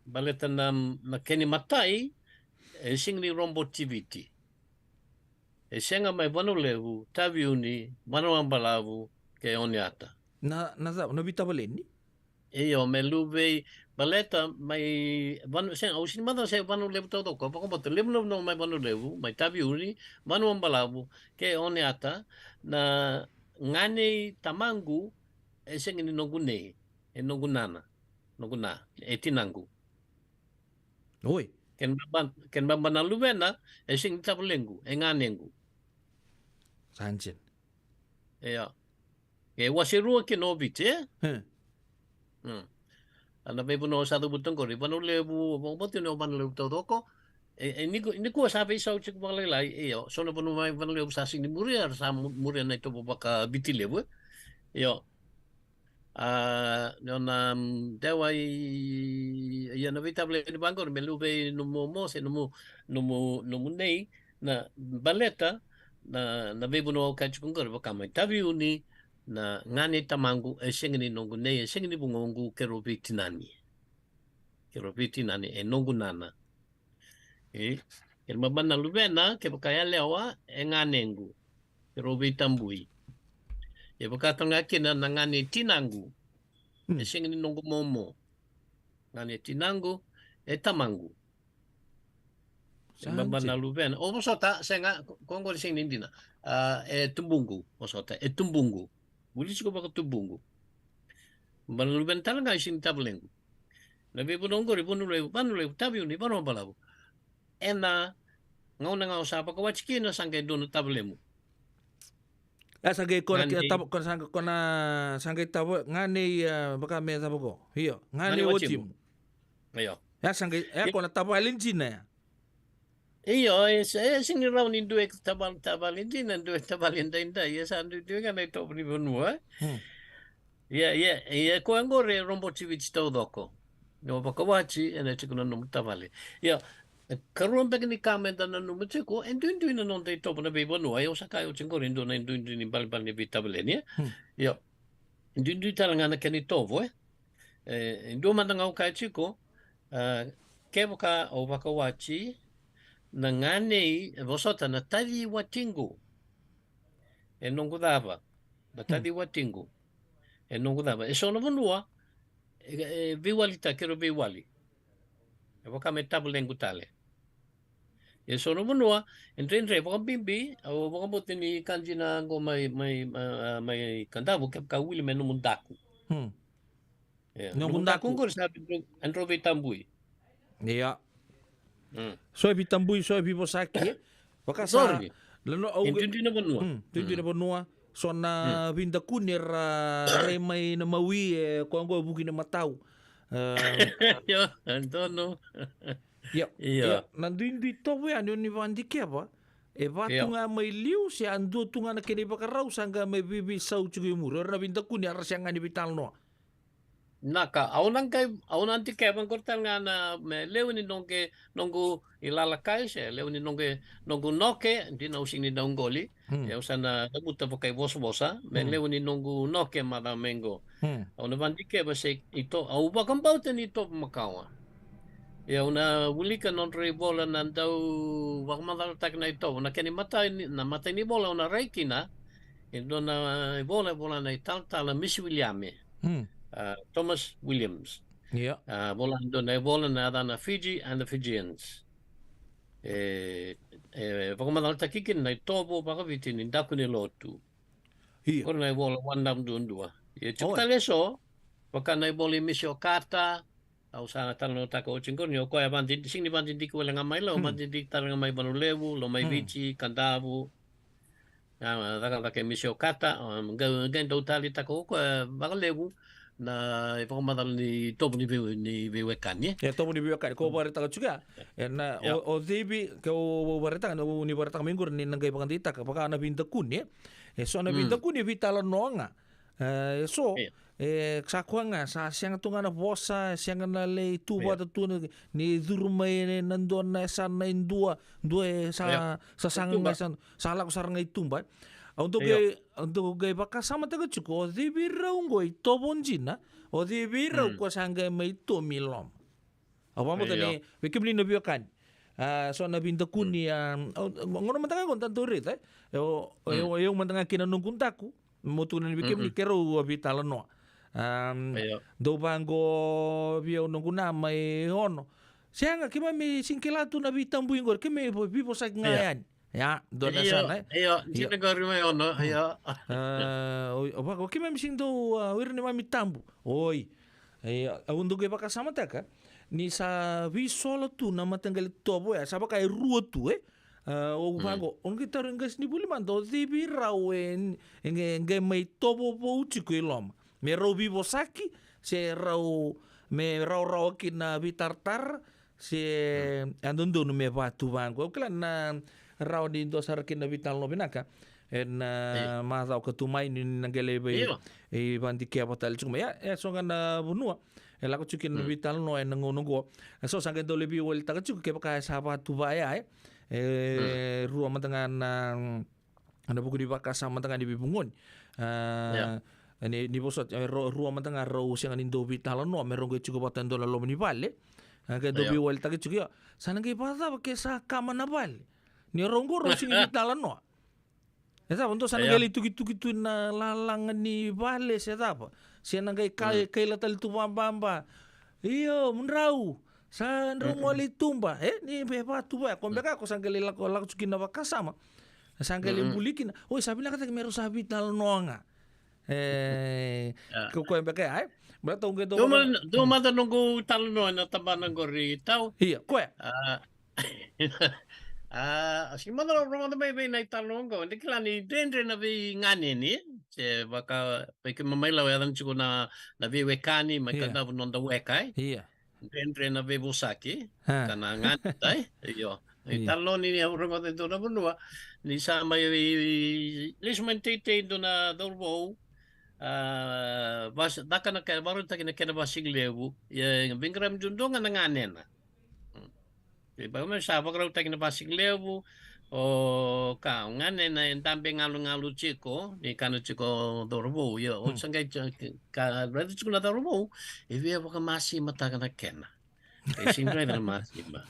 baleta na, na kena imatai, e sega ni roboti Viti. E sega mai Vanua Levu, Taveuni, Vanuabalavu, kei Oniata. Na, na cava, na veitavaleni? Io, me luve i, baleta mai Vanu-, se, au sega ni macala se Vanua Levu taucoko, vakabauta levu na vanua mai Vanua Levu, mai Taveuni, Vanuabalavu, kei Oniata, na gane i tamaqu, e sega ni noqu nei, e noqu nana, noqu na, e tinaqu. Oi. Kena ibalebale, kena ibalebale na luvena, e sega ni tavalequ, e ganequ. Sa dina. Io. E wase rua kina o Viti, e? He. Mm. A na veivanua sa cavuta qori, Vanua Levu, vakabauta ni o Vanua Levu taucoko. E, e, niku-, nikua sa veisau tiko vakalailai, io, so na vanua mai Vanua Levu sa sega ni muria, era sa mu-, muria na itovo vaka-Viti Levu, e? Io. A, ni o na, mm, dewa i, ia na veitavaleni vaqori, me luve i nomu momo, se nomu, nomu, nomu nei, na baleta, na, na veivanua au kaya tiko qori, vaka mai Taveuni, na gane i tamaqu, e sega ni noqu nei, e sega ni vugoqu, keirau veitinani. Keirau veitinani, e noqu nana. E, kena ibalebale na luvena, kevaka e yalewa, e ganequ. Keirau veitabui. E vaka tale ga kina na gane i tinaqu. Hmm. E sega ni noqu momo. Gane i tinaqu, e tamaqu. Sa Kena ibalebale na dina. luvena. O vosota, sega, ko, ko qori sega ni dina. A, e tubuqu, vosota, e tubuqu. Vuli tiko vakatubuqu. Baleta na luvena tale ga e sega ni tavalequ. Na veivanua qori, Vanua Levu, Vanua Levu, Taveuni, Vanuabalavu. Ena gauna ga o sa vakawati kina, sa qai dua na tavalemu. A, sa qai ko na, Gane. tava-, ko na, sa qai, ko na, sa qai tava, gane i, a, vaka me tava ko. Io, gane Gane i watimu. watimu. Io. A, sa qai, e, I- ko na tavale dina ya. Io, e se-, e sega ni rawa ni dua e tavale, tavale dina, dua e tavale daidai, e sa duidui ga na itovo ni vanua, e? Hmm. Ia, ia, ia, koya qori e roboti Viti taucoko. Ni o vakawati, ena tiko na nomu tavale. Ia, e karua beka ni ka meda nanuma tiko, e duidui na noda itovo na veivanua, ia au sa kaya oti qori, e dua na duidui ni balebale ni veitavaleni, e? Hmm. Ia, e duidui tale ga na kena itovo, e? E, e dua mada ga au kaya tiko, a, kevaka o vakawati, na gane i, e vosota, na taci watiqu. E noqu cava. Na Hmm. taci watiqu. E noqu cava. E so na vanua, e, e veiwalitaki, keirau veiwali. E vaka me tavalequ tale. E so na vanua, e dredre, vakabibi, au vakabauta ni ka dina qo mai, mai, a, a, mai Kadavu, kevaka wili me nomu daku. Hmm. Ia, Noqu noqu daku daku. qori sa vei-, e drau veitabui. Ia. Mm. So e veitabui, so e veivosaki, e? Vaka sa, Sorry. lano au E ge-, duidui na vanua. Mm, duidui na Mm. vanua. So na Mm. veidakuni era rai mai na mawi, e, koya qo e vuki na matau. E, Io, e donu. Ia, Ia. ia, na duidui tovo yani o ni vakadikeva, e va Ia. tu ga mai liu, se a dua tu ga na kena ivakarau, sa qai mai veiveisau tiko i muri. Era na veidakuni, era sega ni veitalanoa. Na ka, au na qai, au na dikeva qori tale ga na me lewe ni noqu, noqu ilalakai, se lewe ni noqu, noqu noke, dina au sega ni dau qoli, Hmm. e au sa na cavuta vakaivosavosa, me Hmm. lewe ni noqu noke macawa mai qo. Hmm. Au na vakadikeva se ito, au vakabauta ni itovo makawa. Ia au na wilika nodra ivola na dau vakamacalataki na itovo, na kena imatai ni, na imatai ni vola au na rai kina, e dua na ivola, e vola na italatala Misi Wiliame. Hmm. A, Thomas Williams. Ia. A, vola, dua na ivola na yacana Fiji and the Fijians. E, e vakamacalataki kina na itovo vakaviti ni daku ni lotu. Ia. Qori na ivola One Love duadua. Ia tiko Oi. tale eso, vaka na ivola i Misi Okata, Au sa na talanoataka oti qo ni o koya e vakadidi, sega ni vakadidike wale ga mai Lau, vakadidike tale ga mai Vanua Levu, Lomaiviti, Kadavu. A, cakacaka e Misi Okata, a, qai, qai dau taleitaka o koya vakalevu na ivakamacala ni tovo ni vei, ni veiwekani. E tovo ni veiwekani, ko vakaraitaka tiko ya. E na, o, o Civi, ke o vakaraitaka, ni vakaraitaka mai qori ni na qai vakadeitaka, vaka na veidakuni, e. E so na veidakuni, e veitalanoa ga. E, e so, e, sa koya ga, sa sega tu ga na vosa, sega na lai tu vata tu na, ni curu mai na dua na yasana e dua, dua e sa, sa saga ga, sa, sa lako sara ga i tuba, e. Au dau qai, au dau qai vakasamataka tiko, o cei vei rau qo e tovo dina, o cei vei rau ko sa qai mai tomi i loma. Au vakabauta ni vei kemuni na veiwekani. A, so na veidakuni, a, au, gauna mada ga qo da dau raica, e. E o, e o, e o mada ga kina noqu daku, mo tukuna ni vei kemuni keirau a veitalanoa. A, dau vaqo vei au noqu na mai Ono. Sega, keimami sega ni kila tu na veitabui qori, keimami vo-, veivosaki ga yani. Ia, dua na yasana, e? Io, io, dina qori mai Ono, io. A, o, o vaka, o keimami sega ni dau, a, o ira neimami tabu. Oi. Ia, au dau qai vakasamataka ni sa veisola tu na mataqali tovo ya, sa vaka e rua tu, e? A, au vaqo, au qai tarogi qasenivuli mada, o cei vei rau e, e qai, qai mai tovo vou tiko i loma. Me rau veivosaki, se rau, me rawarawa ki na veitaratara, se a dodonu me vatu vaqo. Au kila na rawa ni dua sara kina na veitalanoa vinaka. Ena macawa ka tu mai ni na qai lai vei, e vakadikeva tale tiko mai. Ia, e so ga na vanua e lako tiko kina na veitalanoa ena gauna oqo. E so sa qai dau lai veiwalitaka tiko kevaka e sa vatu vaya, e. E rua mada ga na, na vuku ni vakasama mada ga ni veivugoni. A, ni, ni vosoti, e, ru-, rua mada ga rau sega ni dau veitalanoa, me rau qai tiko vata e dua na loma ni vale. A qai dau veiwalitaki tiko, io. Sa na qai vakacava ke sa kama na vale? Ni rau qo rau sega ni veitalanoa. E cava, dua sa na qai lai tukituki tu na lalaga ni vale se cava. Se na qai ka-, kaila tale tu vababa. Io, mudrau. Sa drau gole i tuba, e? Ni me vatu vaya, ko beka ko sa qai lai lako, lako tiko kina vakasama. Sa qai lai buli kina. Oi, sa vinakataki me rau sa veitalanoa ga. E, ko koya beka, e? Baleta au qai dau, dua ma-, dua mada noqu talanoa ena tabana qori, Tau. Ia, koya. A, a, sega mada rau rogoca mai vei na italanoa oqo. Da kila ni dredre na veiganeni, se vaka, vei keimami mai Lau e yacana tiko na, na veiwekani, mai Kadavu noda weka, e? Ia. Dredre na veivosaki, ka na ganita, e? Io. Italanoa ni au rogoca e dua na vanua, ni sa mai lesu mai na teitei dua na cauravou, a, vas-, caka na ke-, vakarautaki na kena vasigalevu. Ia, veiqaravi duadua ga na ganena. Mm. E, ba, me sa vakarautaki na vasigalevu, o ka, o ganena e dabe galugalu tiko, ni kana tiko o cauravou, ia, o sa qai, ka, raica tiko na cauravou, e via vakamasimataka na kena. E sega ni raica na masima.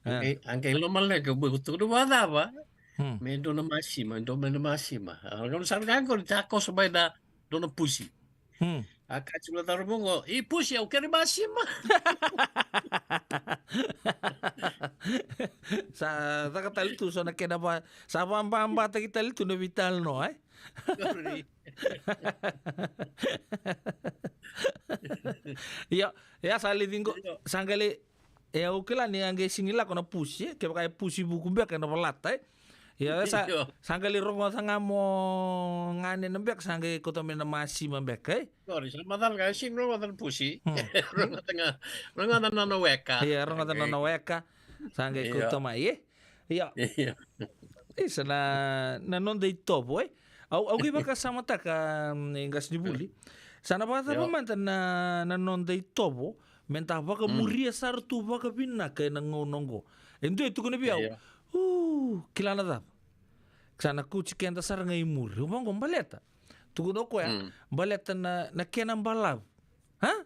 A qai, a qai lomaleka, bau tukuna vakacava? Me dua na masima, e dua mai na masima. A, gauna sa qai qori, takoso mai na dua na pusi. A kaya tiko na cauravou qo, "I pusi, au kere masima." Sa caka tale tu so na kena va-, sa vababataki tale tu na veitalanoa, e? Io, ia sa lai ciqo, sa qai lai, e, au kila ni a qai sega ni lako na pusi, e, kevaka e pusi vuku beka ena valata, e. Ia, sa, sa qai lai rogoca ga mo ganena beka, sa qai kauta mai na masima beka, e. Sorry, sa macala ga, e sega ni rogoca na pusi. Rogoca ga, rogoca na nona weka. Ia, rogoca na nona weka. Sa qai kauta mai, e. Ia. Ia. Isa na, na noda itovo, e. Au, au qai vakasamataka, mm, e qasenivuli. Sa na vakacava mada na, na noda itovo, me da vakamuria sara tu vakavinaka ena gauna oqo. E dua e tukuna vei au. U, kila na cava? Sa na kauti keda sara ga i muri. Au vaqo baleta. Tukuna o koya, baleta na, na kena balavu. A?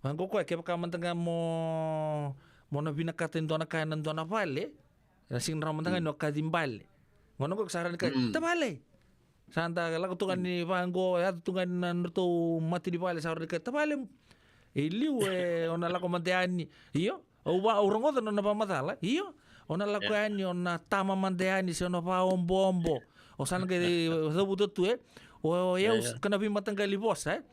Vaqo koya, kevaka mada ga mo, mo na vinakata e dua na ka ena dua na vale, na sega ni rawa mada ga ni o kaci bale. Gauna qo sa rawa ni kaci, tavale. Sa da lako tu ga ni vaqo, yaco tu ga ni na nodratou mata ni vale, sa rawa ni kaci, tavale. E liu, e, o na lako mada yani. Io. Au va-, au rogoca na nona vakamacala. Io. O na lako yani, o na tama mada yani, se o na vakaoboobo. O sa na qai cavuta tu, e. O, o yau, ka na veimataqali vosa, e.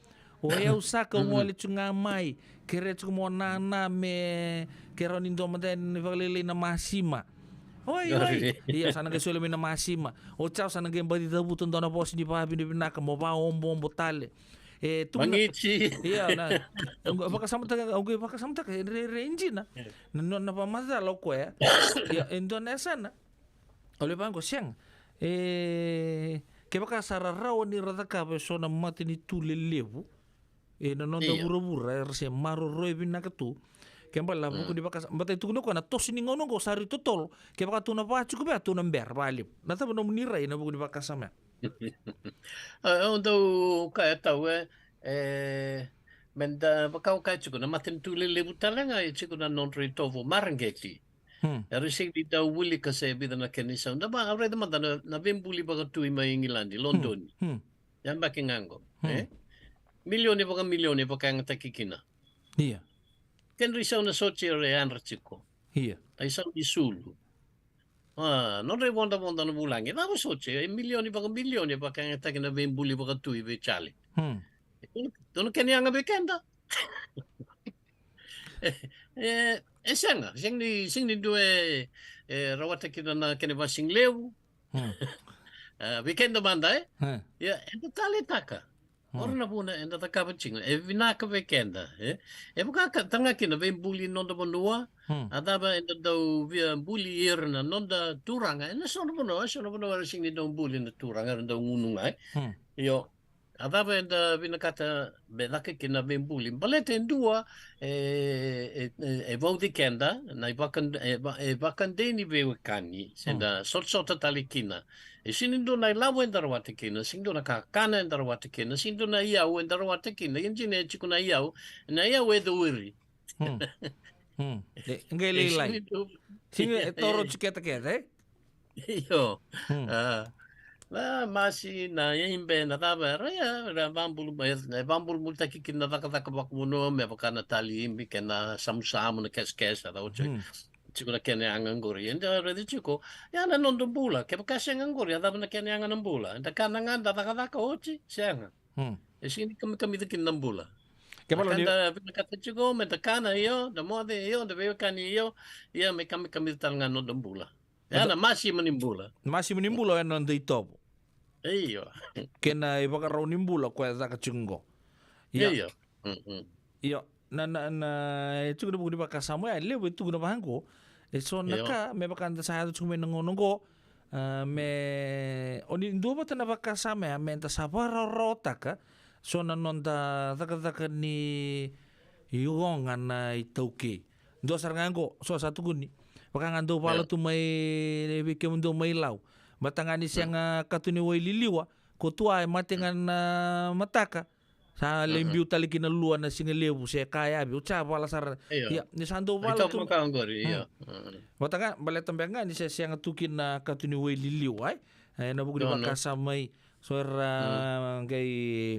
O yau sa kau gole tiko ga mai, kerea tiko mo nana me, kerea ni dua mada ni vakalailai na masima. Oi, oi. Ia, sa na qai soli mai na masima. O cau sa na qai baci cavuta dua na vosa ni vavinavinaka mo vaoboobo tale. E, tu na Magici. Ia, na, au qai vakasamataka, au qai vakasamataka, e re, re dina. Na, na, na vakamacala o koya. Ia, e dua na yasana. Au lai vaqo, sega. E, kevaka sa ra rawa ni ra cakava eso na matanitu lelevu, e, na noda vuravura, era se maroroi vinaka tu. Ke bale na vuku ni vakasa, bata e tukuna o koya na toso ni gauna oqo sa ri totolo. Kevaka tou na vaka tiko vei, tou na bera vakalevu. Na cava nomuni rai na vuku ni vakasama ya? A, au dau kaya tau e, e, meda vaka o kaya tiko na matanitu lelevu tale ga e tiko na nodra itovo mareqeti. Hmm. Era sega ni dau wilika se vica na kena isau. Da va, au raica mada na, na veibuli vakatui mai Igiladi, Lodoni. Hmm. Yabaki ga qo, e? Milioni vakamilioni e vakayagataki kina. Ia. Kedra isau na sotia era yadra tiko. Ia. Na isau ni sulu. A, nodra ivodavoda na vulagi. Cava sotia, e milioni vakamilioni e vakayagataki na veibuli vakatui vei Charlie. Hmm. Dua na kena yaga vei keda. E, e, e sega, sega ni, sega ni dua e, e rawata kina na kena vasigalevu. Hmm. E, vei keda mada, e? Hmm. Ia, eda taleitaka. Hmm. Ora na vuna eda cakava tiko, e vinaka vei keda, e? E vaka ka, talega kina veibuli noda vanua, hmm, a cava eda dau via buli ira na noda turaga, ena so na vanua, so na vanua era sega ni dau buli na turaga, era dau gunu ga, e? Hmm. Io, a cava eda vinakata me caka kina na veibuli? Baleta e dua, e, e, e, e vauci keda, na ivaka, e, va-, e vakadei ni veiwekani, se da sotasota tale kina. E sega ni dua na ilavo eda rawata kina, sega ni dua na kakana eda rawata kina, sega ni dua na iyau eda rawata kina. Ia dina e tiko na iyau, na iyau e cowiri. Hmm. Hmm. E, qai lailai. Sega ni dua. Sega, e toro tiko kece kece, e? Io. Hmm. A, na masi, na ibe, na cava, era ia, era vabulu, e, e vabulubulutaki kina na cakacaka vakavanua, me vaka na tali ibe kei na samusamu, na kesekese, a cau tiko. Hmm. Tiko na kena yaga qori. Eda raica tiko. Ia na noda bula, kevaka sega qori, a cava na kena yaga na bula? Eda kana ga, da cakacaka oti, sega. Hmm. E sega ni kamikamica kina na bula. Ke bale ni da vinakata tiko, me da kana, io, da moce, io, da veiwekani, io, ia me kamikamica tale ga na noda bula. Ia na masima ni bula. Masima ni bula, e noda itovo. Io. Kei na ivakarau ni bula, koya e caka tiko qo. Ia. Io. Mm, mm. Io. Na, na, na, e tukuna vuku ni vakasama ya, levu e tukuna vaqo. E so na ka, me vaka da sa yaco tiko mai na gauna qo. A, me, o ni dua vata na vakasama ya, me da sa vakarawarawataka. So na noda cakacaka ni ioga na iTaukei. Dua sara ga qo, so sa tukuni. Vaka ga dau vala tu mai vei kemudou mai Lau. Vata ga ni sega kato ni wai liliwa. Ko tua e mate ga na mataka. Sa lai biu tale kina lua na siga levu se ka yavi. Oti sa vala sara. Io. Ia, ni sa dau vala tu. Vata ga, baleta beka ga ni se sega tu kina kato ni wai liliwa, e. E, na vuku ni vakasama mai. So era qai,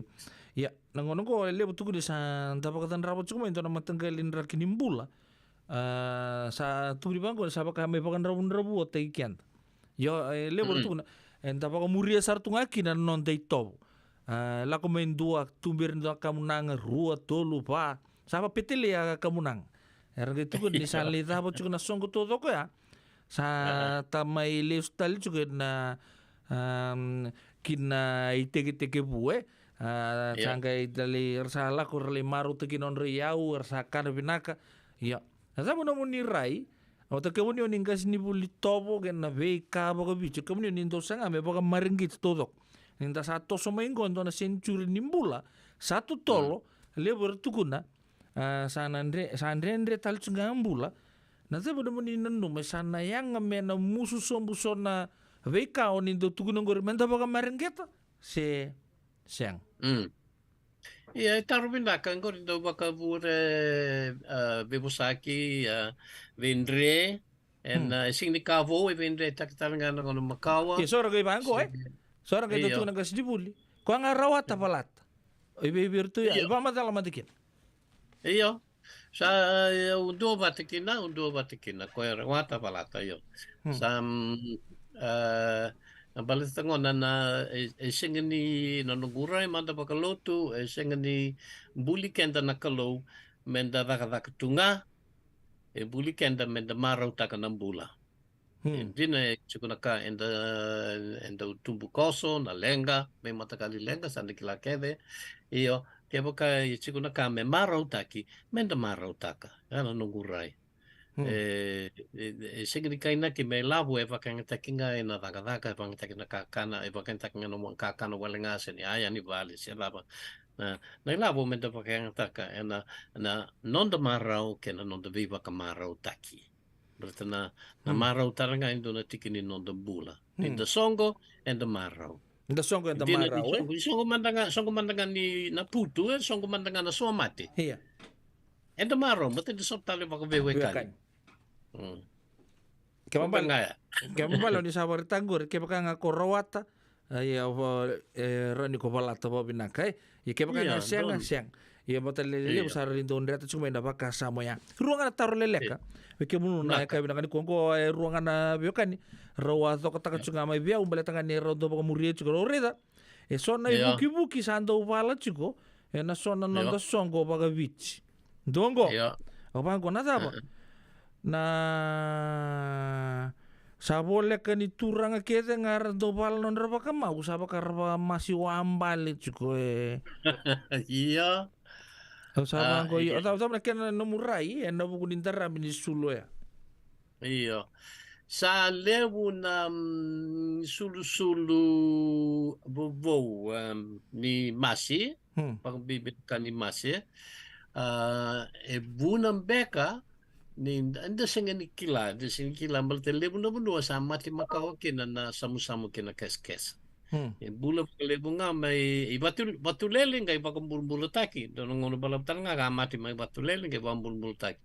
ia, na gauna qo e levu tukuni sa da vakacadrava tiko mai dua na mataqali draki ni bula. A, sa tukuni vaqo sa vaka mai vakadravudravua taki keda. Io, e levu era tukuna, eda vakamuria sara tu ga kina na noda itovo. A, lako mai dua, tuberi dua kamunaga, rua, tolu, va. Sa vakapetelei a kamunaga. Era qai tukuna ni sa lai cava tiko na soqo taucoko ya. Sa ta mai lesu tale tiko na, am, kina itekitekivu, e. A, sa qai tale, era sa lako, era lai marautaka na nodra iyau, era sa kana vinaka. Ia. Na cava nomuni rai, vata kei kemuni o ni qasenivuli tovo kei na veika vakaviti, kemuni o ni dau saga me vakamareqeti taucoko. Ni da sa toso mai qo e dua na senituri ni bula sa totolo, levu era tukuna, a, sa na dre, sa dredre tale tiko ga bula. Na cava nomuni nanuma, sa na yaga me na musu sobu so na veika o ni dau tukuna qori me da vakamareqeta se sega? Ia, e taro vinaka, qori dau vakavure, a, veivosaki, a, veidre, ena, e sega ni ka vou, e veidretaki tale ga na gauna makawa. Ia, so ra qai vaqo, e? So ra qai dau tukuna na qasenivuli. Koya ga rawata valata. E vei, vei iratou ya, e vakamacala mada kina. Io. Sa, e, au duavata kina, au duavata kina. Koya rawata valata, io. Sa, mm, a, Baleta gona na, e, e sega ni na noqu rai mada vakalotu, e sega ni buli keda na Kalou me da cakacaka tu ga, e buli keda me da marautaka na bula. E dina e tiko na ka eda, eda tubu koso, na leqa, me matakali leqa, sa da kila kece. Io, kevaka e tiko na ka me marautaki, me da marautaka. Ya na noqu rai. E, e, e sega ni kainaki me lavo e vakayagataki ga ena cakacaka, e vakayagataki na kakana, e vakayagataki ga na kakana wale ga se ni aya ni vale, se lava. Na, na ilavo me da vakayagataka ena, na noda marau kei na noda veivakamarautaki. Baleta na, na marau tara ga e dua na tiki ni noda bula. Ni da soqo, eda marau. Da soqo, eda marau, e? Soqo, soqo mada ga, soqo mada ga ni na putu, e, soqo mada ga na somate. Ia. Eda marau, mate da sota tale vakaveiwekani. Veiwekani. Kevaka bale, kevaka bale ni sa vakaraitaka qori, kevaka ga ko rawata, a, ia, o, e, rawa ni ko valata vakavinaka, e? Ia kevaka ga sega, sega. Ia mata lelevu sa rawa ni dau dreta tiko mai na vakasama ya. Rua ga na taro leleka. Vei kemunu na yakavi vinaka nikua qo, e, rua ga na veiwekani. Rau a cokotaka tiko ga mai vei au, baleta ga ni rau dau vakamuria tiko, rau raica. E so na ivukivuki sa dau vala tiko ena so na noda soqo vakaviti. Dua qo. Au vaqo na cava? Na sa voleka ni turaga kece ga ra dau vala nodra vakamau, sa vaka ra vakamasi wabale tiko, e. Ia. Au sa vaqo, ia. Cava, cava na kena nomu rai ena vuku ni darabi ni sulu ya? Io. Sa levu na, mm, sulusulu vovou, em, ni masi, vakabibi ka ni masi. A, e vuna beka ni da, da sega ni kila, da sega ni kila, baleta levu na vanua sa mate makawa kina na samusamu kei na kesakesa. E bula vakalevu ga mai i vatu, vatulele qai vakabulabulataki. Dua na gauna balavu tale ga ka mate mai vatulele qai vakabulabulataki.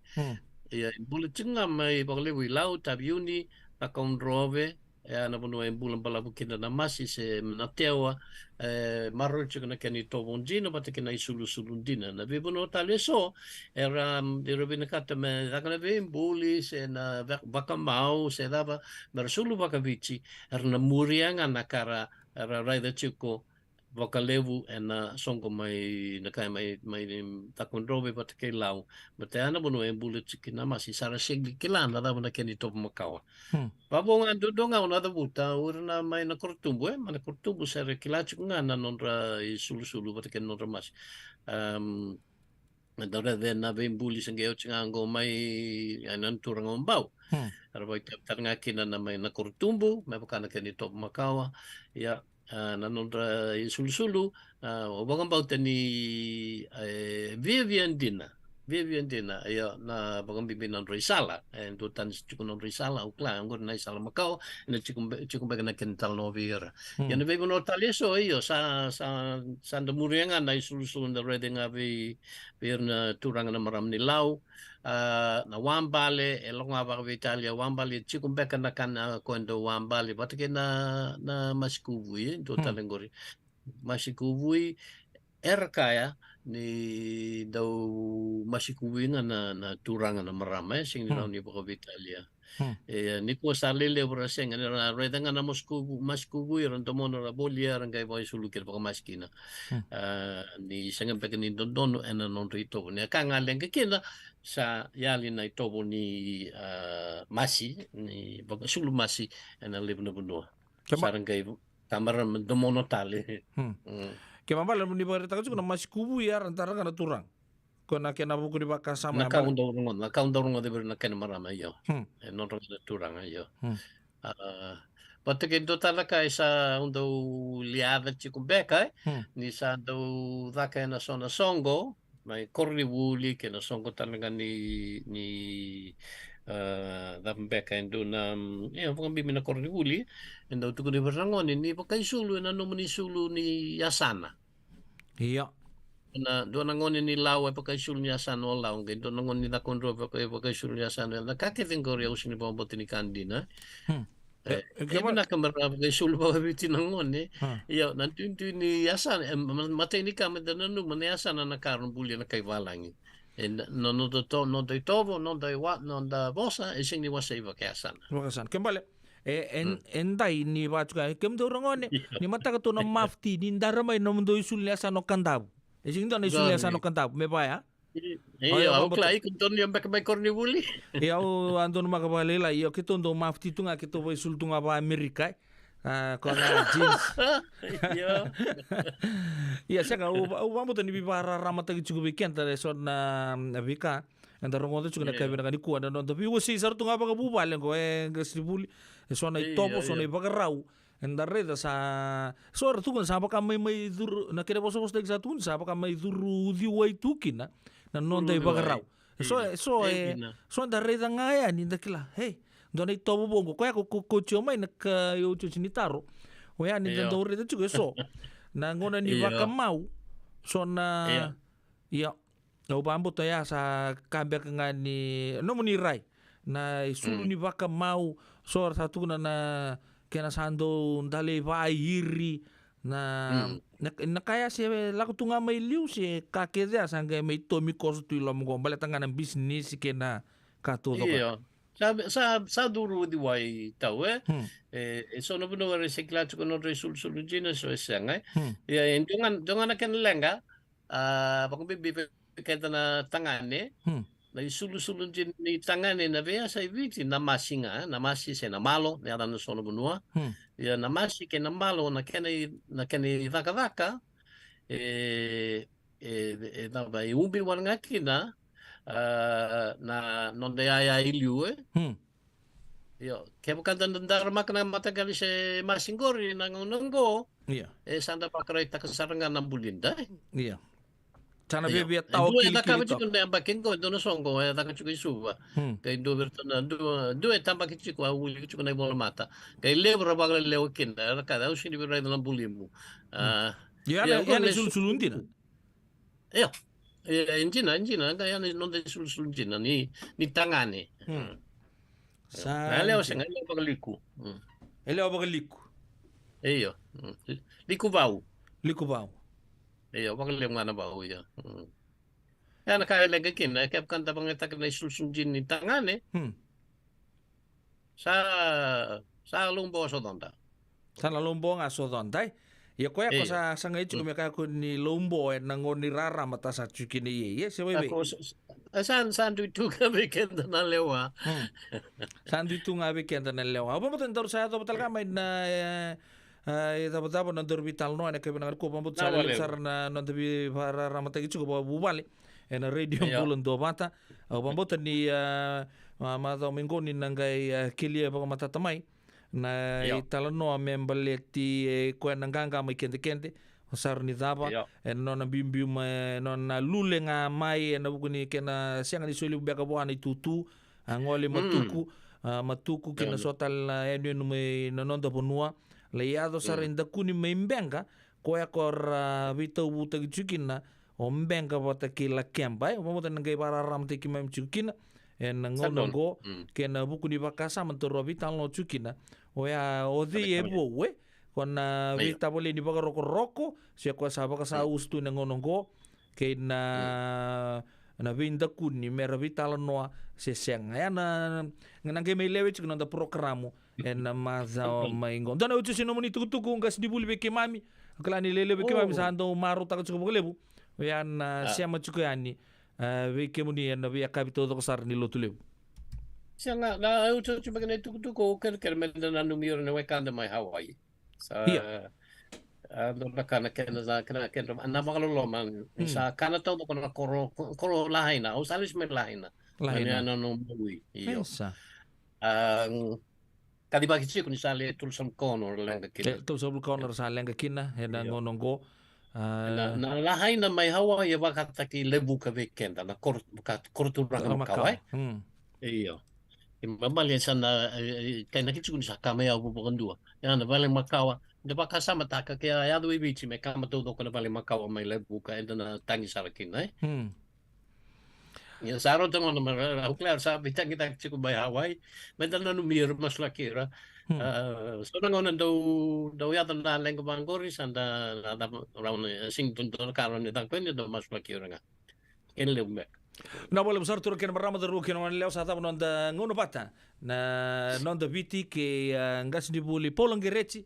Ia, e bula tiko ga mai vakalevu i Lau, Taveuni, Cakaudrove, e a na vanua e bula balavu kina na masi se na tewa, e maroroi tiko na kena itovo dina vata kei na isulusulu dina. Na veivanua tale eso, era, era vinakata me caka na veibuli se na va-, vakamau se cava, mera sulu vakaviti, era na muria ga na ka ra, ra raica tiko vakalevu ena soqo mai, na ka mai, mai Cakaudrove vata kei Lau. Baleta ya na vanua e bula tiko kina na masi, sa ra sega ni kila na cava na kena itovo makawa. Vavo ga duadua ga au na cavuta, o ira na mai Nakorotubu, e, mai Nakorotubu sa ra kila tiko ga na nodra isulusulu vata kei na nodra masi. Em, Dau raica na veibuli se qai oti ga qo mai, e, na turaga o Bau. Era vakaitavi tale ga kina na mai Nakorotubu me vaka na kena itovo makawa. Ia, a, na nodra isulusulu, a, au vakabauta ni, e, viavia dina. Viavia dina, ia, na vakabibi na nodra isala. E duatani sa tiko na nodra isala, au kila, oqori na isala makawa, ena tiko be-, tiko beka na kena italanoa vei ira. Ia na veivanua tale eso, io, sa, sa, sa da muria ga na isulusulu da raica ga vei, vei ira na turaga na marama ni Lau. A, na wabale, e lako ga vakaveitalia, wabale, e tiko beka na ka na koya dau wabale vata kei na, na masi kuvui, e dua tale qori. Masi kuvui, era kaya ni dau masi kuvui ga na, na turaga na marama, e sega ni rawa ni vakaveitalia. E, nikua sa lelevu ra sega, ni ra raica ga na masi kuvu-, masi kuvui, ra domona, ra volia, ra qai vakaisulu kina, vakamasi kina. A, ni sega beka ni dodonu ena nodra itovo. Ni a ka ga leqa kina, sa yali na itovo ni, a, masi, ni vakaisulu masi ena levu na vanua. Sa ra qai tamara me domona tale. Kena ibalebale ni vakaraitaka tiko na masi kuvui, era dau dara ga na turaga. Ko na kena vuku ni vakasama na ka au dau rogoca, na ka au dau rogoca vei ira na kena marama, io. E nodra ga na turaga, io. A, vata kei dua tale ka e sa au dau liaca tiko beka, e. Ni sa dau caka ena so na soqo, mai koronivuli, kei na soqo tale ga ni, ni, a, cava beka e dua na, e, vakabibi na koronivuli, e dau tukuni vei ira na gone ni vakaisulu ena nomuni sulu ni yasana. Ia. Na, dua na gone ni Lau e vakaisulu ni yasana o Lau, qai dua na gone ni Cakaudrove e vaka-, e vakaisulu ni yasana. Na ka kece qori au sega ni vakabauta ni ka dina. E, e vinaka me ra vakaisulu vakaviti na gone. Ia, na duidui ni yasana, e, ma-, ma-, matai ni ka me da nanuma na yasana na ka ra bulia na kai valagi. E, na, na noda to-, noda itovo, noda iwa-, noda vosa, e sega ni wasei vakayasana. Vakayasana. Kena ibalebale, E, e, e dai ni vaka tiko ya. Kemudou ragone, ni mataka tou na mafiti, ni dara mai nomudou isulu ni yasana o Kadavu. E sega ni dua na isulu ni yasana o Kadavu, me vaya. Io, au kila, iko donu ni beka mai koronivuli. Io, au a donumaka vakalailai, io, keitou dau mafiti tu ga, keitou vakaisulu tu ga vaka Amerika, e. A, ko na jeans. Io. Ia, sega, au, au vakabauta ni veivakararamataki tiko vei keda, e so na, na veika eda rogoca tiko na ka vinaka nikua, na noda veiwasei sara tu ga vakavuvale qo, e qasenivuli, e so na itovo, so na ivakarau. Eda raica sa, so era tukuna sa vaka mai, mai curu, na kena vosavosataki sa tukuna sa vaka mai curu uciwai tu kina na noda ivakarau. E so, e so, e so eda raica ga yani, da kila, hei, dua na itovo vou qo, koya ko, ko, ko tio mai na ka, iotioti ni taro. O yani da dau raica tiko e so. Na gauna ni vakamau, so na, ia, au vakabauta ya sa ka beka ga ni nomuni rai. Na isulu ni vakamau, so era sa tukuna na kena sa dau dalei vakairi, na, na, na ka ya se lako tu ga mai liu, se ka kece ya sa qai mai tomi koso tu i loma qo, baleta ga na bisinisi kei na ka taucoko. Io. Sa, sa, sa curu uciwai tau, e? E, e so na vanua era se kila tiko na nodra isulusulu dina, so e sega, e? Ia, e dua ga, dua ga na kena leqa, a, vakabibi vei keda na tagane, na isulusulu dina ni tagane na veiyasa i Viti, na masi ga, na masi se na malo, na yaca na so na vanua. Ia na masi kei na malo, na kena i, na kena icakacaka, e, e, e cava, e ubi wale ga kina, a, na noda yaya i liu, e? Io, kevaka da daramaka na mataqali se masi qori na gauna qo, ia, e sa da vakaraitaka sara ga na bulida, e? Ia. Sa na viavia tawa kilikili toka. E dua e cakava tiko na yabaki qo, e dua na soqo e caka tiko i Suva. Qai dua vei iratou na, dua, dua e tabaki tiko, a uli tiko na ivolamata. Qai levu ra vakalelewa kina, era kaya, au sega ni via raica na bulimu. A, ia, ia, na, ia na isulusulu dina. Io. E, e dina, e dina, qai ya na noda isulusulu dina ni, ni tagane. Sa na lewa, sega, e lewa vakaliku. E lewa vakaliku. Io. Liku vau. Liku vau. Io, vakalevu ga na vau, io. Ia na ka e leqa kina, e kevaka da vakayagataka na isulusulu dina ni tagane. Sa, sa lobo a socoda. Sa na lobo ga a socoda, e? Ia koya ko sa, sa qai tiko me kaya ko ni lobo ena gauna ni rarama ta sa tiko kina, ia, ia, se vei vei. Sa, sa dui tu ga vei keda na lewa. Sa dui tu ga vei keda na lewa. Au vakabauta ni daru sa yacova tale ga mai na, e, e, icavacava na daru veitalanoa ena kena vinaka nikua. Au vakabauta sa levu sara na noda veivakararamataki tiko vakavuvale ena Radio Bula Duavata. Au vakabauta ni, a, ma, macawa mai qo ni na qai, a, kelia vakamatata mai na italanoa me baleti, e, koya na qaqa mai kedekede. O sara ni cava, ena nona biubiu mai, e, nona lule ga mai ena vuku ni kena sega ni solia beka vua na itutu, a gole Matuku, a, Matuku kei na so tale na yanuyanu mai na noda vanua. Lai yaco sara i Dakuni mai Beqa, koya ko ra veitauvutaki tiko kina o Beqa vata kei Lakeba, e, au vakabauta na qai vakararamataki keimami tiko kina ena gauna oqo, kei na vuku ni vakasama daru a veitalanoa tiko kina. Oya, o cei e vou, e? Ko na veitavaleni vakarokoroko, se koya sa vakasausu tu ena gauna oqo, kei na, na veidakuni me ra veitalanoa se sega. Oya na, na qai mai lewe tiko na noda porokaramu ena macawa mai qo. Dua na iotioti ni nomuni tukutuku, qasenivuli, vei keimami. Au kila ni lewe vei keimami sa dau marautaka tiko vakalevu. Oya na sema tiko yani, a, vei kemuni ena veiyakavi taucoko sara ni Lotulevu. Sega, na iotioti beka na itukutuku, au kerekere meda nanumi ira na wekada mai Hawaii. Sa, a, dua na ka na kena, na kena, kena, na vakaloloma, ni sa kana taucoko na koro, koro Lahaina, au sa lesu mai Lahaina. Lahaina. Na noqu maui, io. A, kacivaki tiko ni sa le tolusagavulu ka ono ra leqa kina. E, tolusagavulu ka ono ra sa leqa kina ena gauna oqo. A, na, na Lahaina mai Hawaii e vakataki Levuka vei keda, na koro, vaka, koro turaga makawa, e? Io. Kena ibalebale sa na, e, e, kainaki tiko ni sa kama yavu vakadua. Ia na vale makawa, da vakasamataka ke a yaco i Viti me kama taucoko na vale makawa mai Levuka, eda na tagi sara kina, e? Ia sa rauta gona, ma ra, ra, au kila era sa veitagitaki tiko mai Hawaii, meda nanumi ira, masulaki ira. A, so na gauna dau, dau yaco na leqa vaqori, sa da, da, da, rawa ni, sega ni dua na ka rawa ni caka, koya ni dau masulaki ira ga. Kena levu beka. Na vakalevu sara turaga kei na marama, cauravou kei na goneyalewa, sa cava noda gauna vata na noda Viti kei, ah, qasenivuli Paula Qereti.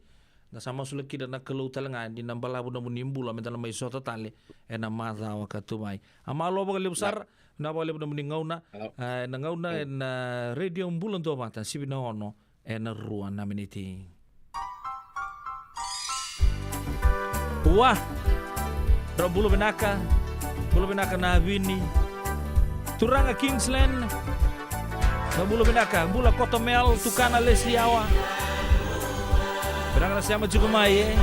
Da sa masulaki kina na Kalou tale ga ni na balavu nomuni bula, meda na mai sota tale ena macawa ka tu mai. A malo vakalevu sara, na vakalevu nomuni gauna, ah, ena gauna, ena Radio Bula Duavata, sivi na ono ena rua na miniti. Ua. Ra bula vinaka. Bula vinaka na Vini. Turaga Kingsland. Ra bula vinaka. Bula Kotomel, Tukana Lesiawa. Vinaka na sema tiko mai, e.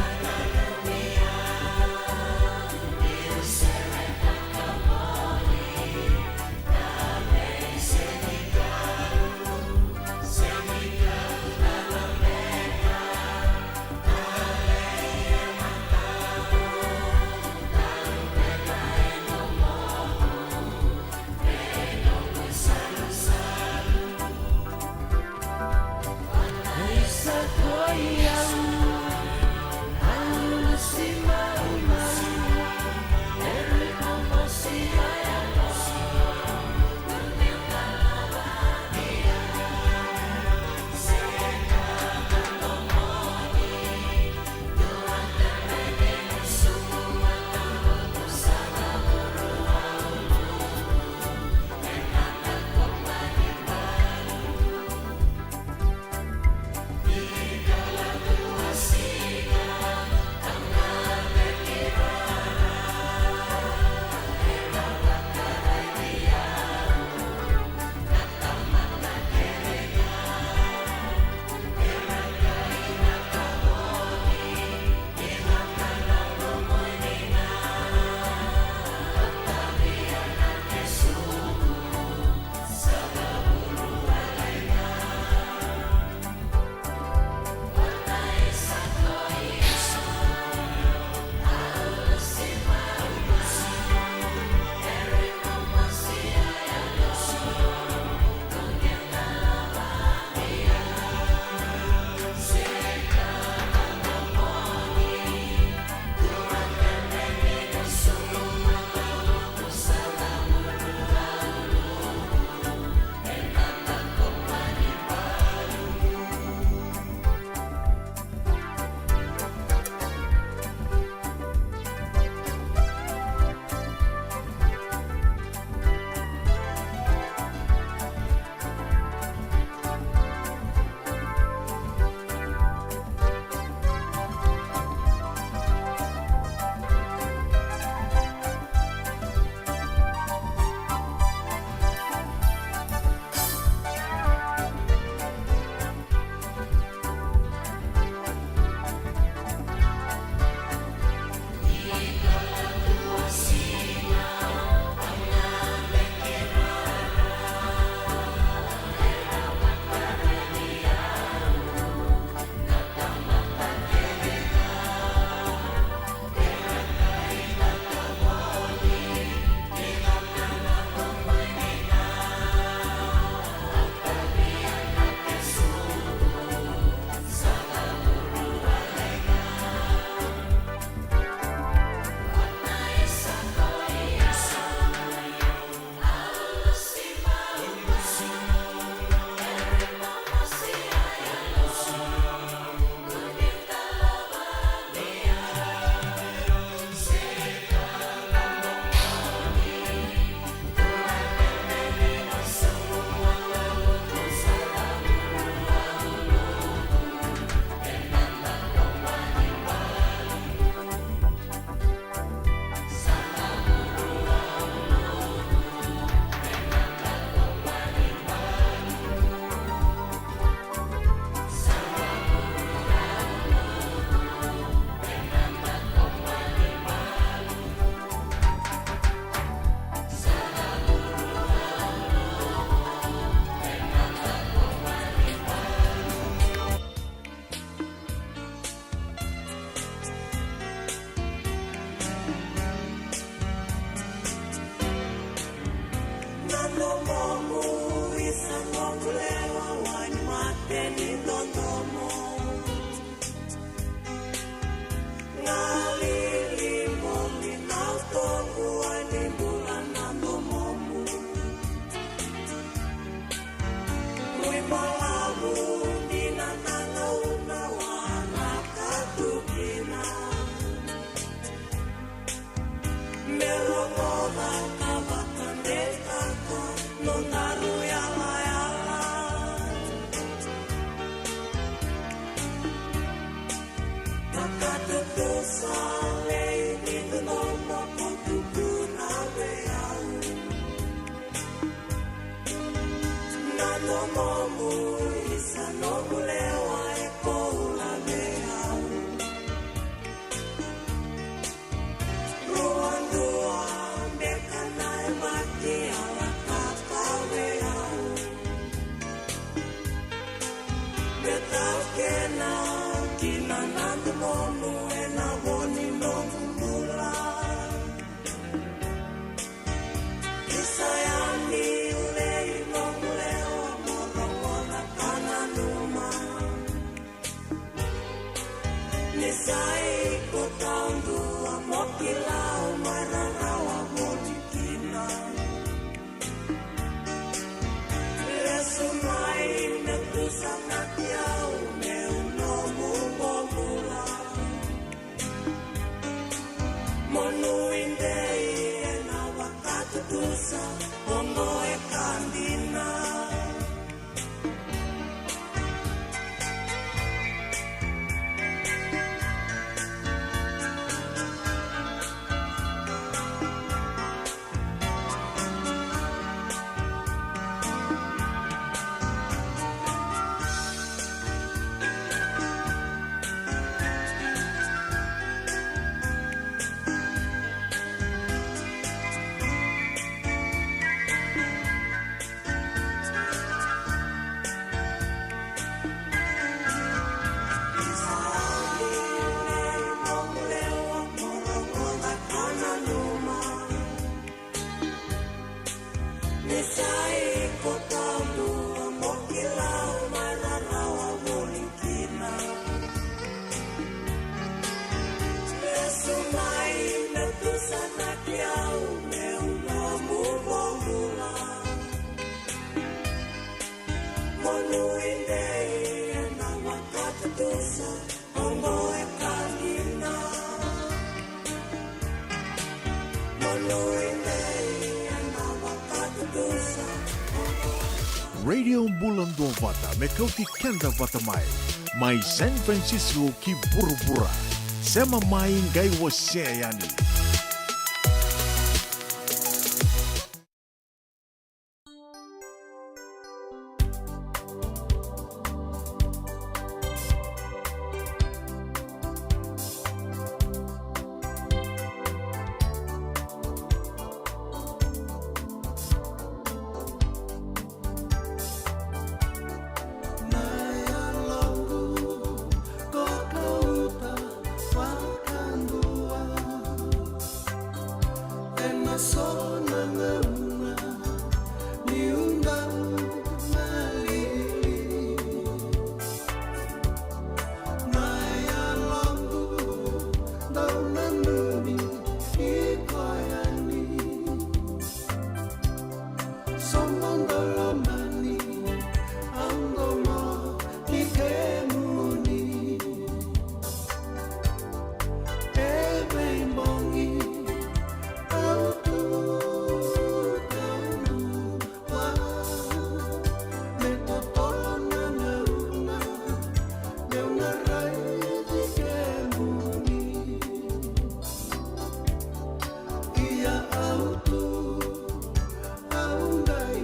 Ka vakadeitaka nodaru yalayala. Vakatutusa lei ni dodomo ko tukuna vei au. Na domomu isa nomu lewa e koula vei au. Rua dua beka na yabaki a lako vei au. Me taukena kina na domomu ena vo ni noqu bula. Isa yani ulei noqu lewa mo rogoca ka nanuma. Ni sa iko taudua mo kila au mai rarawa voli kina. Lesu mai me tusanaki au meu nomu bobula. Mo nuidei ena vakatutusa oqo e ka dina. Ni sa iko taudua mo kila au mai rarawa voli kina. Lesu mai me tusanaki au meu nomu bobula. Mo nuidei ena vakatutusa oqo e ka dina. Mo nuidei ena vakatutusa oqo. Radio Bula Duavata me kauti keda vata mai, mai San Francisco ki vuravura. Sema mai qai wasea yani. Na yaloqu ko kauta vakadua ena so na gauna niu dau malili. Na yaloqu dau nanumi iko yani. Soqo dau lomani au, domo ni kemuni. E veibogi au tu taudua me totolo na gauna meu na raici kemuni. Ia au tu, au qai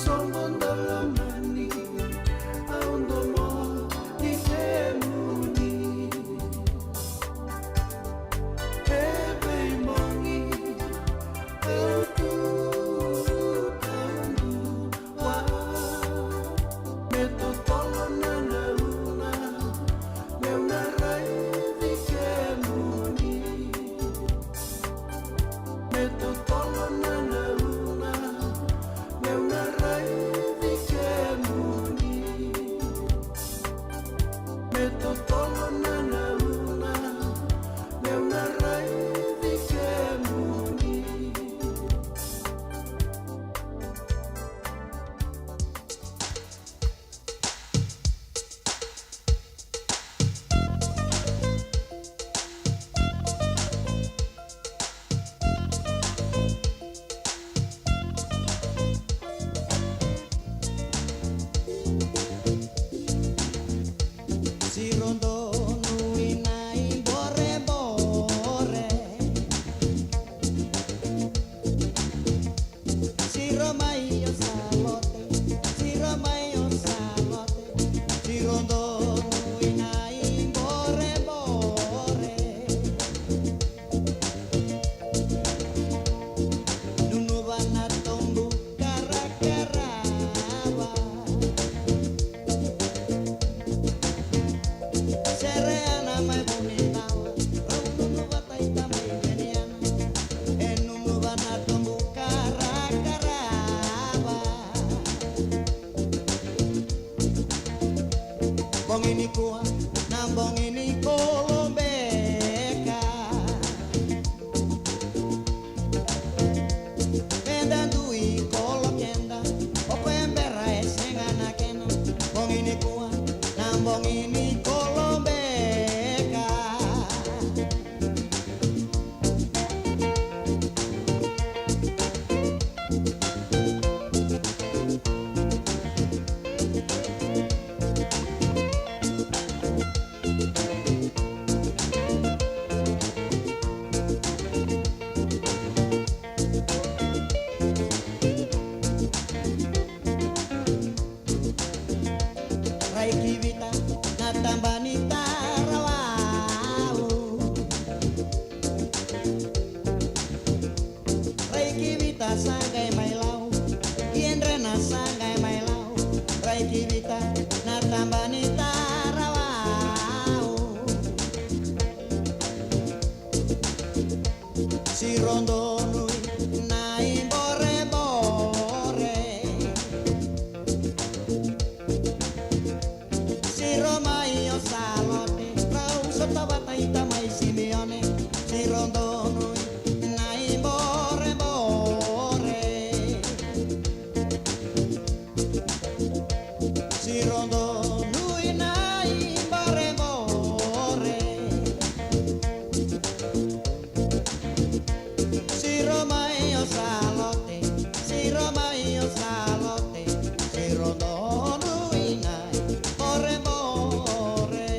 Rogo dalamani au domo ni kemuni. E veibogi au tu taudua. Me totolo na gauna meu na raici kemuni. Me totolo na gauna meu na raici kemuni. Me totolo na gauna meu na raici kemuni. Siro donu ina iborebore. Siro mai o Salote, siro mai o Salote, siro donu ina iborebore. Nunuva na tobu karakarava. Sereana mai Vunidawa, rau nunuva taita mai Veniana. E nunuva na tobu karakarava. Bogi nikua na bogi ni kolobeka. Meda dui kolo keda, o koya bera e sega na kena. Bogi nikua na bogi ni kolobeka. Rai ki Vita na taba ni tarawau. Rai ki Vita sa qai mai Lau, i Edrena sa qai mai Lau. Rai ki Vita na taba ni tarawau. Siro donu ina iborebore. Siro mai o Salote, rau sota vata i tamai Simione. Siro donu ina iborebore. Siro donu ina iborebore. Siro mai o Salote, siro mai o Salote, siro donu ina iborebore.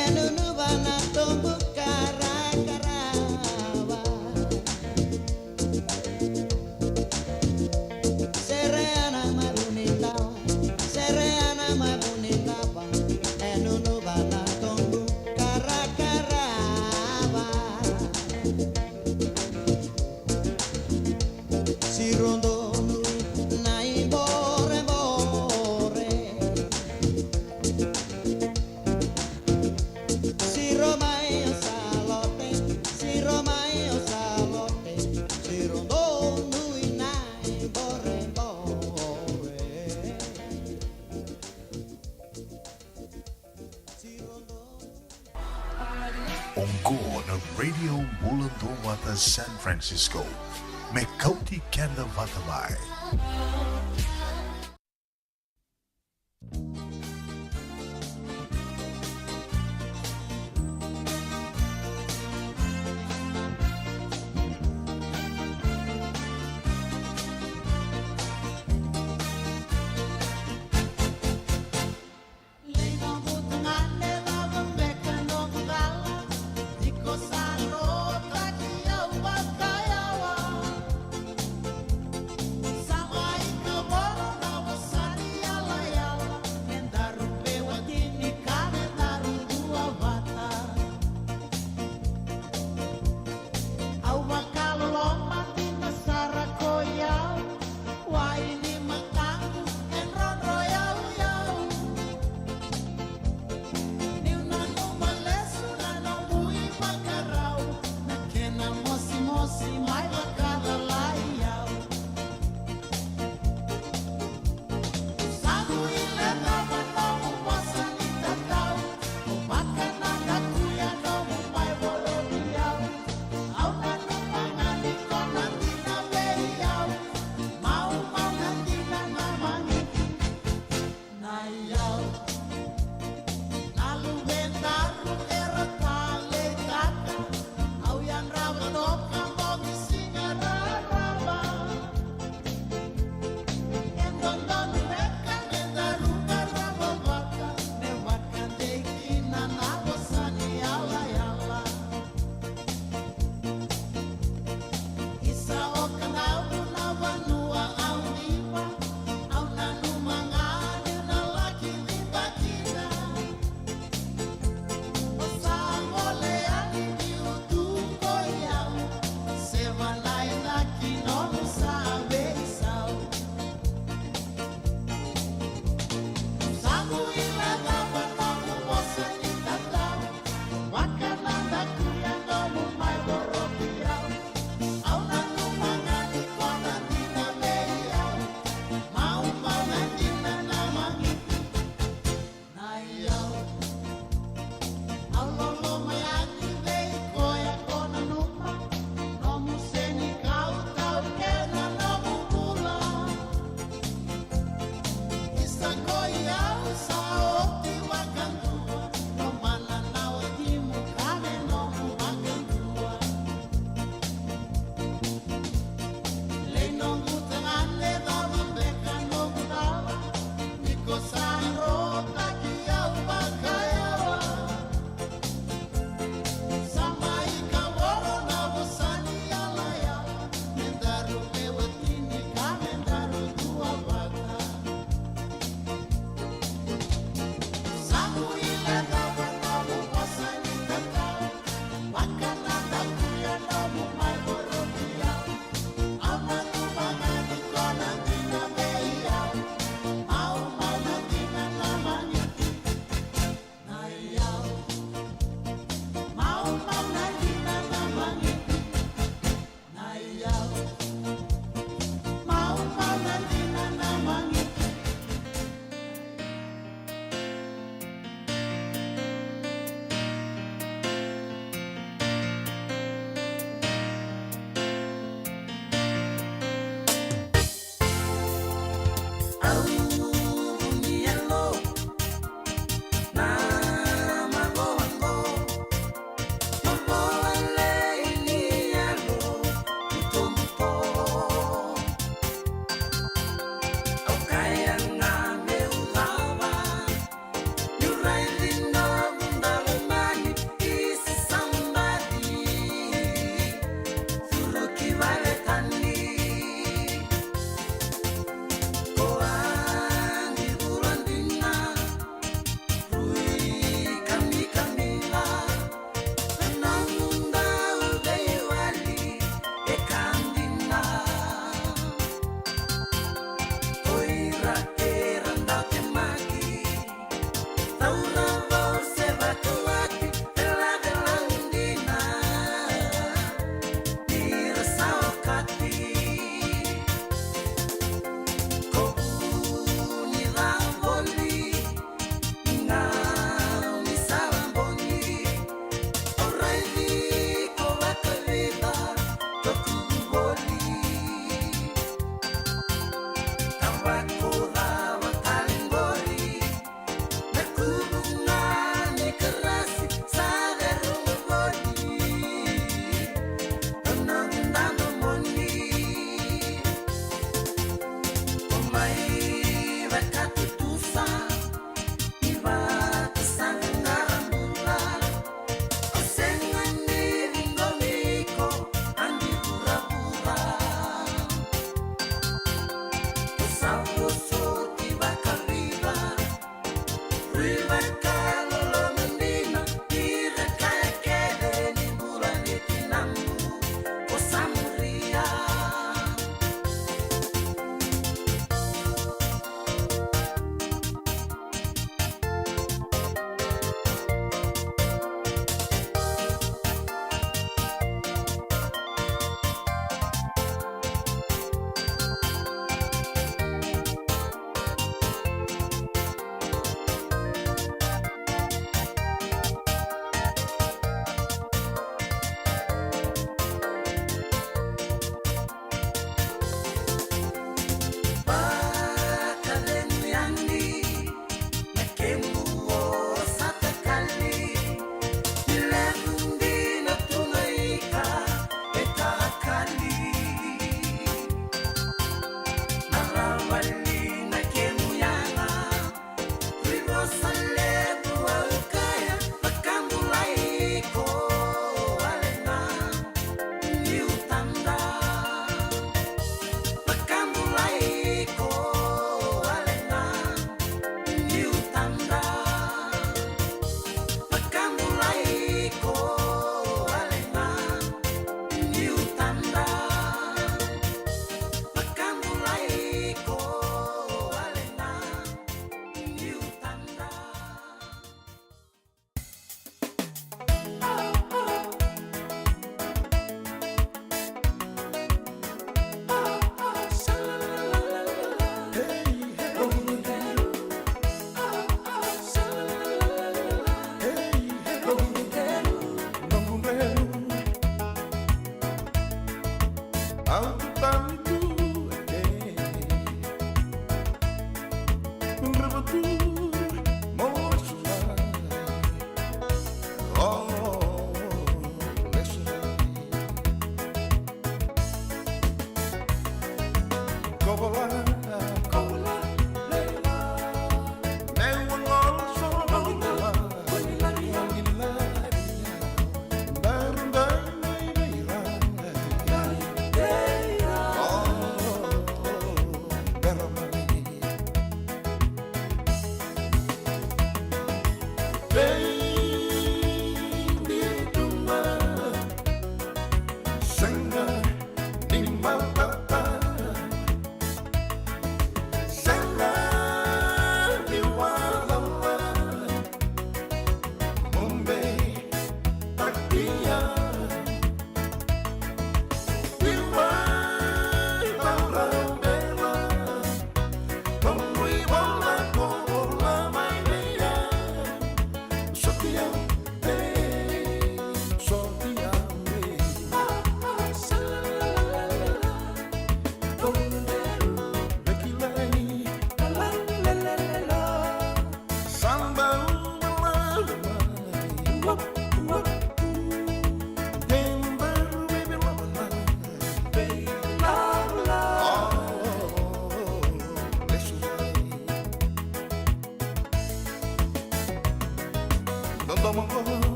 E nunuva na tobu karakarava. Sereana mai Vunidawa, sereana mai Vunidawa. E nunuva na tobu karakarava. Siro donu ina iborebore. Siro mai o Salote, siro mai o Salote, siro donu ina iborebore. Oqo na Radio Bula Duavata San Francisco, me kauti keda vata mai. Lei na vutu gane lava beka noqu qala. Tiko sa lota ki au vakayawa.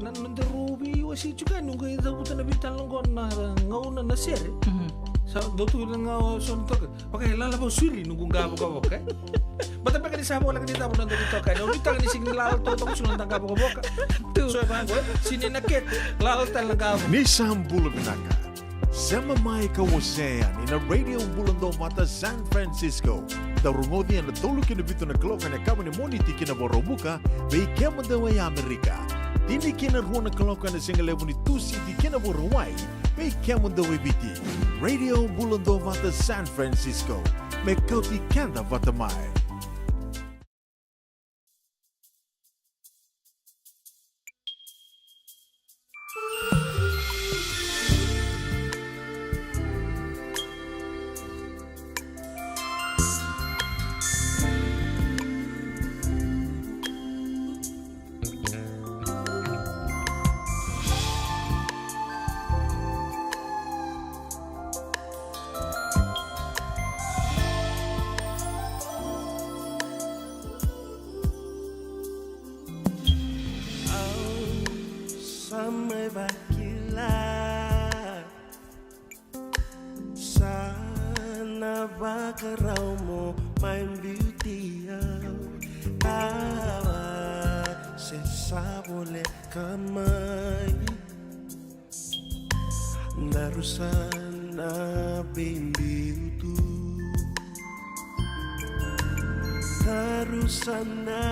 Na, na daru veiwasei tiko ga, noqu cavuta na veitalanoa qo na gauna na sere. Mhm. Sa dau tu na gauna so na toka. Vaka e lala vou suri noqu qavokavoka, e. Baleta beka ni sa voleka ni cava na dau toka. Na nuitaka ni sega ni lala toka, toka suru na qavokavoka. Tu. So e vaqo, e, sini na kete, lala tale na qavo. Ni sa bula vinaka. Sema mai ka wasea yani na Radio Bula Dovata San Francisco. Dau rogoci ena tolu ki na vitu na kaloko ena yakavi ni Moniti ki na Vakaraubuka, vei kemudou e Amerika. Tini ki na rua na kaloko ena siga levu ni Tusiti ki na Vakarauwai, vei kemudou e Viti. Radio Bula Dovata San Francisco, me kauti keda vata mai. Au sa mai vakila, sa na vakarau mo mai biuti au. Ava se sa voleka mai. Daru sa na veibiu tu. Daru sa na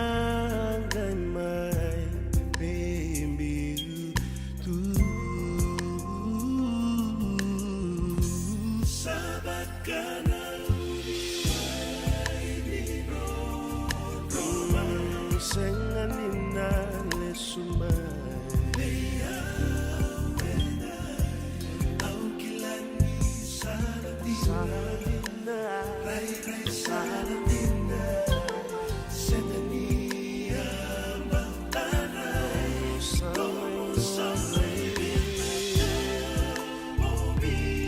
qai mai veibiu tu. Sa vaka na uri mai ni roro. Sega ni na lesu mai. Au kila ni sa na dina. Sa na dina. Rairai sa na dina. Sega ni a baleta na. Sa na dina. Au kere,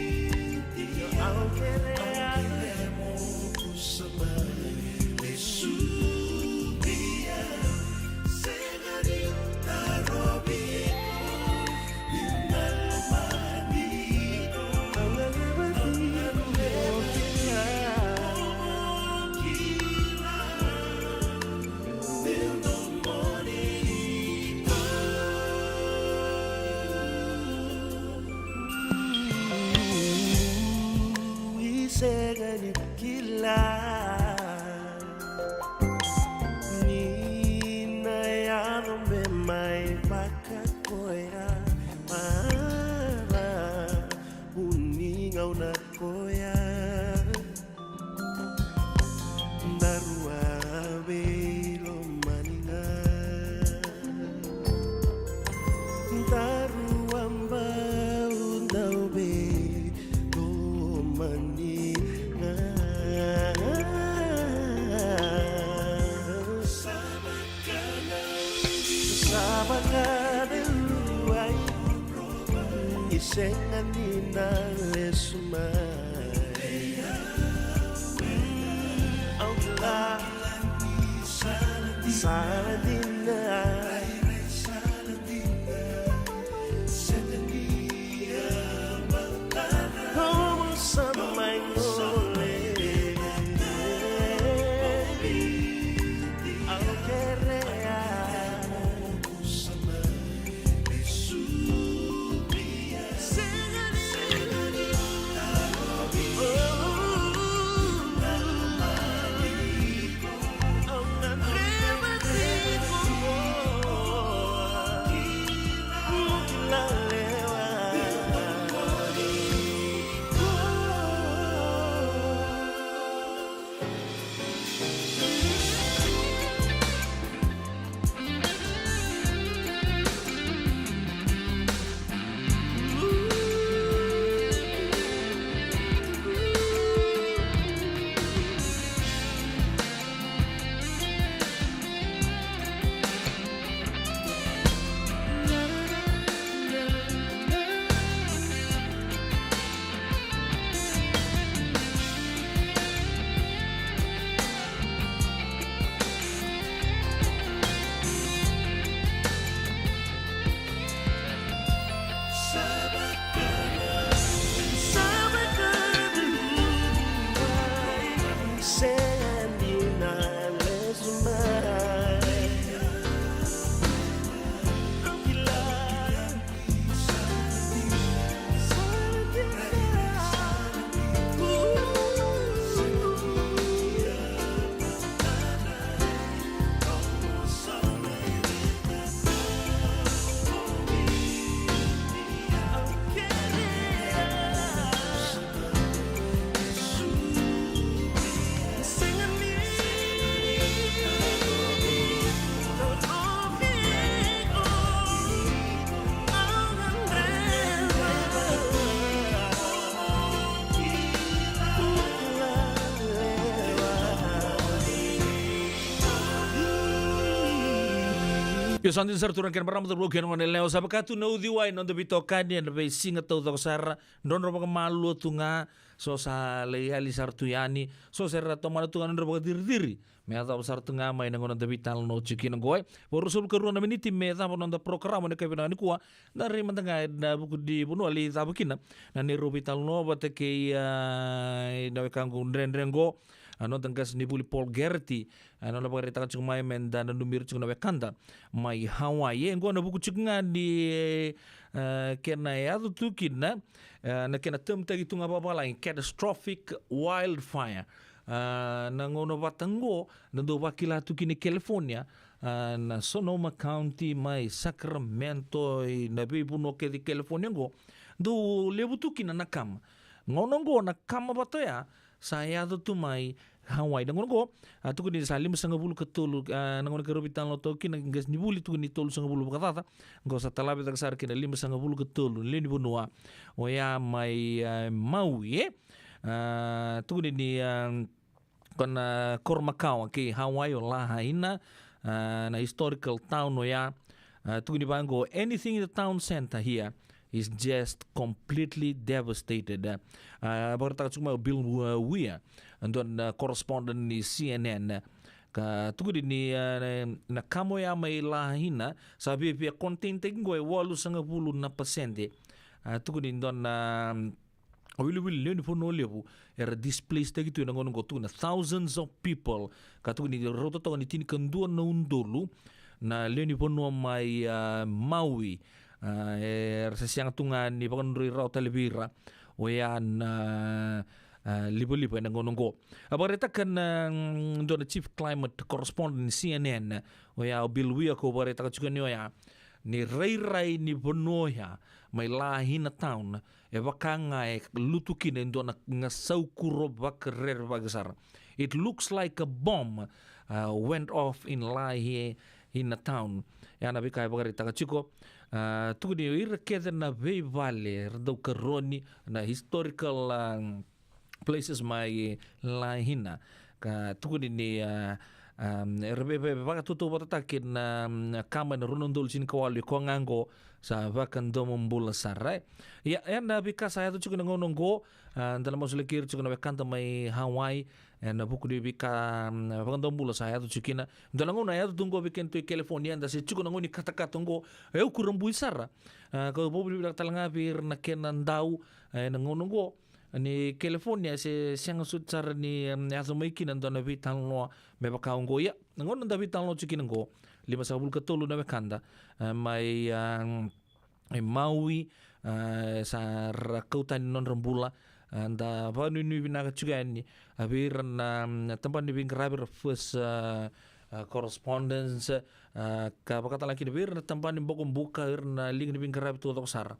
au kere mo Sega ni kila ni na yaco me mai vaka koya, mara vuni gauna koya. Daru a veilomani ga. Daru a bau dau veilomani ga. Sa vaka na luai ni sega ni na lesu mai. Au kila sa na dina. Au kerea. Sa dina sara turaga kei na marama, cauravou kei na goneyalewa, sa vaka tu na uciwai na noda veitokani ena veisiga taucoko sara. Drodro vakamalua tu ga, so sa lai yali sara tu yani, so sa ra tomana tu ga na nodra vakaciriciri. Me yacova sara tu ga mai na gauna da veitalanoa tiko kina qo, e. Vo ruasagavulu ka rua na miniti me cava na noda porokaramu ena yakavi vinaka nikua. Da rai mada ga ena vuku ni vanua lai cava kina na neirau veitalanoa vata kei, a, na wekaqu dredre qo, a, noda qasenivuli Paul Geraghty, a, nona vakaraitaka tiko mai me da nanumi ira tiko na wekada mai Hawaii. E qo ena vuku tiko ga ni, e, kena yaco tu kina, e, na kena termtaki tu ga vakavalagi, catastrophic wildfire. A, na gauna vata qo, na dau vakila tu kina i California, a, na Sonoma County, mai Sacramento, i na veivanua kece i California qo, dau levu tu kina na kama. Gauna qo na kama vata oya sa yaco tu mai Hawaii. Na gauna qo, a, tukuni sa limasagavulu ka tolu, a, na gauna keirau veitalanoa toka kina, qasenivuli tukuni tolusagavulu vakacaca. Qo sa talavi cake sara kina limasagavulu ka tolu na lewe ni vanua oya mai, a, Maui, e. A, tukuni ni, a, ko na koro makawa kei Hawaii o Lahaina, a, na historical town oya. A, tukuni vaqo, anything in the town center here is just completely devastated. A, vakaraitaka tiko mai o Bill, uh, Weir, dua na correspondent ni C N N. Ka tukuni ni, a, na kama oya mai Lahaina sa viavia contain taki qo e walusagavulu na pasede. A, tukuni dua na, um, a wiliwili lewe ni vanua levu era displace taki tu ena gauna qo, tukuna thousands of people. Ka tukuni rauta toka ni tinikadua na udolu na lewe ni vanua mai, a, Maui, a, era se sega tu ga ni vakadrodroi rawa tale vei ira oya na, a, livaliva ena gauna qo. A vakaraitaka na, mm, dua na chief climate correspondent ni C N N, oya o Bill Weir, kau vakaraitaka tiko ni oya ni rairai ni vanua oya mai Lahaina town, e vaka ga e lutu kina e dua na, na saukuro vakarerevaki sara. It looks like a bomb, uh, went off in Lahaina town. Ya na veika e vakaraitaka tiko. Uh, tukuni ira kece na veivale era dau karoni na historical, um, places mai Lahaina. Ka tukuni ni, uh, um, era vei, vei, vakatautauvatataki na, um, kama ena rua na udolu tinikawalu, e koya ga qo sa vakadomobula sara, e. Ia, ena veika sa yaco tiko ena gauna qo, a, da na masulaki ira tiko na wekada mai Hawaii, ena vuku ni veika, mm, vakadomobula sa yaco tiko kina. Dua na gauna yaco tu qo vei kedatou i California, da se tiko na gauna ni katakata qo, e au kurabui sara. A, kau vakavinavinaka tale ga vei ira na kena dau, e, ena gauna qo. Ni California se sega soti sara ni, mm, yaco mai kina dua na veitalanoa me vaka oqo. Ia, na gauna da veitalanoa tiko kina qo, limasagavulu ka tolu na wekada, e, mai, a, e Maui, a, sa ra kau tani na nodra bula, a, da vakanuinui vinaka tiko yani, a, vei ira na, na tabana ni veiqaravi, ira first, a, a, correspondents, a, ka vakatalega kina vei ira na tabana ni bokobuka, ira na liga ni veiqaravi taucoko sara.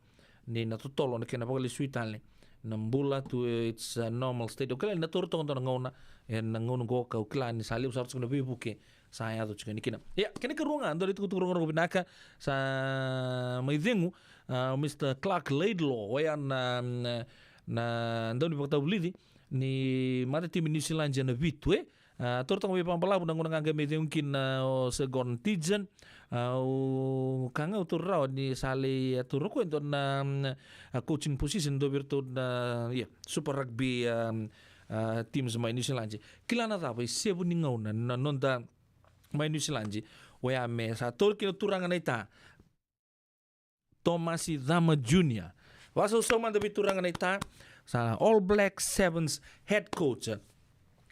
Ni na totolo na kena vakalesui tale na bula to its, a, normal state. Au kila ni na taura toka dua na gauna, ena gauna qo, kau kila ni sa levu sara tiko na veivuke sa yaco tiko yani kina. Ia, kena ikarua ga, dua na itukutuku rogorogo vinaka sa mai cegu, a, o Mister Clark Laidlaw, oya na, na, na daunivakatavulici ni matatimi Niusiladi ena vitu, e. A, taura toka mai vakabalavu na gauna ga qai mai cegu kina o Sir Gordon Tidgett. A, au ka ga au taura rawa ni sa lai, a, taura o koya e dua na, mm, a, coaching position, dua vei iratou na, ia, Super Rugby, a, a, teams mai Niusiladi. Kila na cava, isevu ni gauna na noda mai Niusiladi, oya me sa taura kina turaga naita Tomasi Cama Junior. Vakasausau mada vei turaga naita, sa All Black Sevens head coach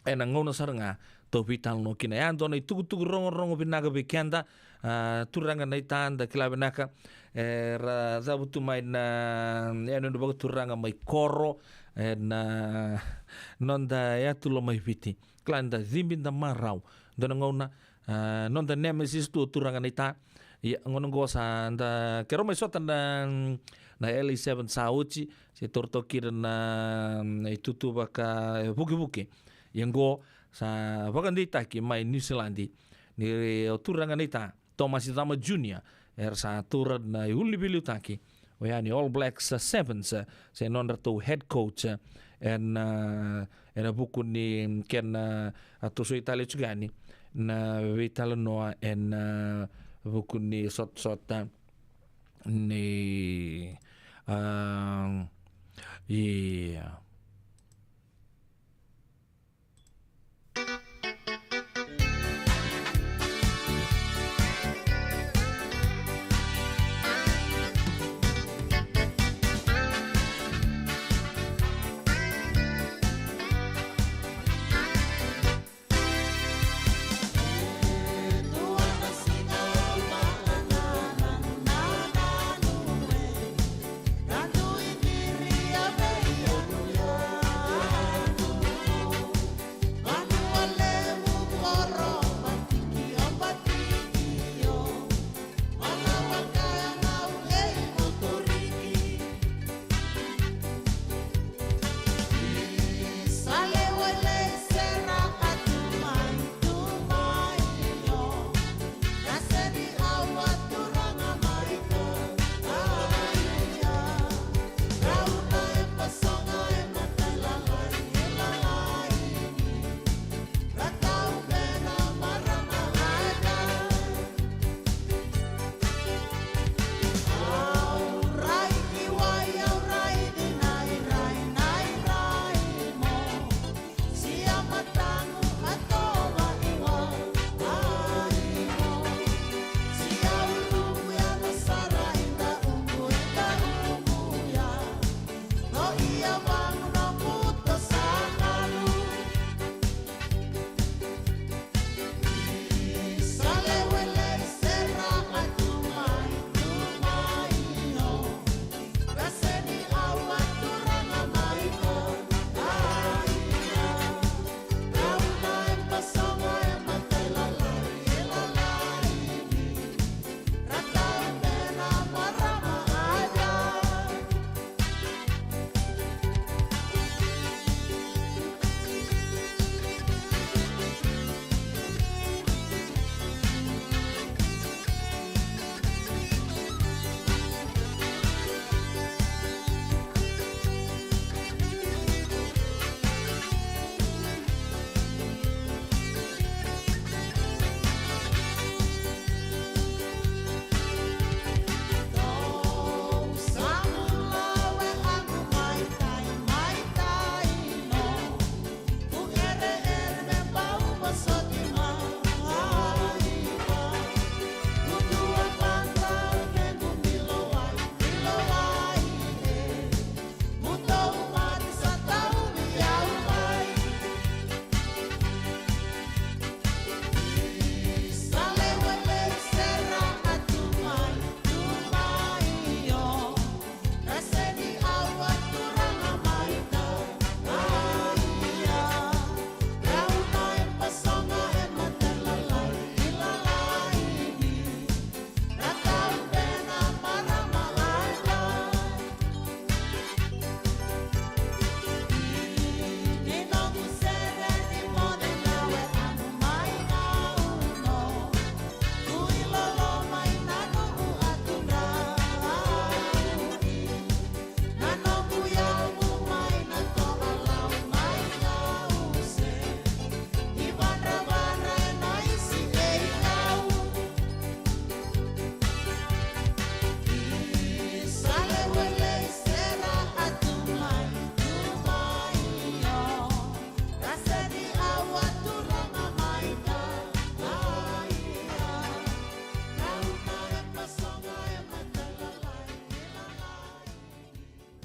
ena gauna sara ga tou veitalanoa kina. Ya dua na itukutuku rogorogo vinaka vei keda, a, turaga naita, da kila vinaka, e, ra cavutu mai na, e, yanuyanu vakaturaga mai koro, ena noda yatu lomaiviti. Kila ni da cibi, da marau. Dua na gauna, a, noda nemesis tu o turaga naita. Ia, gauna qo sa da, keirau mai sota na, na L A Sevens sa oti, se taura toka kina na, na itutu vakavukevuke. Ia qo sa vakadeitaki mai Niusiladi ni o turaga naita Tomasi Cama Junior, era sa taura na ulu ni veiliutaki oya ni All Blacks Sevens, se nodratou head coach, ena, ena vuku ni kena, a, tosoi tale tiko yani na veitalanoa ena, a, vuku ni sotasota ni, a, ia.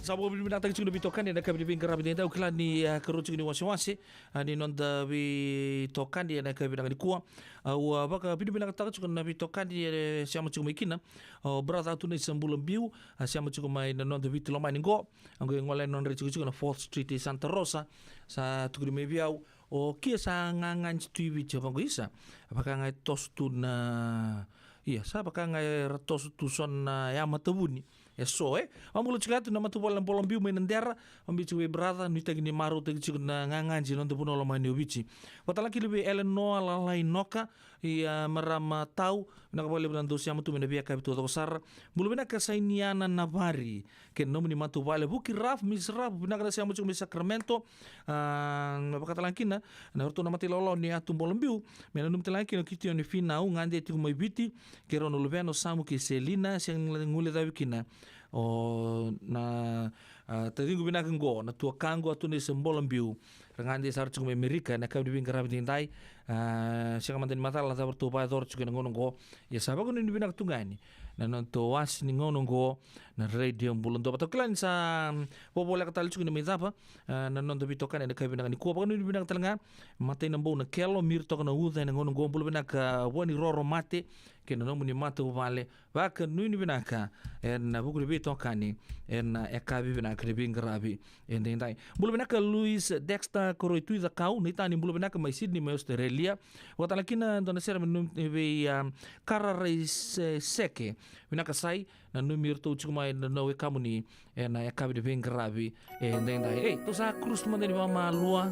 Sa vakavinavinakataki tiko na veitokani ena yakavi ni veiqaravi edaidai. Au kila ni, a, karua tiko ni wasewase, a, ni noda veitokani ena yakavi vinaka nikua. Au, a, vakavinavinakataka tiko na veitokani e sema tiko mai kina o brother Atunaisa Bulabiu, a, sema tiko mai na noda Viti lomani qo. A qo e gole na nodra itikotiko na Fourth Street e Santa Rosa. Sa tukuni mai vei au, o Kia, sa gagadi tu i Viti? A vaqo, isa, vaka ga e toso tu na, ia, sa vaka ga era toso tu so na yamatavuni. E so, e? Vakabula tiko tu na matavuvale na Bulabiu mai Nadera. Vakabibi tiko vei brother, nuitaki ni marautaki tiko na gagadi ena noda vanua lomani o Viti. Vakatalaki li vei Eleanor Lalai Noka, Ia, marama Tau, vinaka vakalevu na dou sema tu mai na veiyakavi taucoko sara. Bula vinaka Sainiana Navari, kei na nomuni matavuvale. Vuki Raf, Miss Raf, vinaka na sema tiko mai Sacramento. A, na vakatalega kina na ratou na matailawalawa ni Atu Bolo Biu, me nanumi talega kina o Kitione Finau, gade tiko mai Viti, kei rau na luvena o Samu kei Selina, sega ni guilecavi kina o na, a, taciqu vinaka qo, na tuakaqu Atu Nese Bolo Biu. Ra gade sara tiko mai Amerika ena yakavi ni veiqaravi edaidai. A, sega mada ni macala na cava ratou vakayacora tiko ena gauna oqo. Ia sa vakanuinui vinaka tu ga yani na nodatou wase ni gauna oqo na Radio Bula Duavata. Au kila ni sa, mm, vovoleka tale tiko ni mai cava, a, na noda veitokani ena yakavi vinaka nikua. Vakanuinui vinaka tale ga Matai na Bou na Kelo, Miri Toka na Uca ena gauna oqo. Bula vinaka Vua ni Roro Mate kei na nomuni matavuvale. Vakanuinui vinaka ena vuku ni veitokani ena yakavi vinaka ni veiqaravi edaidai. Bula vinaka Luis Dexter Koroi Tui Cakau, Neitani, bula vinaka mai Sydney mai Australia. Vakatalega kina dua na sere mai Num-, vei, a, Kararai Se-, Seke. Vinaka Sai, nanumi iratou tiko mai na, na wekamuni ena yakavi ni veiqaravi edaidai. Ei, tou sa cruise mada ni vakamalua.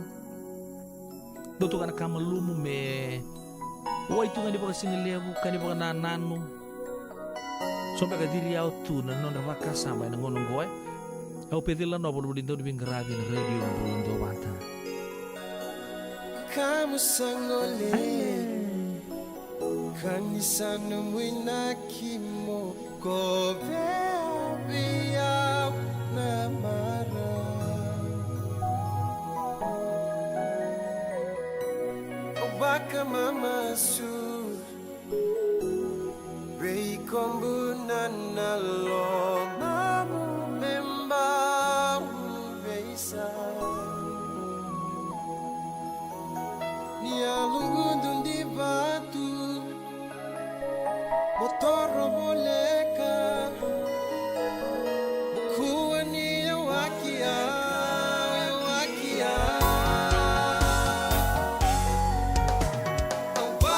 Dou tu ga na ka malumu me wai tu ga ni vakasigalevu, ka ni vakanananu. So beka ciri yawa tu na nodra vakasama ena gauna oqo, e. Au Pecila Nova, luvena ni dauniveiqaravi ena Radio Bula Duavata. Kamu sa gole, ka ni sa nomu inaki mo kovea vei au na marau. Au vakamamasu, veikobu na, na lomamu me bau veisau. Ni a lugudu divatu, mo toro voleka. Mo kua ni yawaki au, yawaki au. Au va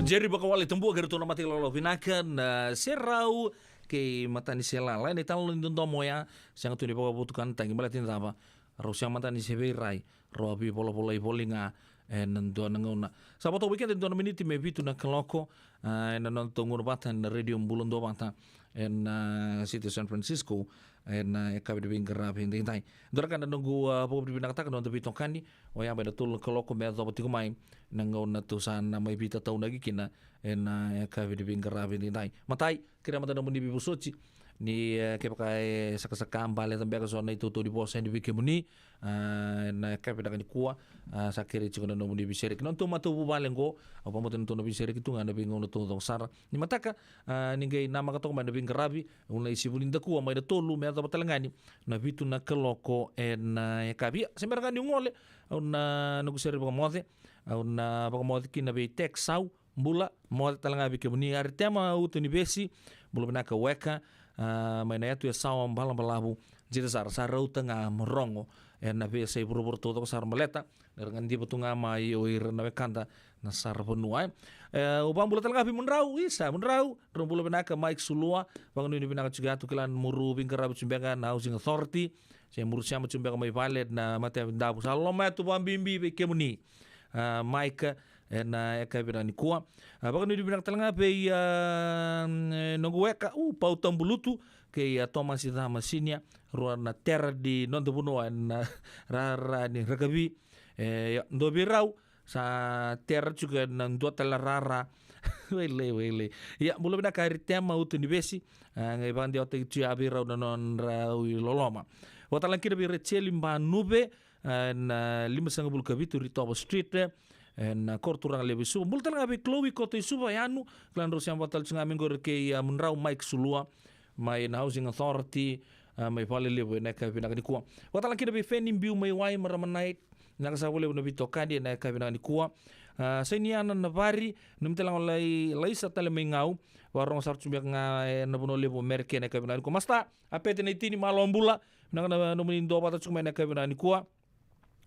Jerry Vakawale Tabua kei ratou na mata ilakolako vinaka na Serau kei Matani Selala. Ena italanoa ni dodomo oya, sega tu ni vakavotukanataki baleta ni cava? Rau sega mada ni se veirai, rau a veivolavola i voli ga ena dua na gauna. Sa vo toka vei keda e dua na miniti me vitu na kaloko, a, ena noda tou gauna vata ena Radio Bula Duavata ena City of San Francisco, ena yakavi ni veiqaravi edaidai. Dua na ka na noqu, a, vakavinavinakataka na noda veitokani, oya mai na tolu na kaloko me yacova tiko mai na gauna tou sa na mai veitataunaki kina ena yakavi ni veiqaravi edaidai. Matai, kerea mada na nomuni veivosoti ni, e, kevaka e sakasaka bale ca beka so na itutu ni vosa yani vei kemuni, a, ena yakavi vinaka nikua, a, sa kerei tiko na nomuni veisereki. Na nodatou matavuvale oqo, au vakabauta ni tou na veisereki tu ga ena veigauna taucoko sara. Ni mataka, a, ni qai namaka toka mai na veiqaravi, au na isivu ni dakua mai na tolu me yacova tale ga ni na vitu na kaloko ena yakavi. Ia, se bera ga niu gole, au na, noqu sere vakamoce, au na vakamoce kina vei Tek Sau, bula, moce tale ga vei kemuni. Aritema Uta ni Vesi, bula vinaka weka, a, mai na yatu e Sawa Balabalavu, jita sara, sa rauta ga mo rogo ena veiyasai vuravura taucoko sara baleta ni ra gadreva tu ga mai o ira na wekada na saravanua, e. E, au vakabula tale ga vei Mudrau, isa, Mudrau, drau bula vinaka, Mike Sulua, vakanuinui vinaka tiko ya, tu kila na muru veiqaravi tiko beka na Housing Authority, se muru sema tiko beka mai vale na Matayavu Davu, sa loloma yatu vakabibi vei kemuni, a, Mike, ena yakavi vinaka nikua. A, vakanuinui vinaka tale ga vei, a, e, noqu weka, u, Pau Tabulutu kei, a, Tomasi Cama Sinia, rua na tera ni noda vanua ena rara ni rakavi. E, ia, dua vei rau sa tera tiko ena dua tale na rara. Wailei, wailei. Ia, bula vinaka Aritema Uta ni Vesi, a, qai vakadewataki tu ya vei rau na nodrau iloloma. Vakatalega kina vei Racheli Banuve, e, na limasagavulu ka vitu Ritova Street, e, na koro turaga levu i Suva. Bula tale ga vei Chloe Koto i Suva, Yanu, kila drau sema vata tale tu ga mai qori kei, a, Mudrau Mike Sulua mai na Housing Authority, a, mai Valelevu ena yakavi vinaka nikua. Vakatalega kina vei Feni Biu mai Wai, Marama Night, vinaka sara vakalevu na veitokani ena yakavi vinaka nikua. A, Sainiana Navari, nanumi tale ga o Lai, Laisa tale mai Gau, vakarogo sara tu beka ga ena vanua levu o Merika ena yakavi vinaka nikua. Masta, a, Pete na itini, malo bula, vinaka na nomuni duavata tiko mai ena yakavi vinaka nikua.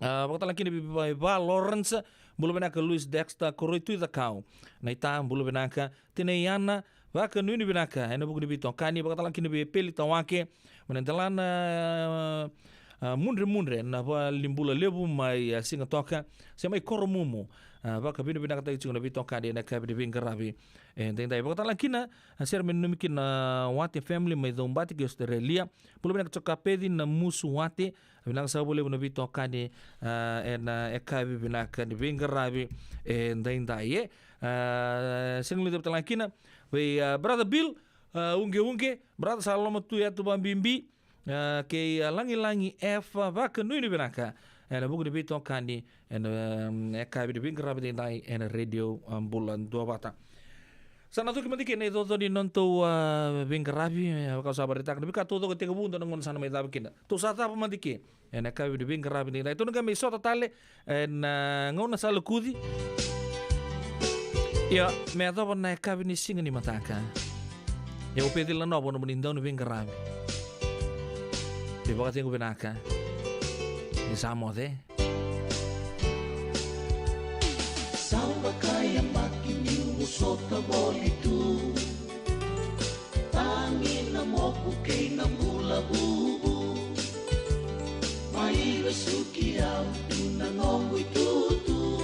A, vakatalega kina vei, vei, vei Lawrence, bula vinaka Louis Dexter, Koroi Tui Cakau. Naita, bula vinaka. Tinai Ana, vakanuinui vinaka ena vuku ni veitokani. Vakatalega kina vei Peli Tawake, mai na delana, a, Mudremudre, na valenibula levu mai, a, Sigatoka, se mai Koromumu. A, vakavinavinakataki tiko na veitokani ena yakavi ni veiqaravi edaidai. Vakatalega kina, a, sere me nanumi kina na Wate family mai Caubati kei Australia. Bula vinaka Jokapeci Namusu Wate, vinaka sara vakalevu na veitokani, a, ena yakavi vinaka ni veiqaravi edaidai, e. A, sega ni levu tale ga kina vei, a, brother Bill, a, Uqeuqe, brother sa loma tu yatu vakabibi, a, kei, a, Lagilagi F, vakanuinui vinaka ena vuku ni veitokani ena, um, yakavi ni veiqaravi edaidai ena Radio, um, Bula Duavata. Sa na cuki mada kina na icoco ni nodatou, a, veiqaravi, e, vaka au sa vakaraitaka, na veika taucoko e tekivu, dua na gauna sa na mai cava kina. Tou sa cava mada kina ena yakavi ni veiqaravi edaidai. Tou na qai mai sota tale ena, a, gauna sa lakuci. Ia, me yacova na yakavi ni siga ni mataka. Ia, au Pecila Novo, nomuni dau ni veiqaravi. Ni vakacegu vinaka. Ni sa moce. Sa vakayamaki niu vosota voli tu. Tagi na moku kei na bula vuvu. Mai vesuki au tu na noqu itutu.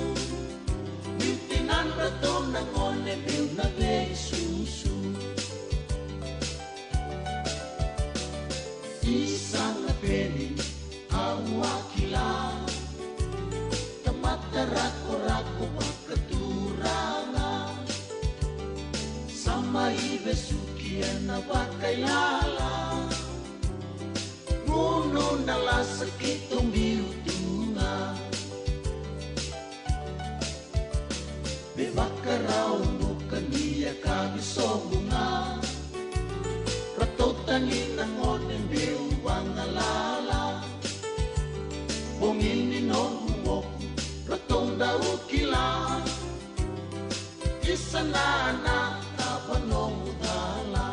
Niu tinadra tou na gone meu na veisusu. Isa na peni au a kila. Tamata rakorako vakaturaga. Sa mai vesuki ena vakailala. Gunu na lasa keitou biu tu ga. Me vakarau buka ni yakavi sobu ga. Ratou tagi na gone meu vagalala. Bogi ni noqu moku ratou dau kila. Isa na na cava noqu cala.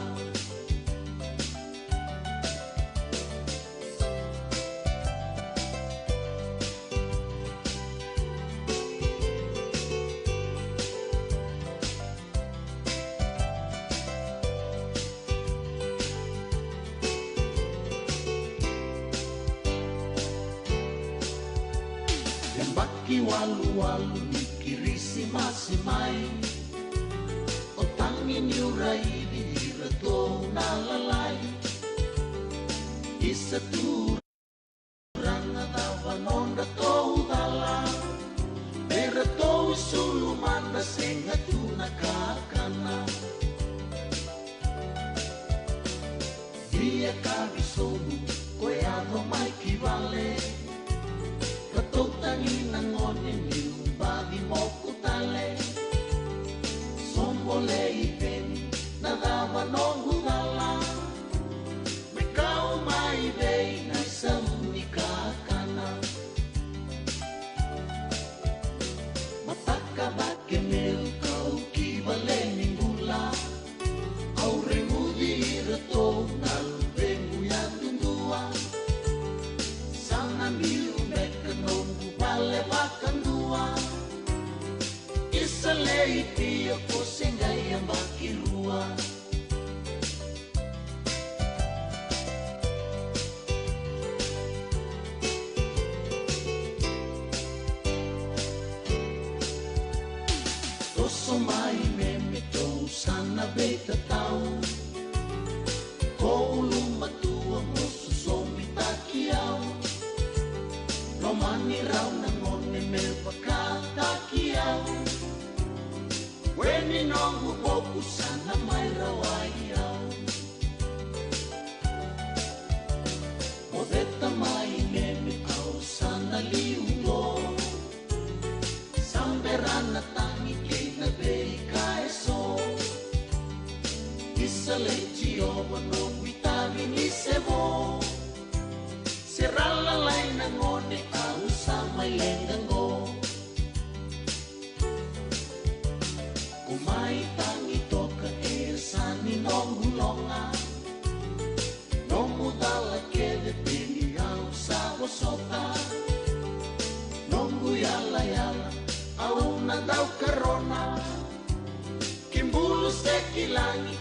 Baki waluwalu ni Kirisimasi mai, o tagi niu raici iratou na lalai. Isa tu raga cava nodratou cala, me ratou isulu mada sega tu na kakana. Via kavi sobu ko yaco mai ki vale, ratou tagi na gone ni lubaci moku tale. Sobo lei veni na cava noqu cala, me kau mai vei na isau ni kakana. Mataka cake meu kau ki vale ni bula, au reguci iratou na luvequ yadudua. Sa na biu beka noqu vale vakadua. Isa lei pio ko se qai yabaki rua. Toso mai me me tou sa na veitatau. Ko ulumatua mo sosomitaki au. Lomani rau na gone me vakataki au. Weni noqu boku sa na mai rawai au. Mo ceta mai me me au sa na liu qo. Sa bera na tagi kei na veika eso. Isa lei Jiova noqu itavi ni se vo. Se ra lalai na gone au sa mai leqa qo. Ko mai tagi toka e sa ni noqu loga. Nomu cala kece peni au sa vosota. Noqu yalayala au na dau karona. Ki bulu se ki lagi